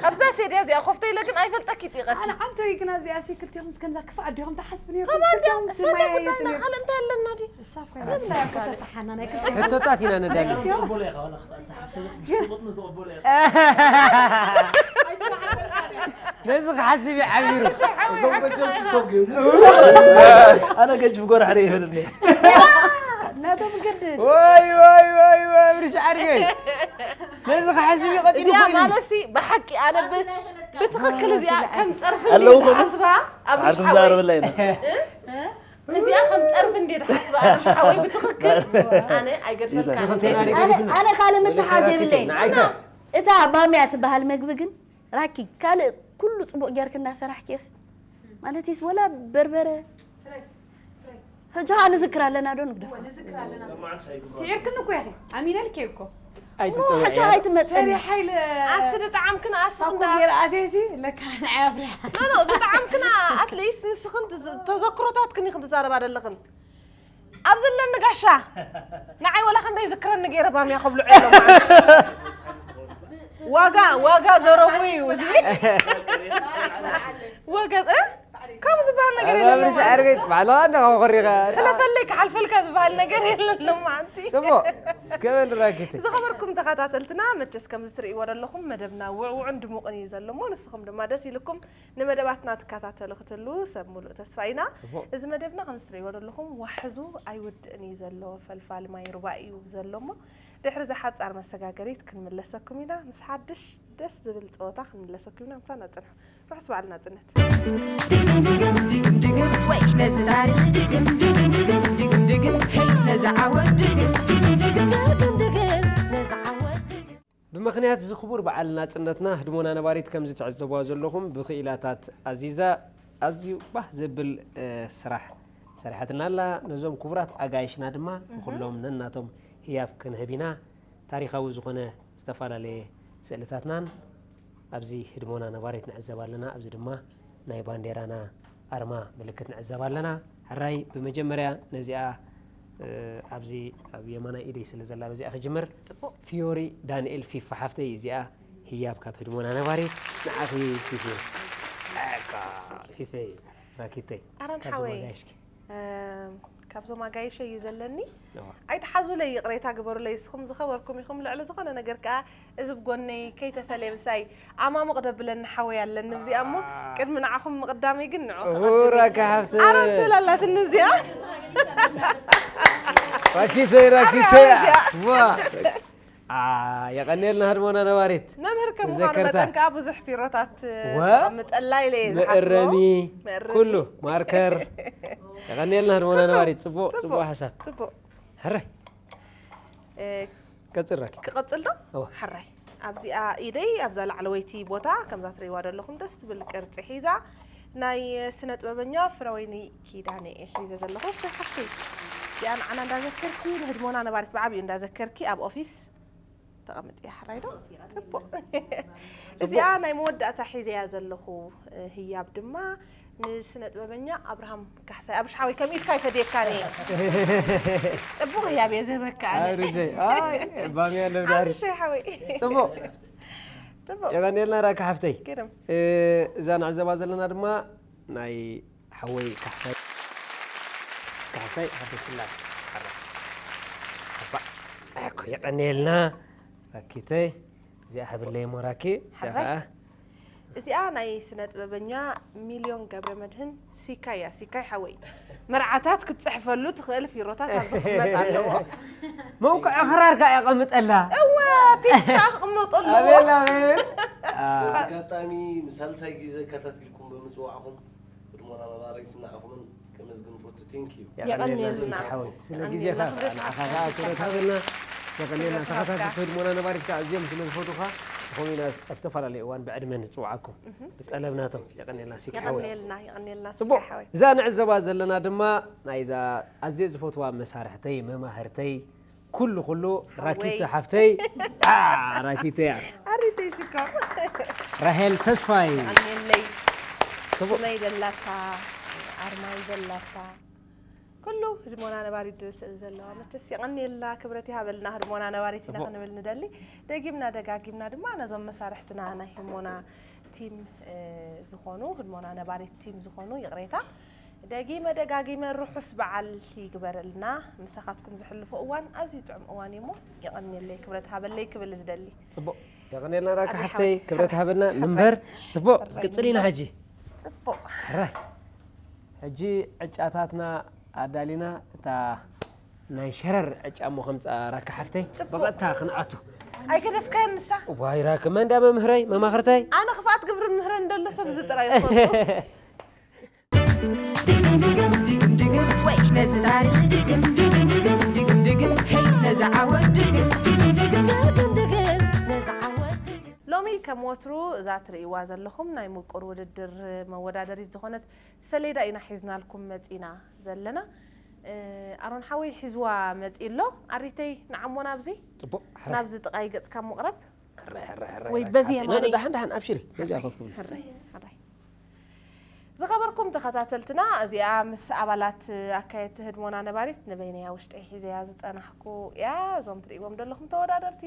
ኣብዛ ሴድያ እዚኣ ኮፍተ ኢለ ግን ኣይፈልጠኪ ጢቐኪ። ኣነ ዓንተይ ግን ኣብዚኣ ሲ ክልቲኹም እስከምዛ ክፋእ ዲኹም ትሓስቡ ነይርኩም? ከማን ድያ? ክልቲኹም ሰለ ትማያየጡ ጉዳይና ነይርኩም። ካልእ እንታይ ኣለና ድዩ? እሳ እኮ እያ፣ እሳ እያ እኮ ተፈሓና ናይ ክልቲኹም። ሕቶታት ኢና ነዳሊ። ናይ ክልቲኹም። ነዚ ክሓስብ እዩ ሓቢሩ። እዞም በጀት ዝተወገዩ። ኣነ ገጅፍ ጎራሕሪ ይፈልኒ። ናቶም ግድን። ወይ፣ ወይ፣ ወይ፣ ወይ፣ ኣብርሽ ዓርከይ። ነዚ ክሓስብ እዩ ቀጢሉ እዚኣ ኮይኑ። ማለትሲ ብሓቂ ኣነ ብ-፣ ብትኽክል እዚኣ ከም ጸርፊ ኣለዉ እንዴት ኮኑ? ሓስባ ኣብርሽ ዓርኩም ሓወይ። ዛረበላ ኢና። እዚኣ ከም ጸርፊ እንዴት ሓስባ ኣብርሽ ሓወይ ብትኽክል ኣነ ኣይገድፈካን። ኣነ፣ ኣነ ካልእ ምትሓዝ የብለይን። ንዓይከ? እታ ባምያ ትበሃል መግቢ ግን ራኪ ካልእ ኩሉ ጽቡቕ ጌርክ እናሰራሕክዮስ ማለትስ ወላ በርበረ ሕጂ ኸኣ ንዝክር ኣለና ዶ ንግደፎ? ስዒርክኒ እኮ ኢኺ። ኣሚነልኪ እኮ። ኣይትጸውዒ። ሕጂ ኣይትመጸኒ። ሓይል ኣቲ ዝጠዓምክና ኣስኽንዳ። ሳኮ ጌር ኣቴሲ ለካ ንዓይ ኣፍሪሓ። ኖ፣ ኖ፣ ዝጠዓምክና ኣትሊስት ንስኽን ተዘክሮታትክን ኢኽን ትዛረባ ዘለኽን። ኣብ ዘለኒ ጋሻ ንዓይ ወላ ክንደይ ዝክረኒ ገይረ ባምያ ከብልዑ እዮም። ዋጋ፣ ዋጋ ዘረቡ እዩ እዚ። ዋጋ፣ እ? ከምኡ ዝበሃል ነገር የለን ኣብርሽ ማለት። ዓርከይ፣ ባዕልኻ ኣለኻ ኮሪኻ። ሕለፈለይ ክሓልፈልካ ዝበሃል ነገር የለን ሎማዓንቲ። ጽቡቕ። እስከ በል ራኪተይ። ዝኸበርኩም ተኸታተልትና፣ መቸስ ከምዚ ትርእይዎ ዘለኹም መደብና ውዕውዕን ድሙቕን እዩ ዘሎ እሞ፣ ንስኹም ድማ ደስ ኢልኩም ንመደባትና ትከታተሉ ክትህልዉ ሰብ ሙሉእ ተስፋ ኢና። ጽቡቕ። እዚ መደብና ከምዚ ትርእይዎ ዘለኹም ዋሕዙ ኣይውድእን እዩ ዘሎ፣ ፈልፋሊ ማይ ሩባ እዩ ዘሎ እሞ፣ ድሕሪ እዛ ሓጻር መሰጋገሪት ክንምለሰኩም ኢና። ምስ ሓድሽ ደስ ዝብል ጸወታ ክንምለሰኩም ኢና። ምሳና ጽንሑ። ርሑስ በዓል ናጽነት። ድግም ድግም ድግም ድግም ወይ ነዚ ታሪኽ ድግም ድግም ድግም ድግም ድግም ሄይ ነዚ ዓወት ድግም ድግም ድግም ድግም ድግም ነዚ ዓወት ድግም። ብምኽንያት እዚ ክቡር በዓል ናጽነትና ህድሞና ነባሪት ከምዚ ትዕዘብዋ ዘለኹም ብኽኢላታት ኣዚዛ ኣዝዩ ባህ ዘብል፣ እ፣ ስራሕ ሰሪሓትና ኣላ። ነዞም ክቡራት ኣጋይሽና ድማ ንኹሎም ነናቶም ህያብ ክንህብ ኢና። ታሪኻዊ ዝኾነ ዝተፈላለየ ስእልታትናን ኣብዚ ህድሞና ነባሪት ንዕዘብ ኣለና። ኣብዚ ድማ ናይ ባንዴራና ኣርማ ምልክት ንዕዘብ ኣለና። ሕራይ ብመጀመርያ ነዚኣ፣ እ፣ ኣብዚ ኣብ የማናይ ኢደይ ስለ ዘላ በዚኣ ክጅምር። ጽቡቕ። ፊዮሪ ዳንኤል ፊፋ ሓፍተይ እዚኣ ህያብ ካብ ህድሞና ነባሪት ንዓኺ ፊፊ። ኣካ ፊፈይ ራኪተይ። ኣረን ካብ ሓወይ። ዝወጋይሽኪ። እም፣ ካብዞም ኣጋይሸ እዩ ዘለኒ። እዋ። ኣይትሓዙለይ፣ ይቕሬታ ግበሩለይ። ንስኹም ዝኸበርኩም ኢኹም። ልዕሊ ዝኾነ ነገር ከኣ እዚ ብጎነይ ከይተፈልየ ምሳይ ኣማሙቕ ደብለኒ ሓወይ ኣለኒ። እዚኣ እሞ ዋ። ቅድሚ ንዓኹም ምቕዳመይ ግን ንዑ እሁ፣ ክቐድም እዩ። ራኪ ሓፍተይ። ኣረ ትብል ኣላትኒ እዚኣ። ራኪተይ፣ ራኪተይ። ኣረ እዚኣ። ዋ። አ፣ የቐንየልና ህድሞና ነባሪት። መምህር ከም ምዃኑ መዘከርታ። መጠን ከኣ ብዙሕ ፊሮታት ወ? ተቐምጠላ ኢለ እየ ዝሓስቦ። መእረሚ፣ መእረሚ። ኩሉ፣ ማርከር። የቐንየልና ህድሞና ጽቡቕ፣ ነባሪት። ጽቡቕ፣ ጽቡቕ፣ ጽቡቕ ሓሳብ። ጽቡቕ። ሕራይ። እ፣ ቀጽል ራኪ። ክቐጽል ዶ? እወ። ሕራይ። ኣብዚኣ ኢደይ፣ ኣብዛ ላዕለወይቲ ቦታ፣ ከምዛ ትርእይዋ ዘለኹም ደስ ትብል ቅርጺ ሒዛ፣ ናይ ስነ ጥበበኛ ፍረወይኒ ኪዳነ እየ ሒዘ ዘለኹ። ፍረ ሓፍተይ፣ እዚኣ ንዓና እንዳዘከርኪ፣ ንህድሞና ነባሪት ብዓቢኡ እንዳዘከርኪ፣ ኣብ ኦፊስ ተቐምጥያ፣ ሕራይ ዶ? ጽቡቕ። ጽቡቕ። እዚኣ ናይ መወዳእታ ሒዘያ ዘለኹ፣ እ፣ ህያብ ድማ ንስነ ጥበበኛ ኣብርሃም ካሕሳይ። ኣብርሽ ሓወይ፣ ከም ኢድካ ኣይፈድየካን እየ። ጽቡቕ ህያብ እየ ዝህበካ ኣነ። ኣብርሸይ፣ ኣይ፣ ባምያ ኣሎ ብድሕሪ። ኣብርሸይ ሓወይ። ጽቡቕ። ጽቡቕ። የቐንየልና ራኪ ሓፍተይ። ግርም። እ፣ እዛ ንዕዘባ ዘለና ድማ ናይ ሓወይ ካሕሳይ፣ ካሕሳይ ሃብተስላሴ። ሓራ። ኣባ፣ ኣኮ የቐንየልና። ራኪተይ፣ እዚኣ ሃብለይ እሞ ራኪ፣ እዚኣ ሓራይ። ከኣ። እዚኣ ናይ ስነ ጥበበኛ ሚልዮን ገብረ መድህን ሲካይ እያ። ሲካይ ሓወይ፣ መርዓታት ክትጽሕፈሉ ትኽእል ፊሮታት ኣብዚ ክቕመጥ ኣለዎ። መውቅዒ ክራር ከኣ የቐምጠላ። እወ፣ ፒስ ከኣ ክቕመጠሉ። ኣቤላ፣ ኣቤላ። በዚ ኣጋጣሚ ንሳልሳይ ግዜ ከታቲልኩም ብምጽዋዕኹም ህድሞና ነባሪት ንዓኹምን ከመስግን እፈቱ። ቴንክ ዩ። የቐንየልና። የቐንየልና። ሓወይ፣ ስለ የቐንየልና። ግዜኻ፣ ንዓኻ ከኣ ክብረት ሃበልና። የቐኔልና ተኸታተልቲ ህድሞና ነባሪት ከዓ ኣዝዮም ስለ ዝፈትኻ፣ ብኸምኡ ኢና ኣብ ዝተፈላለዩ እዋን ብዕድመ ንፅውዓኩም። ብጠለብ ናቶም። የቐኔልና ሲኪ ሓወይ። የቐኔልና የቐኔልና ፅቡቅ። ሓወይ። እዛ ንዕዘባ ዘለና ድማ ናይዛ ኣዝየ ዝፈትዋ መሳርሕተይ መማህርተይ ኩሉ ኩሉ ራኪቶ ሓፍተይ። ራኪቶ እያ። ኣሪተይ ሽኮር። ራሄል ተስፋይ። የቐኔለይ። ፅቡቅ። ስመይ ደላታ ኣርማይ ደላታ ኩሉ ህድሞና ነባሪት ድብል ስእል ዘለዋ መቸስ የቐኔልና ክብረት ይሃበልና ህድሞና ነባሪት ኢና ክንብል ንደሊ። ደጊምና ደጋጊምና ድማ ነዞም መሳርሕትና ናይ ህሞና ቲም ዝኾኑ ህድሞና ነባሪት ቲም ዝኾኑ ይቕሬታ ደጊመ ደጋጊመ ርሑስ በዓል ይግበረልና። ምሳኻትኩም ዝሕልፎ እዋን ኣዝዩ ጥዑም እዋን እዩ እሞ የቐንየለይ ክብረት ሃበለይ ክብል ዝደሊ። ፅቡቅ። የቐንየልና ራኪ ሓፍተይ፣ ክብረት ሃበልና። ንንበር። ፅቡቅ። ቅፅል ኢና ሕጂ። ፅቡቅ። ሕራይ። ሕጂ ዕጫታትና ኣዳሊና እታ ናይ ሸረር ዕጫ እሞ ከምፃ ራኪ ሓፍተይ ብቐጥታ ክንኣቱ። ኣይገደፍካዮን ንሳ። ዋይ ራኪ መን ዳ መምህረይ መማኽርተይ። ኣነ ክፍኣት ግብሪ ምህረን ደሎ ሰብ እዚ ጥራይ ይፈልጦ። ድግም ድግም ወይ ነዚ ታሪኽ ድግም ድግም ድግም ድግም ድግም ሄይ ነዚ ዓወት ድግም ድግም ድግም ድግም ድግም ነዚ ዓወት ድግም ሎሚ ከም ወትሩ እዛ ትርእይዋ ዘለኹም ናይ ምቁር ውድድር መወዳደሪት ዝኾነት ሰሌዳ ኢና ሒዝናልኩም መፂና ዘለና። ኣሮን ሓወይ ሒዝዋ መፂ ኣሎ። ኣሪተይ ንዓሞ ናብዚ ፅቡቅ። ናብዚ ጥቃይ ገፅካ ምቕረብ። ሕራይ ሕራይ ሕራይ ወይ ሕራይ። በዚ ሓፍቲ የማነይ። መን ደሓን ደሓን ኣብሽሪ በዚኣ ኮፍ ክብል። ሕራይ ሕራይ። ዝኸበርኩም ተኸታተልትና እዚኣ ምስ ኣባላት ኣካየድቲ ህድሞና ነባሪት ንበይነያ ውሽጠይ ሒዘያ ዝፀናሕኩ እያ። እዞም ትርእይዎም ዘለኹም ተወዳደርቲ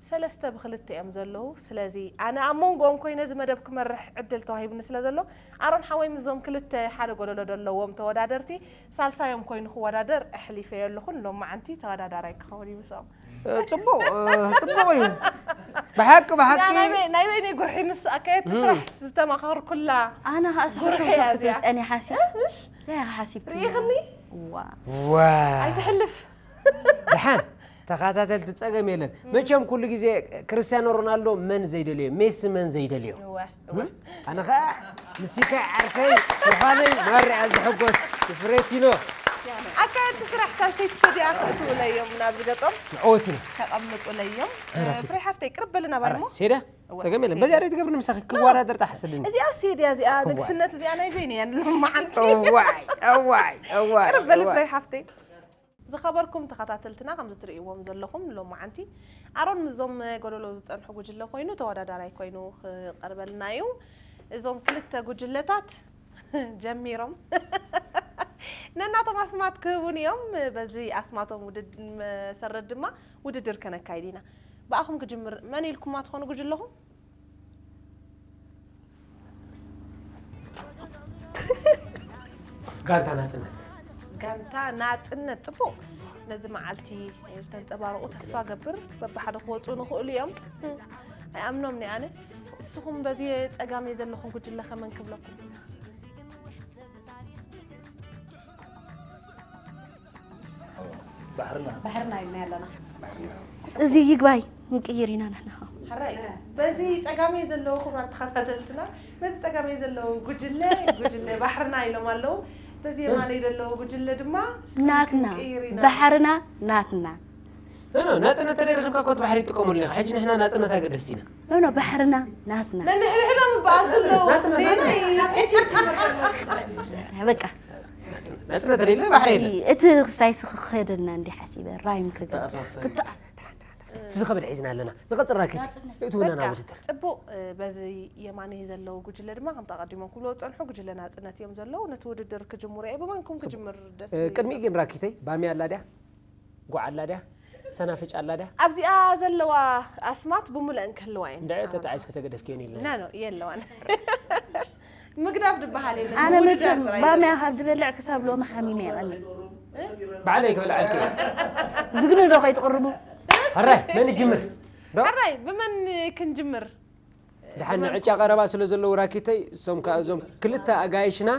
ሰለስተ ብክልተ እዮም ዘለዉ። ስለዚ ኣነ ኣብ መንጎኦም ኮይነ እዚ መደብ ክመርሕ ዕድል ተዋሂቡኒ ስለ ዘሎ ኣሮን ሓወይ ምስዞም ክልተ ሓደ ጎደሎ ዘለዎም ተወዳደርቲ ሳልሳዮም ኮይኑ ክወዳደር ኣሕሊፈዮ ኣለኹ። ንሎማዓንቲ ተወዳዳራይ ክኸውን እዩ ምስኦም። እ፣ ፅቡቅ እ፣ ፅቡቅ እዩ። ብሓቂ ብሓቂ ናይ በይ- ናይ በይነይ ጉርሒ ምስ ኣካየድቲ ስራሕ ዝተማኸርኩላ ኣነ ከዓ ጉርሒ ስሕሾ እያ ክትብል እዚኣ። ፀኒሓሲ ምሽ እንታይ ኢኻ ሓሲብክዮ? ርኢኽኒ ዋ ዋ ኣይትሕልፍ። ደሓን ተኸታተልቲ ፀገም የለን። መቸም ኩሉ ግዜ ክርስቲያኖ ሮናልዶ መን ዘይደልዮ፣ ሜሲ መን ዘይደልዮ። እወ እወ ኣነ ከዓ ምስካ ዓርከይ ምዃነይ ማርያ ዝሕጎስ ፍሬቲኖ ኣካየድቲ ስራሕ ሳልሰይቲ ሰዲኣ ክእትውለዮም ናብ ዝገጾም ንዕወት ኢና። ከቐምጡለዮም። ፍሬ ሓፍተይ ቅርብ በልና ባይሞ ሴዳ ፀገም የለን። በዚኣ ደ ትገብርኒ ምሳኺ ክወዳደር ጣሕስልኒ። እዚኣ ሴድያ እዚኣ ንግስነት እዚኣ ናይ በይነ እያ ንሎማዓንቲ እዋይ እዋይ እዋይ ቅርብ በሊ እዋይ። ፍሬ ሓፍተይ። ዝኸበርኩም ተኸታተልትና ከም ዝትርእይዎም ዘለኹም ሎማዓንቲ ኣሮን ምስዞም ጎደሎ ዝፀንሑ ጉጅለ ኮይኑ ተወዳዳራይ ኮይኑ ክቐርበልና እዩ። እዞም ክልተ ጉጅለታት ጀሚሮም ነናቶም ኣስማት ክህቡን እዮም። በዚ ኣስማቶም ውድድ- መሰረት ድማ ውድድር ከነካይድ ኢና። ብኣኹም ክጅምር መን ኢልኩማ ትኾኑ ጉጅለኹም? ጋንታ ናፅነት። ጋንታ ናፅነት ፅቡቅ ነዚ መዓልቲ ተንፀባርቑ ተስፋ ገብር። በብሓደ ክወፁ ንኽእሉ እዮም ኣይኣምኖም ኒ ኣነ። ንስኹም በዚ ፀጋመይ ዘለኹም ጉጅለ ከመን ክብለኩም? ባሕርና ባሕርና ኢልና ኣለና። እዚ ይግባይ ንቅይር ኢና ንሕና። ሕራይ በዚ ፀጋመይ ዘለዉ ክቡራት ተኸታተልትና በዚ ፀጋመይ ዘለዉ ጉጅለ ጉጅለ ባሕርና ኢሎም ኣለዉ። በዚ የማነይ ዘለዉ ጉጅለ ድማ ናትና ክንቅይር ኢና። ባሕርና ናትና። ኖ፣ ኖ፣ ናፅነት ተደይ ረኺብካ ኮት ባሕሪ ይጥቀመሉ ኢኻ። ሕጂ ንሕና ናፅነት ኣገደስቲ ኢና። ኖ ኖ ባሕርና ናትና። ነንሕድሕዶም ይበኣሱ ኣለዉ። ናፅነት፣ ናፅነት። በቃ ናፅነት ተደይለ ባሕሪ እቲ የለን። እቲ ክሳይ ስኽ ክኸደልና እንዲ ሓሲበ ራይም ክገልፅ ክትኣስ እቲ ዝኸበደ ሒዝና ኣለና። ንቐፅል ራኪት እትውነና በቃ፣ ውድድር። ፅቡቕ። በዚ የማነይ ዘለዉ ጉጅለ ድማ ከምቲ ኣቐዲሞም ክብልዎ ዝፀንሑ ጉጅለ ናፅነት እዮም ዘለዉ። ነቲ ውድድር ክጅምሩ እየ። ብመንኩም ክጅምር ደስ ይብል? ቅድሚኡ ግን ራኪተይ ባሚ ኣላ ድያ? ጓዕ ኣላ ድያ? ሰናፍጭ ኣላ ድያ? ኣብዚኣ ዘለዋ ኣስማት ብምሉአን ክህልዋ እየን። እንድዒ ተጣዒስ ከተገደፍክየን ኢልና። ና ኖ የለዋን። ምግዳፍ ዝበሃል የለን። ኣነ ምውዳድ መቸም ጥራይ ባምያ የለን። ካብ ዝበልዕ ክሳብ ሎሚ ሓሚመ ይቐኒ ባዕለይ ክበልዓልኪ። ዝግኒ ዶ ከይትቕርቡ? ሕራይ መን ይጅምር? ዶ? ሕራይ ብመን ክንጅምር? ድሓን ንዕጫ ቀረባ ስለ ዘለዉ ራኪተይ እሶም ከዓ እዞም ክልተ ኣጋይሽና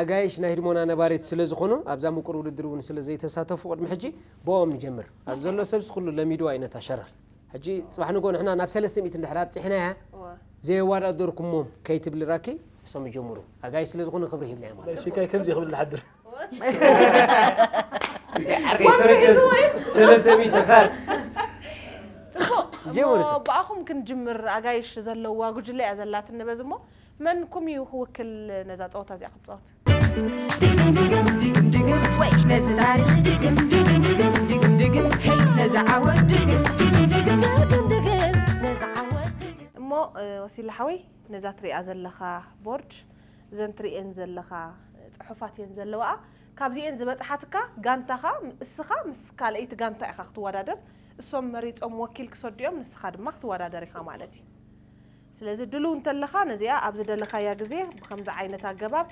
ኣጋይሽ ናይ ህድሞና ነባሪት ስለ ዝኾኑ ኣብዛ ምቁር ውድድር እውን ስለ ዘይተሳተፉ ቅድሚ ሕጂ ብኦም ንጀምር። ኣብ ዘሎ ሰብስ ኩሉ ለሚድዋ እዩ ነታ ሸረር። ሕጂ ፅባሕ ንጎ ንሕና ናብ ሰለስተ ሚእቲ እንድሕር ኣብፂሕናያ እወ። ዘየዋዳደርኩሞም ከይትብሊ ራኪ እሶም ይጀምሩ። ኣጋይሽ ስለ ዝኾኑ ክብሪ ሂብና ማለት ሲካይ ከምዚ ክብል ዝሓድር ሰለስተ ሚእቲ ካል ጀምሩ እሞ እስኪ። ብኣኹም ክንጅምር። ኣጋይሽ ዘለዋ ጉጅለ እያ ዘላትኒ። በዚ እሞ መንኩም እዩ ክውክል ነዛ ፀወታ እዚኣ ክትፃወት? ድግም ድግም ድግም ድግም ወይ ነዚ ታሪኽ ድግም ድግም ድግም ድግም ድግም ሄይ ነዚ ዓወት ድግም ድግም ድግም ድግም ድግም ነዚ ዓወት ድግም እሞ እ፣ ወሲላ ሓወይ፣ ነዛ ትሪኣ ዘለኻ ቦርድ፣ እዘን ትሪኤን ዘለኻ ፅሑፋት እየን ዘለዋኣ። ካብዚኤን ዝበፅሓትካ ጋንታኻ፣ እስኻ ምስ ካልኣይቲ ጋንታ ኢኻ ክትወዳደር። እሶም መሪፆም ወኪል ክሰዱ እዮም፣ ንስኻ ድማ ክትወዳደር ኢኻ ማለት እዩ። ስለዚ ድሉው እንተለኻ ነዚኣ ኣብ ዝደለኻያ ግዜ ብኸምዚ ዓይነት ኣገባብ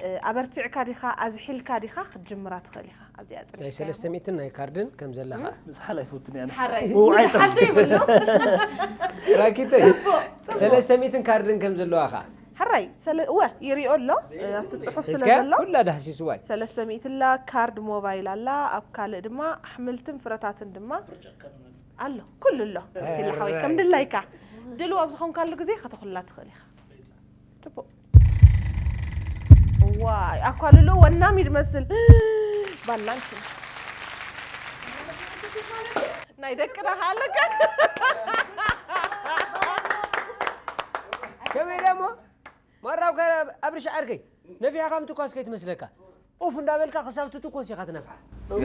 እ፣ ኣበርቲዕካ ዲኻ ኣዝሒልካ ዲኻ ክትጅምራ ትኽእል ኢኻ። ኣብዚኣ ጽኒሕካ ናይ ሰለስተ ሚእትን ናይ ካርድን ከም ዘለኻ ምዝሓል ኣይፈቱን እያ። ሓራይ ምውዓይ ጥራሕ ሓደይ ብሎ ራኪተይ ሰለስተ ሚእትን ካርድን ከም ዘለዋኻ ሓራይ ሰለ እወ ይሪኦ ኣሎ እ፣ ኣብቲ ጽሑፍ ስለ እስከ ዘሎ ኩላ ዳህሲስዋይ ሰለስተ ሚእቲ ኣላ። ካርድ ሞባይል ኣላ። ኣብ ካልእ ድማ ኣሕምልትን ፍረታትን ድማ ኣሎ። ኩሉ ኣሎ። ሲላ ሓወይ ከም ድላይካ ድልው ኣብ ዝኾንካሉ ግዜ ከተኹላ ትኽእል ኢኻ። ጽቡቕ። ዋይ ኣኳልሉ ወናም ይድመስል። ባላንች ናይ ደቅና ሃለካ ከመይ ደሞ ማራው ከ ኣብርሽ ዓርከይ ነፊሓ ከም ትኳስ ከይትመስለካ ኡፍ እንዳበልካ ክሳብ ትትኮስ ኢኻ ትነፍሓ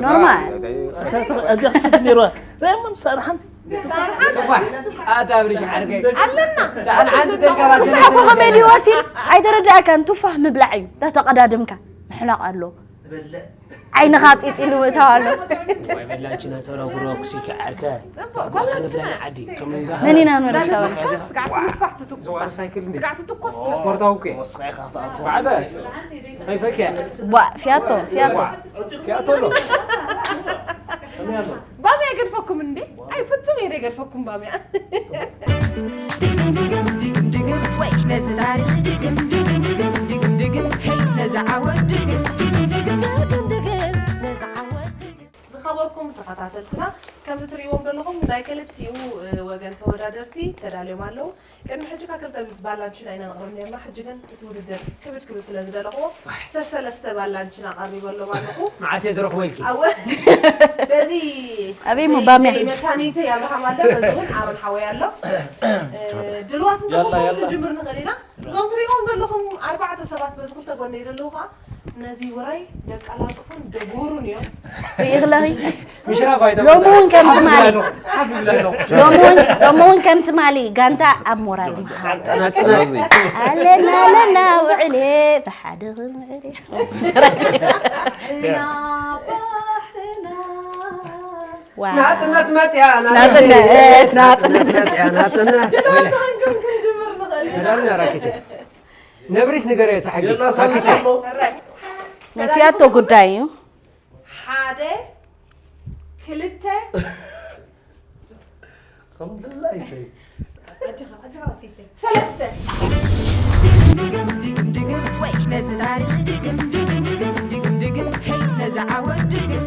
ኖርማል እዚኣ ክስብ ነይርዋ ራይሞን ሳር ሓንቲ ፋሕ ኣታ ኣብርሽ ዓርከይ ኣለና ሰኣል ሓንቲ ተልካ ትስሓኮ ከመይ ድዩ ወሲል ኣይተረዳእካን ቱፋህ ምብላዕ እዩ እንዳተቐዳደምካ ምሕላቕ ኣሎ ዓይንኻ ፂፂሉ ምእታው ኣሎ ወይ በላንችና ተረጉሮ ክሲካ ዓርከ ባጓ ከነፍላይ ዓዲ መን ኢና ንረከበ ስጋዕ ትንፋሕ ትትኩስ ዝዋር ሳይክል እንዲ ስጋዕ ትትኮስ ስፖርታዊ እኮ ወስኻ ኢኻ ክትኣትዋ ባዕበ ከይፈኪያ ዋ ፊያቶ ፊያቶ ፊያቶ ኣሎ ባምያ ገድፈኩም እንዴ? ኣይ ፍጹም እየ ገድፈኩም ባምያ። ድግም ድግም ድግም ድግም ወይ ነዚ ታሪኽ ድግም ድግም ድግም ድግም ድግም ሄይ ነዚ ዓወት ድግም ድግም ድግም ድግም ድግም ነዚ ዓወት ድግም ዝኸበርኩም ተኸታተልትና ከምዚ ትርእይዎም ዘለኹም ናይ ክልቲኡ እ፣ ወገን ተወዳደርቲ ተዳልዮም ኣለዉ። ቅድሚ ሕጂ ካብ ክልተ ባላንቺና ኢና ነቕርብ ነርና። ሕጂ ግን እቲ ውድድር ክብድ ክብል ስለ ዝደለኹዎ ሰሰለስተ ባላንቺና ቀሪበሎም ኣለኹ። መዓስ እየ ዝረኽቦ ኢልኪ ኣወ በዚ ኣበይ ምባም ያህል? መሳኒተይ ኣብርሃም ኣሎ። በዚ እውን ኣሮን ሓወይ ኣሎ። እ፣ ድልዋት ያላ፣ እንተኾንኩም ያላ። ክንጅምር ንኽእል ኢና። እዞም ትርእይዎም ዘለኹም ኣርባዕተ ሰባት በዚ ክልተ ጎነይ ዘለዉ ከዓ ነዚ ውራይ ደቃላጥፉን ደጉሩን እዮም። ይኽለኺ ምሽራፍ ኣይተ ሎሚ እውን ከም ትማሊ ሓፍ ይብላ ኣለኹ ሎሚ እውን- ሎሚ እውን ከም ትማሊ ጋንታ ኣብ ሞራል መሓል ኣለና ኣለና ውዕሌ ብሓደ ክንውዕል ዋ ናጽነት መጽያ ናጽነት ናጽነት መጽያ ናጽነት ተሃንኩም ክንጅምር ንኽእል ኢና። ዳልና ራኪተ ነብሪሽ ንገረ ተሓጊ የላ ሳልስ ኣሎ ናይ ፊያቶ ጉዳይ እዩ ሓደ ክልተ ከምድላይ ሰለስተ ድግም ድግም ድግም ወይ ነዚ ታሪኽ ድግም ድግም ድግም ድግም ድግም ሄይ ነዚ ዓወት ድግም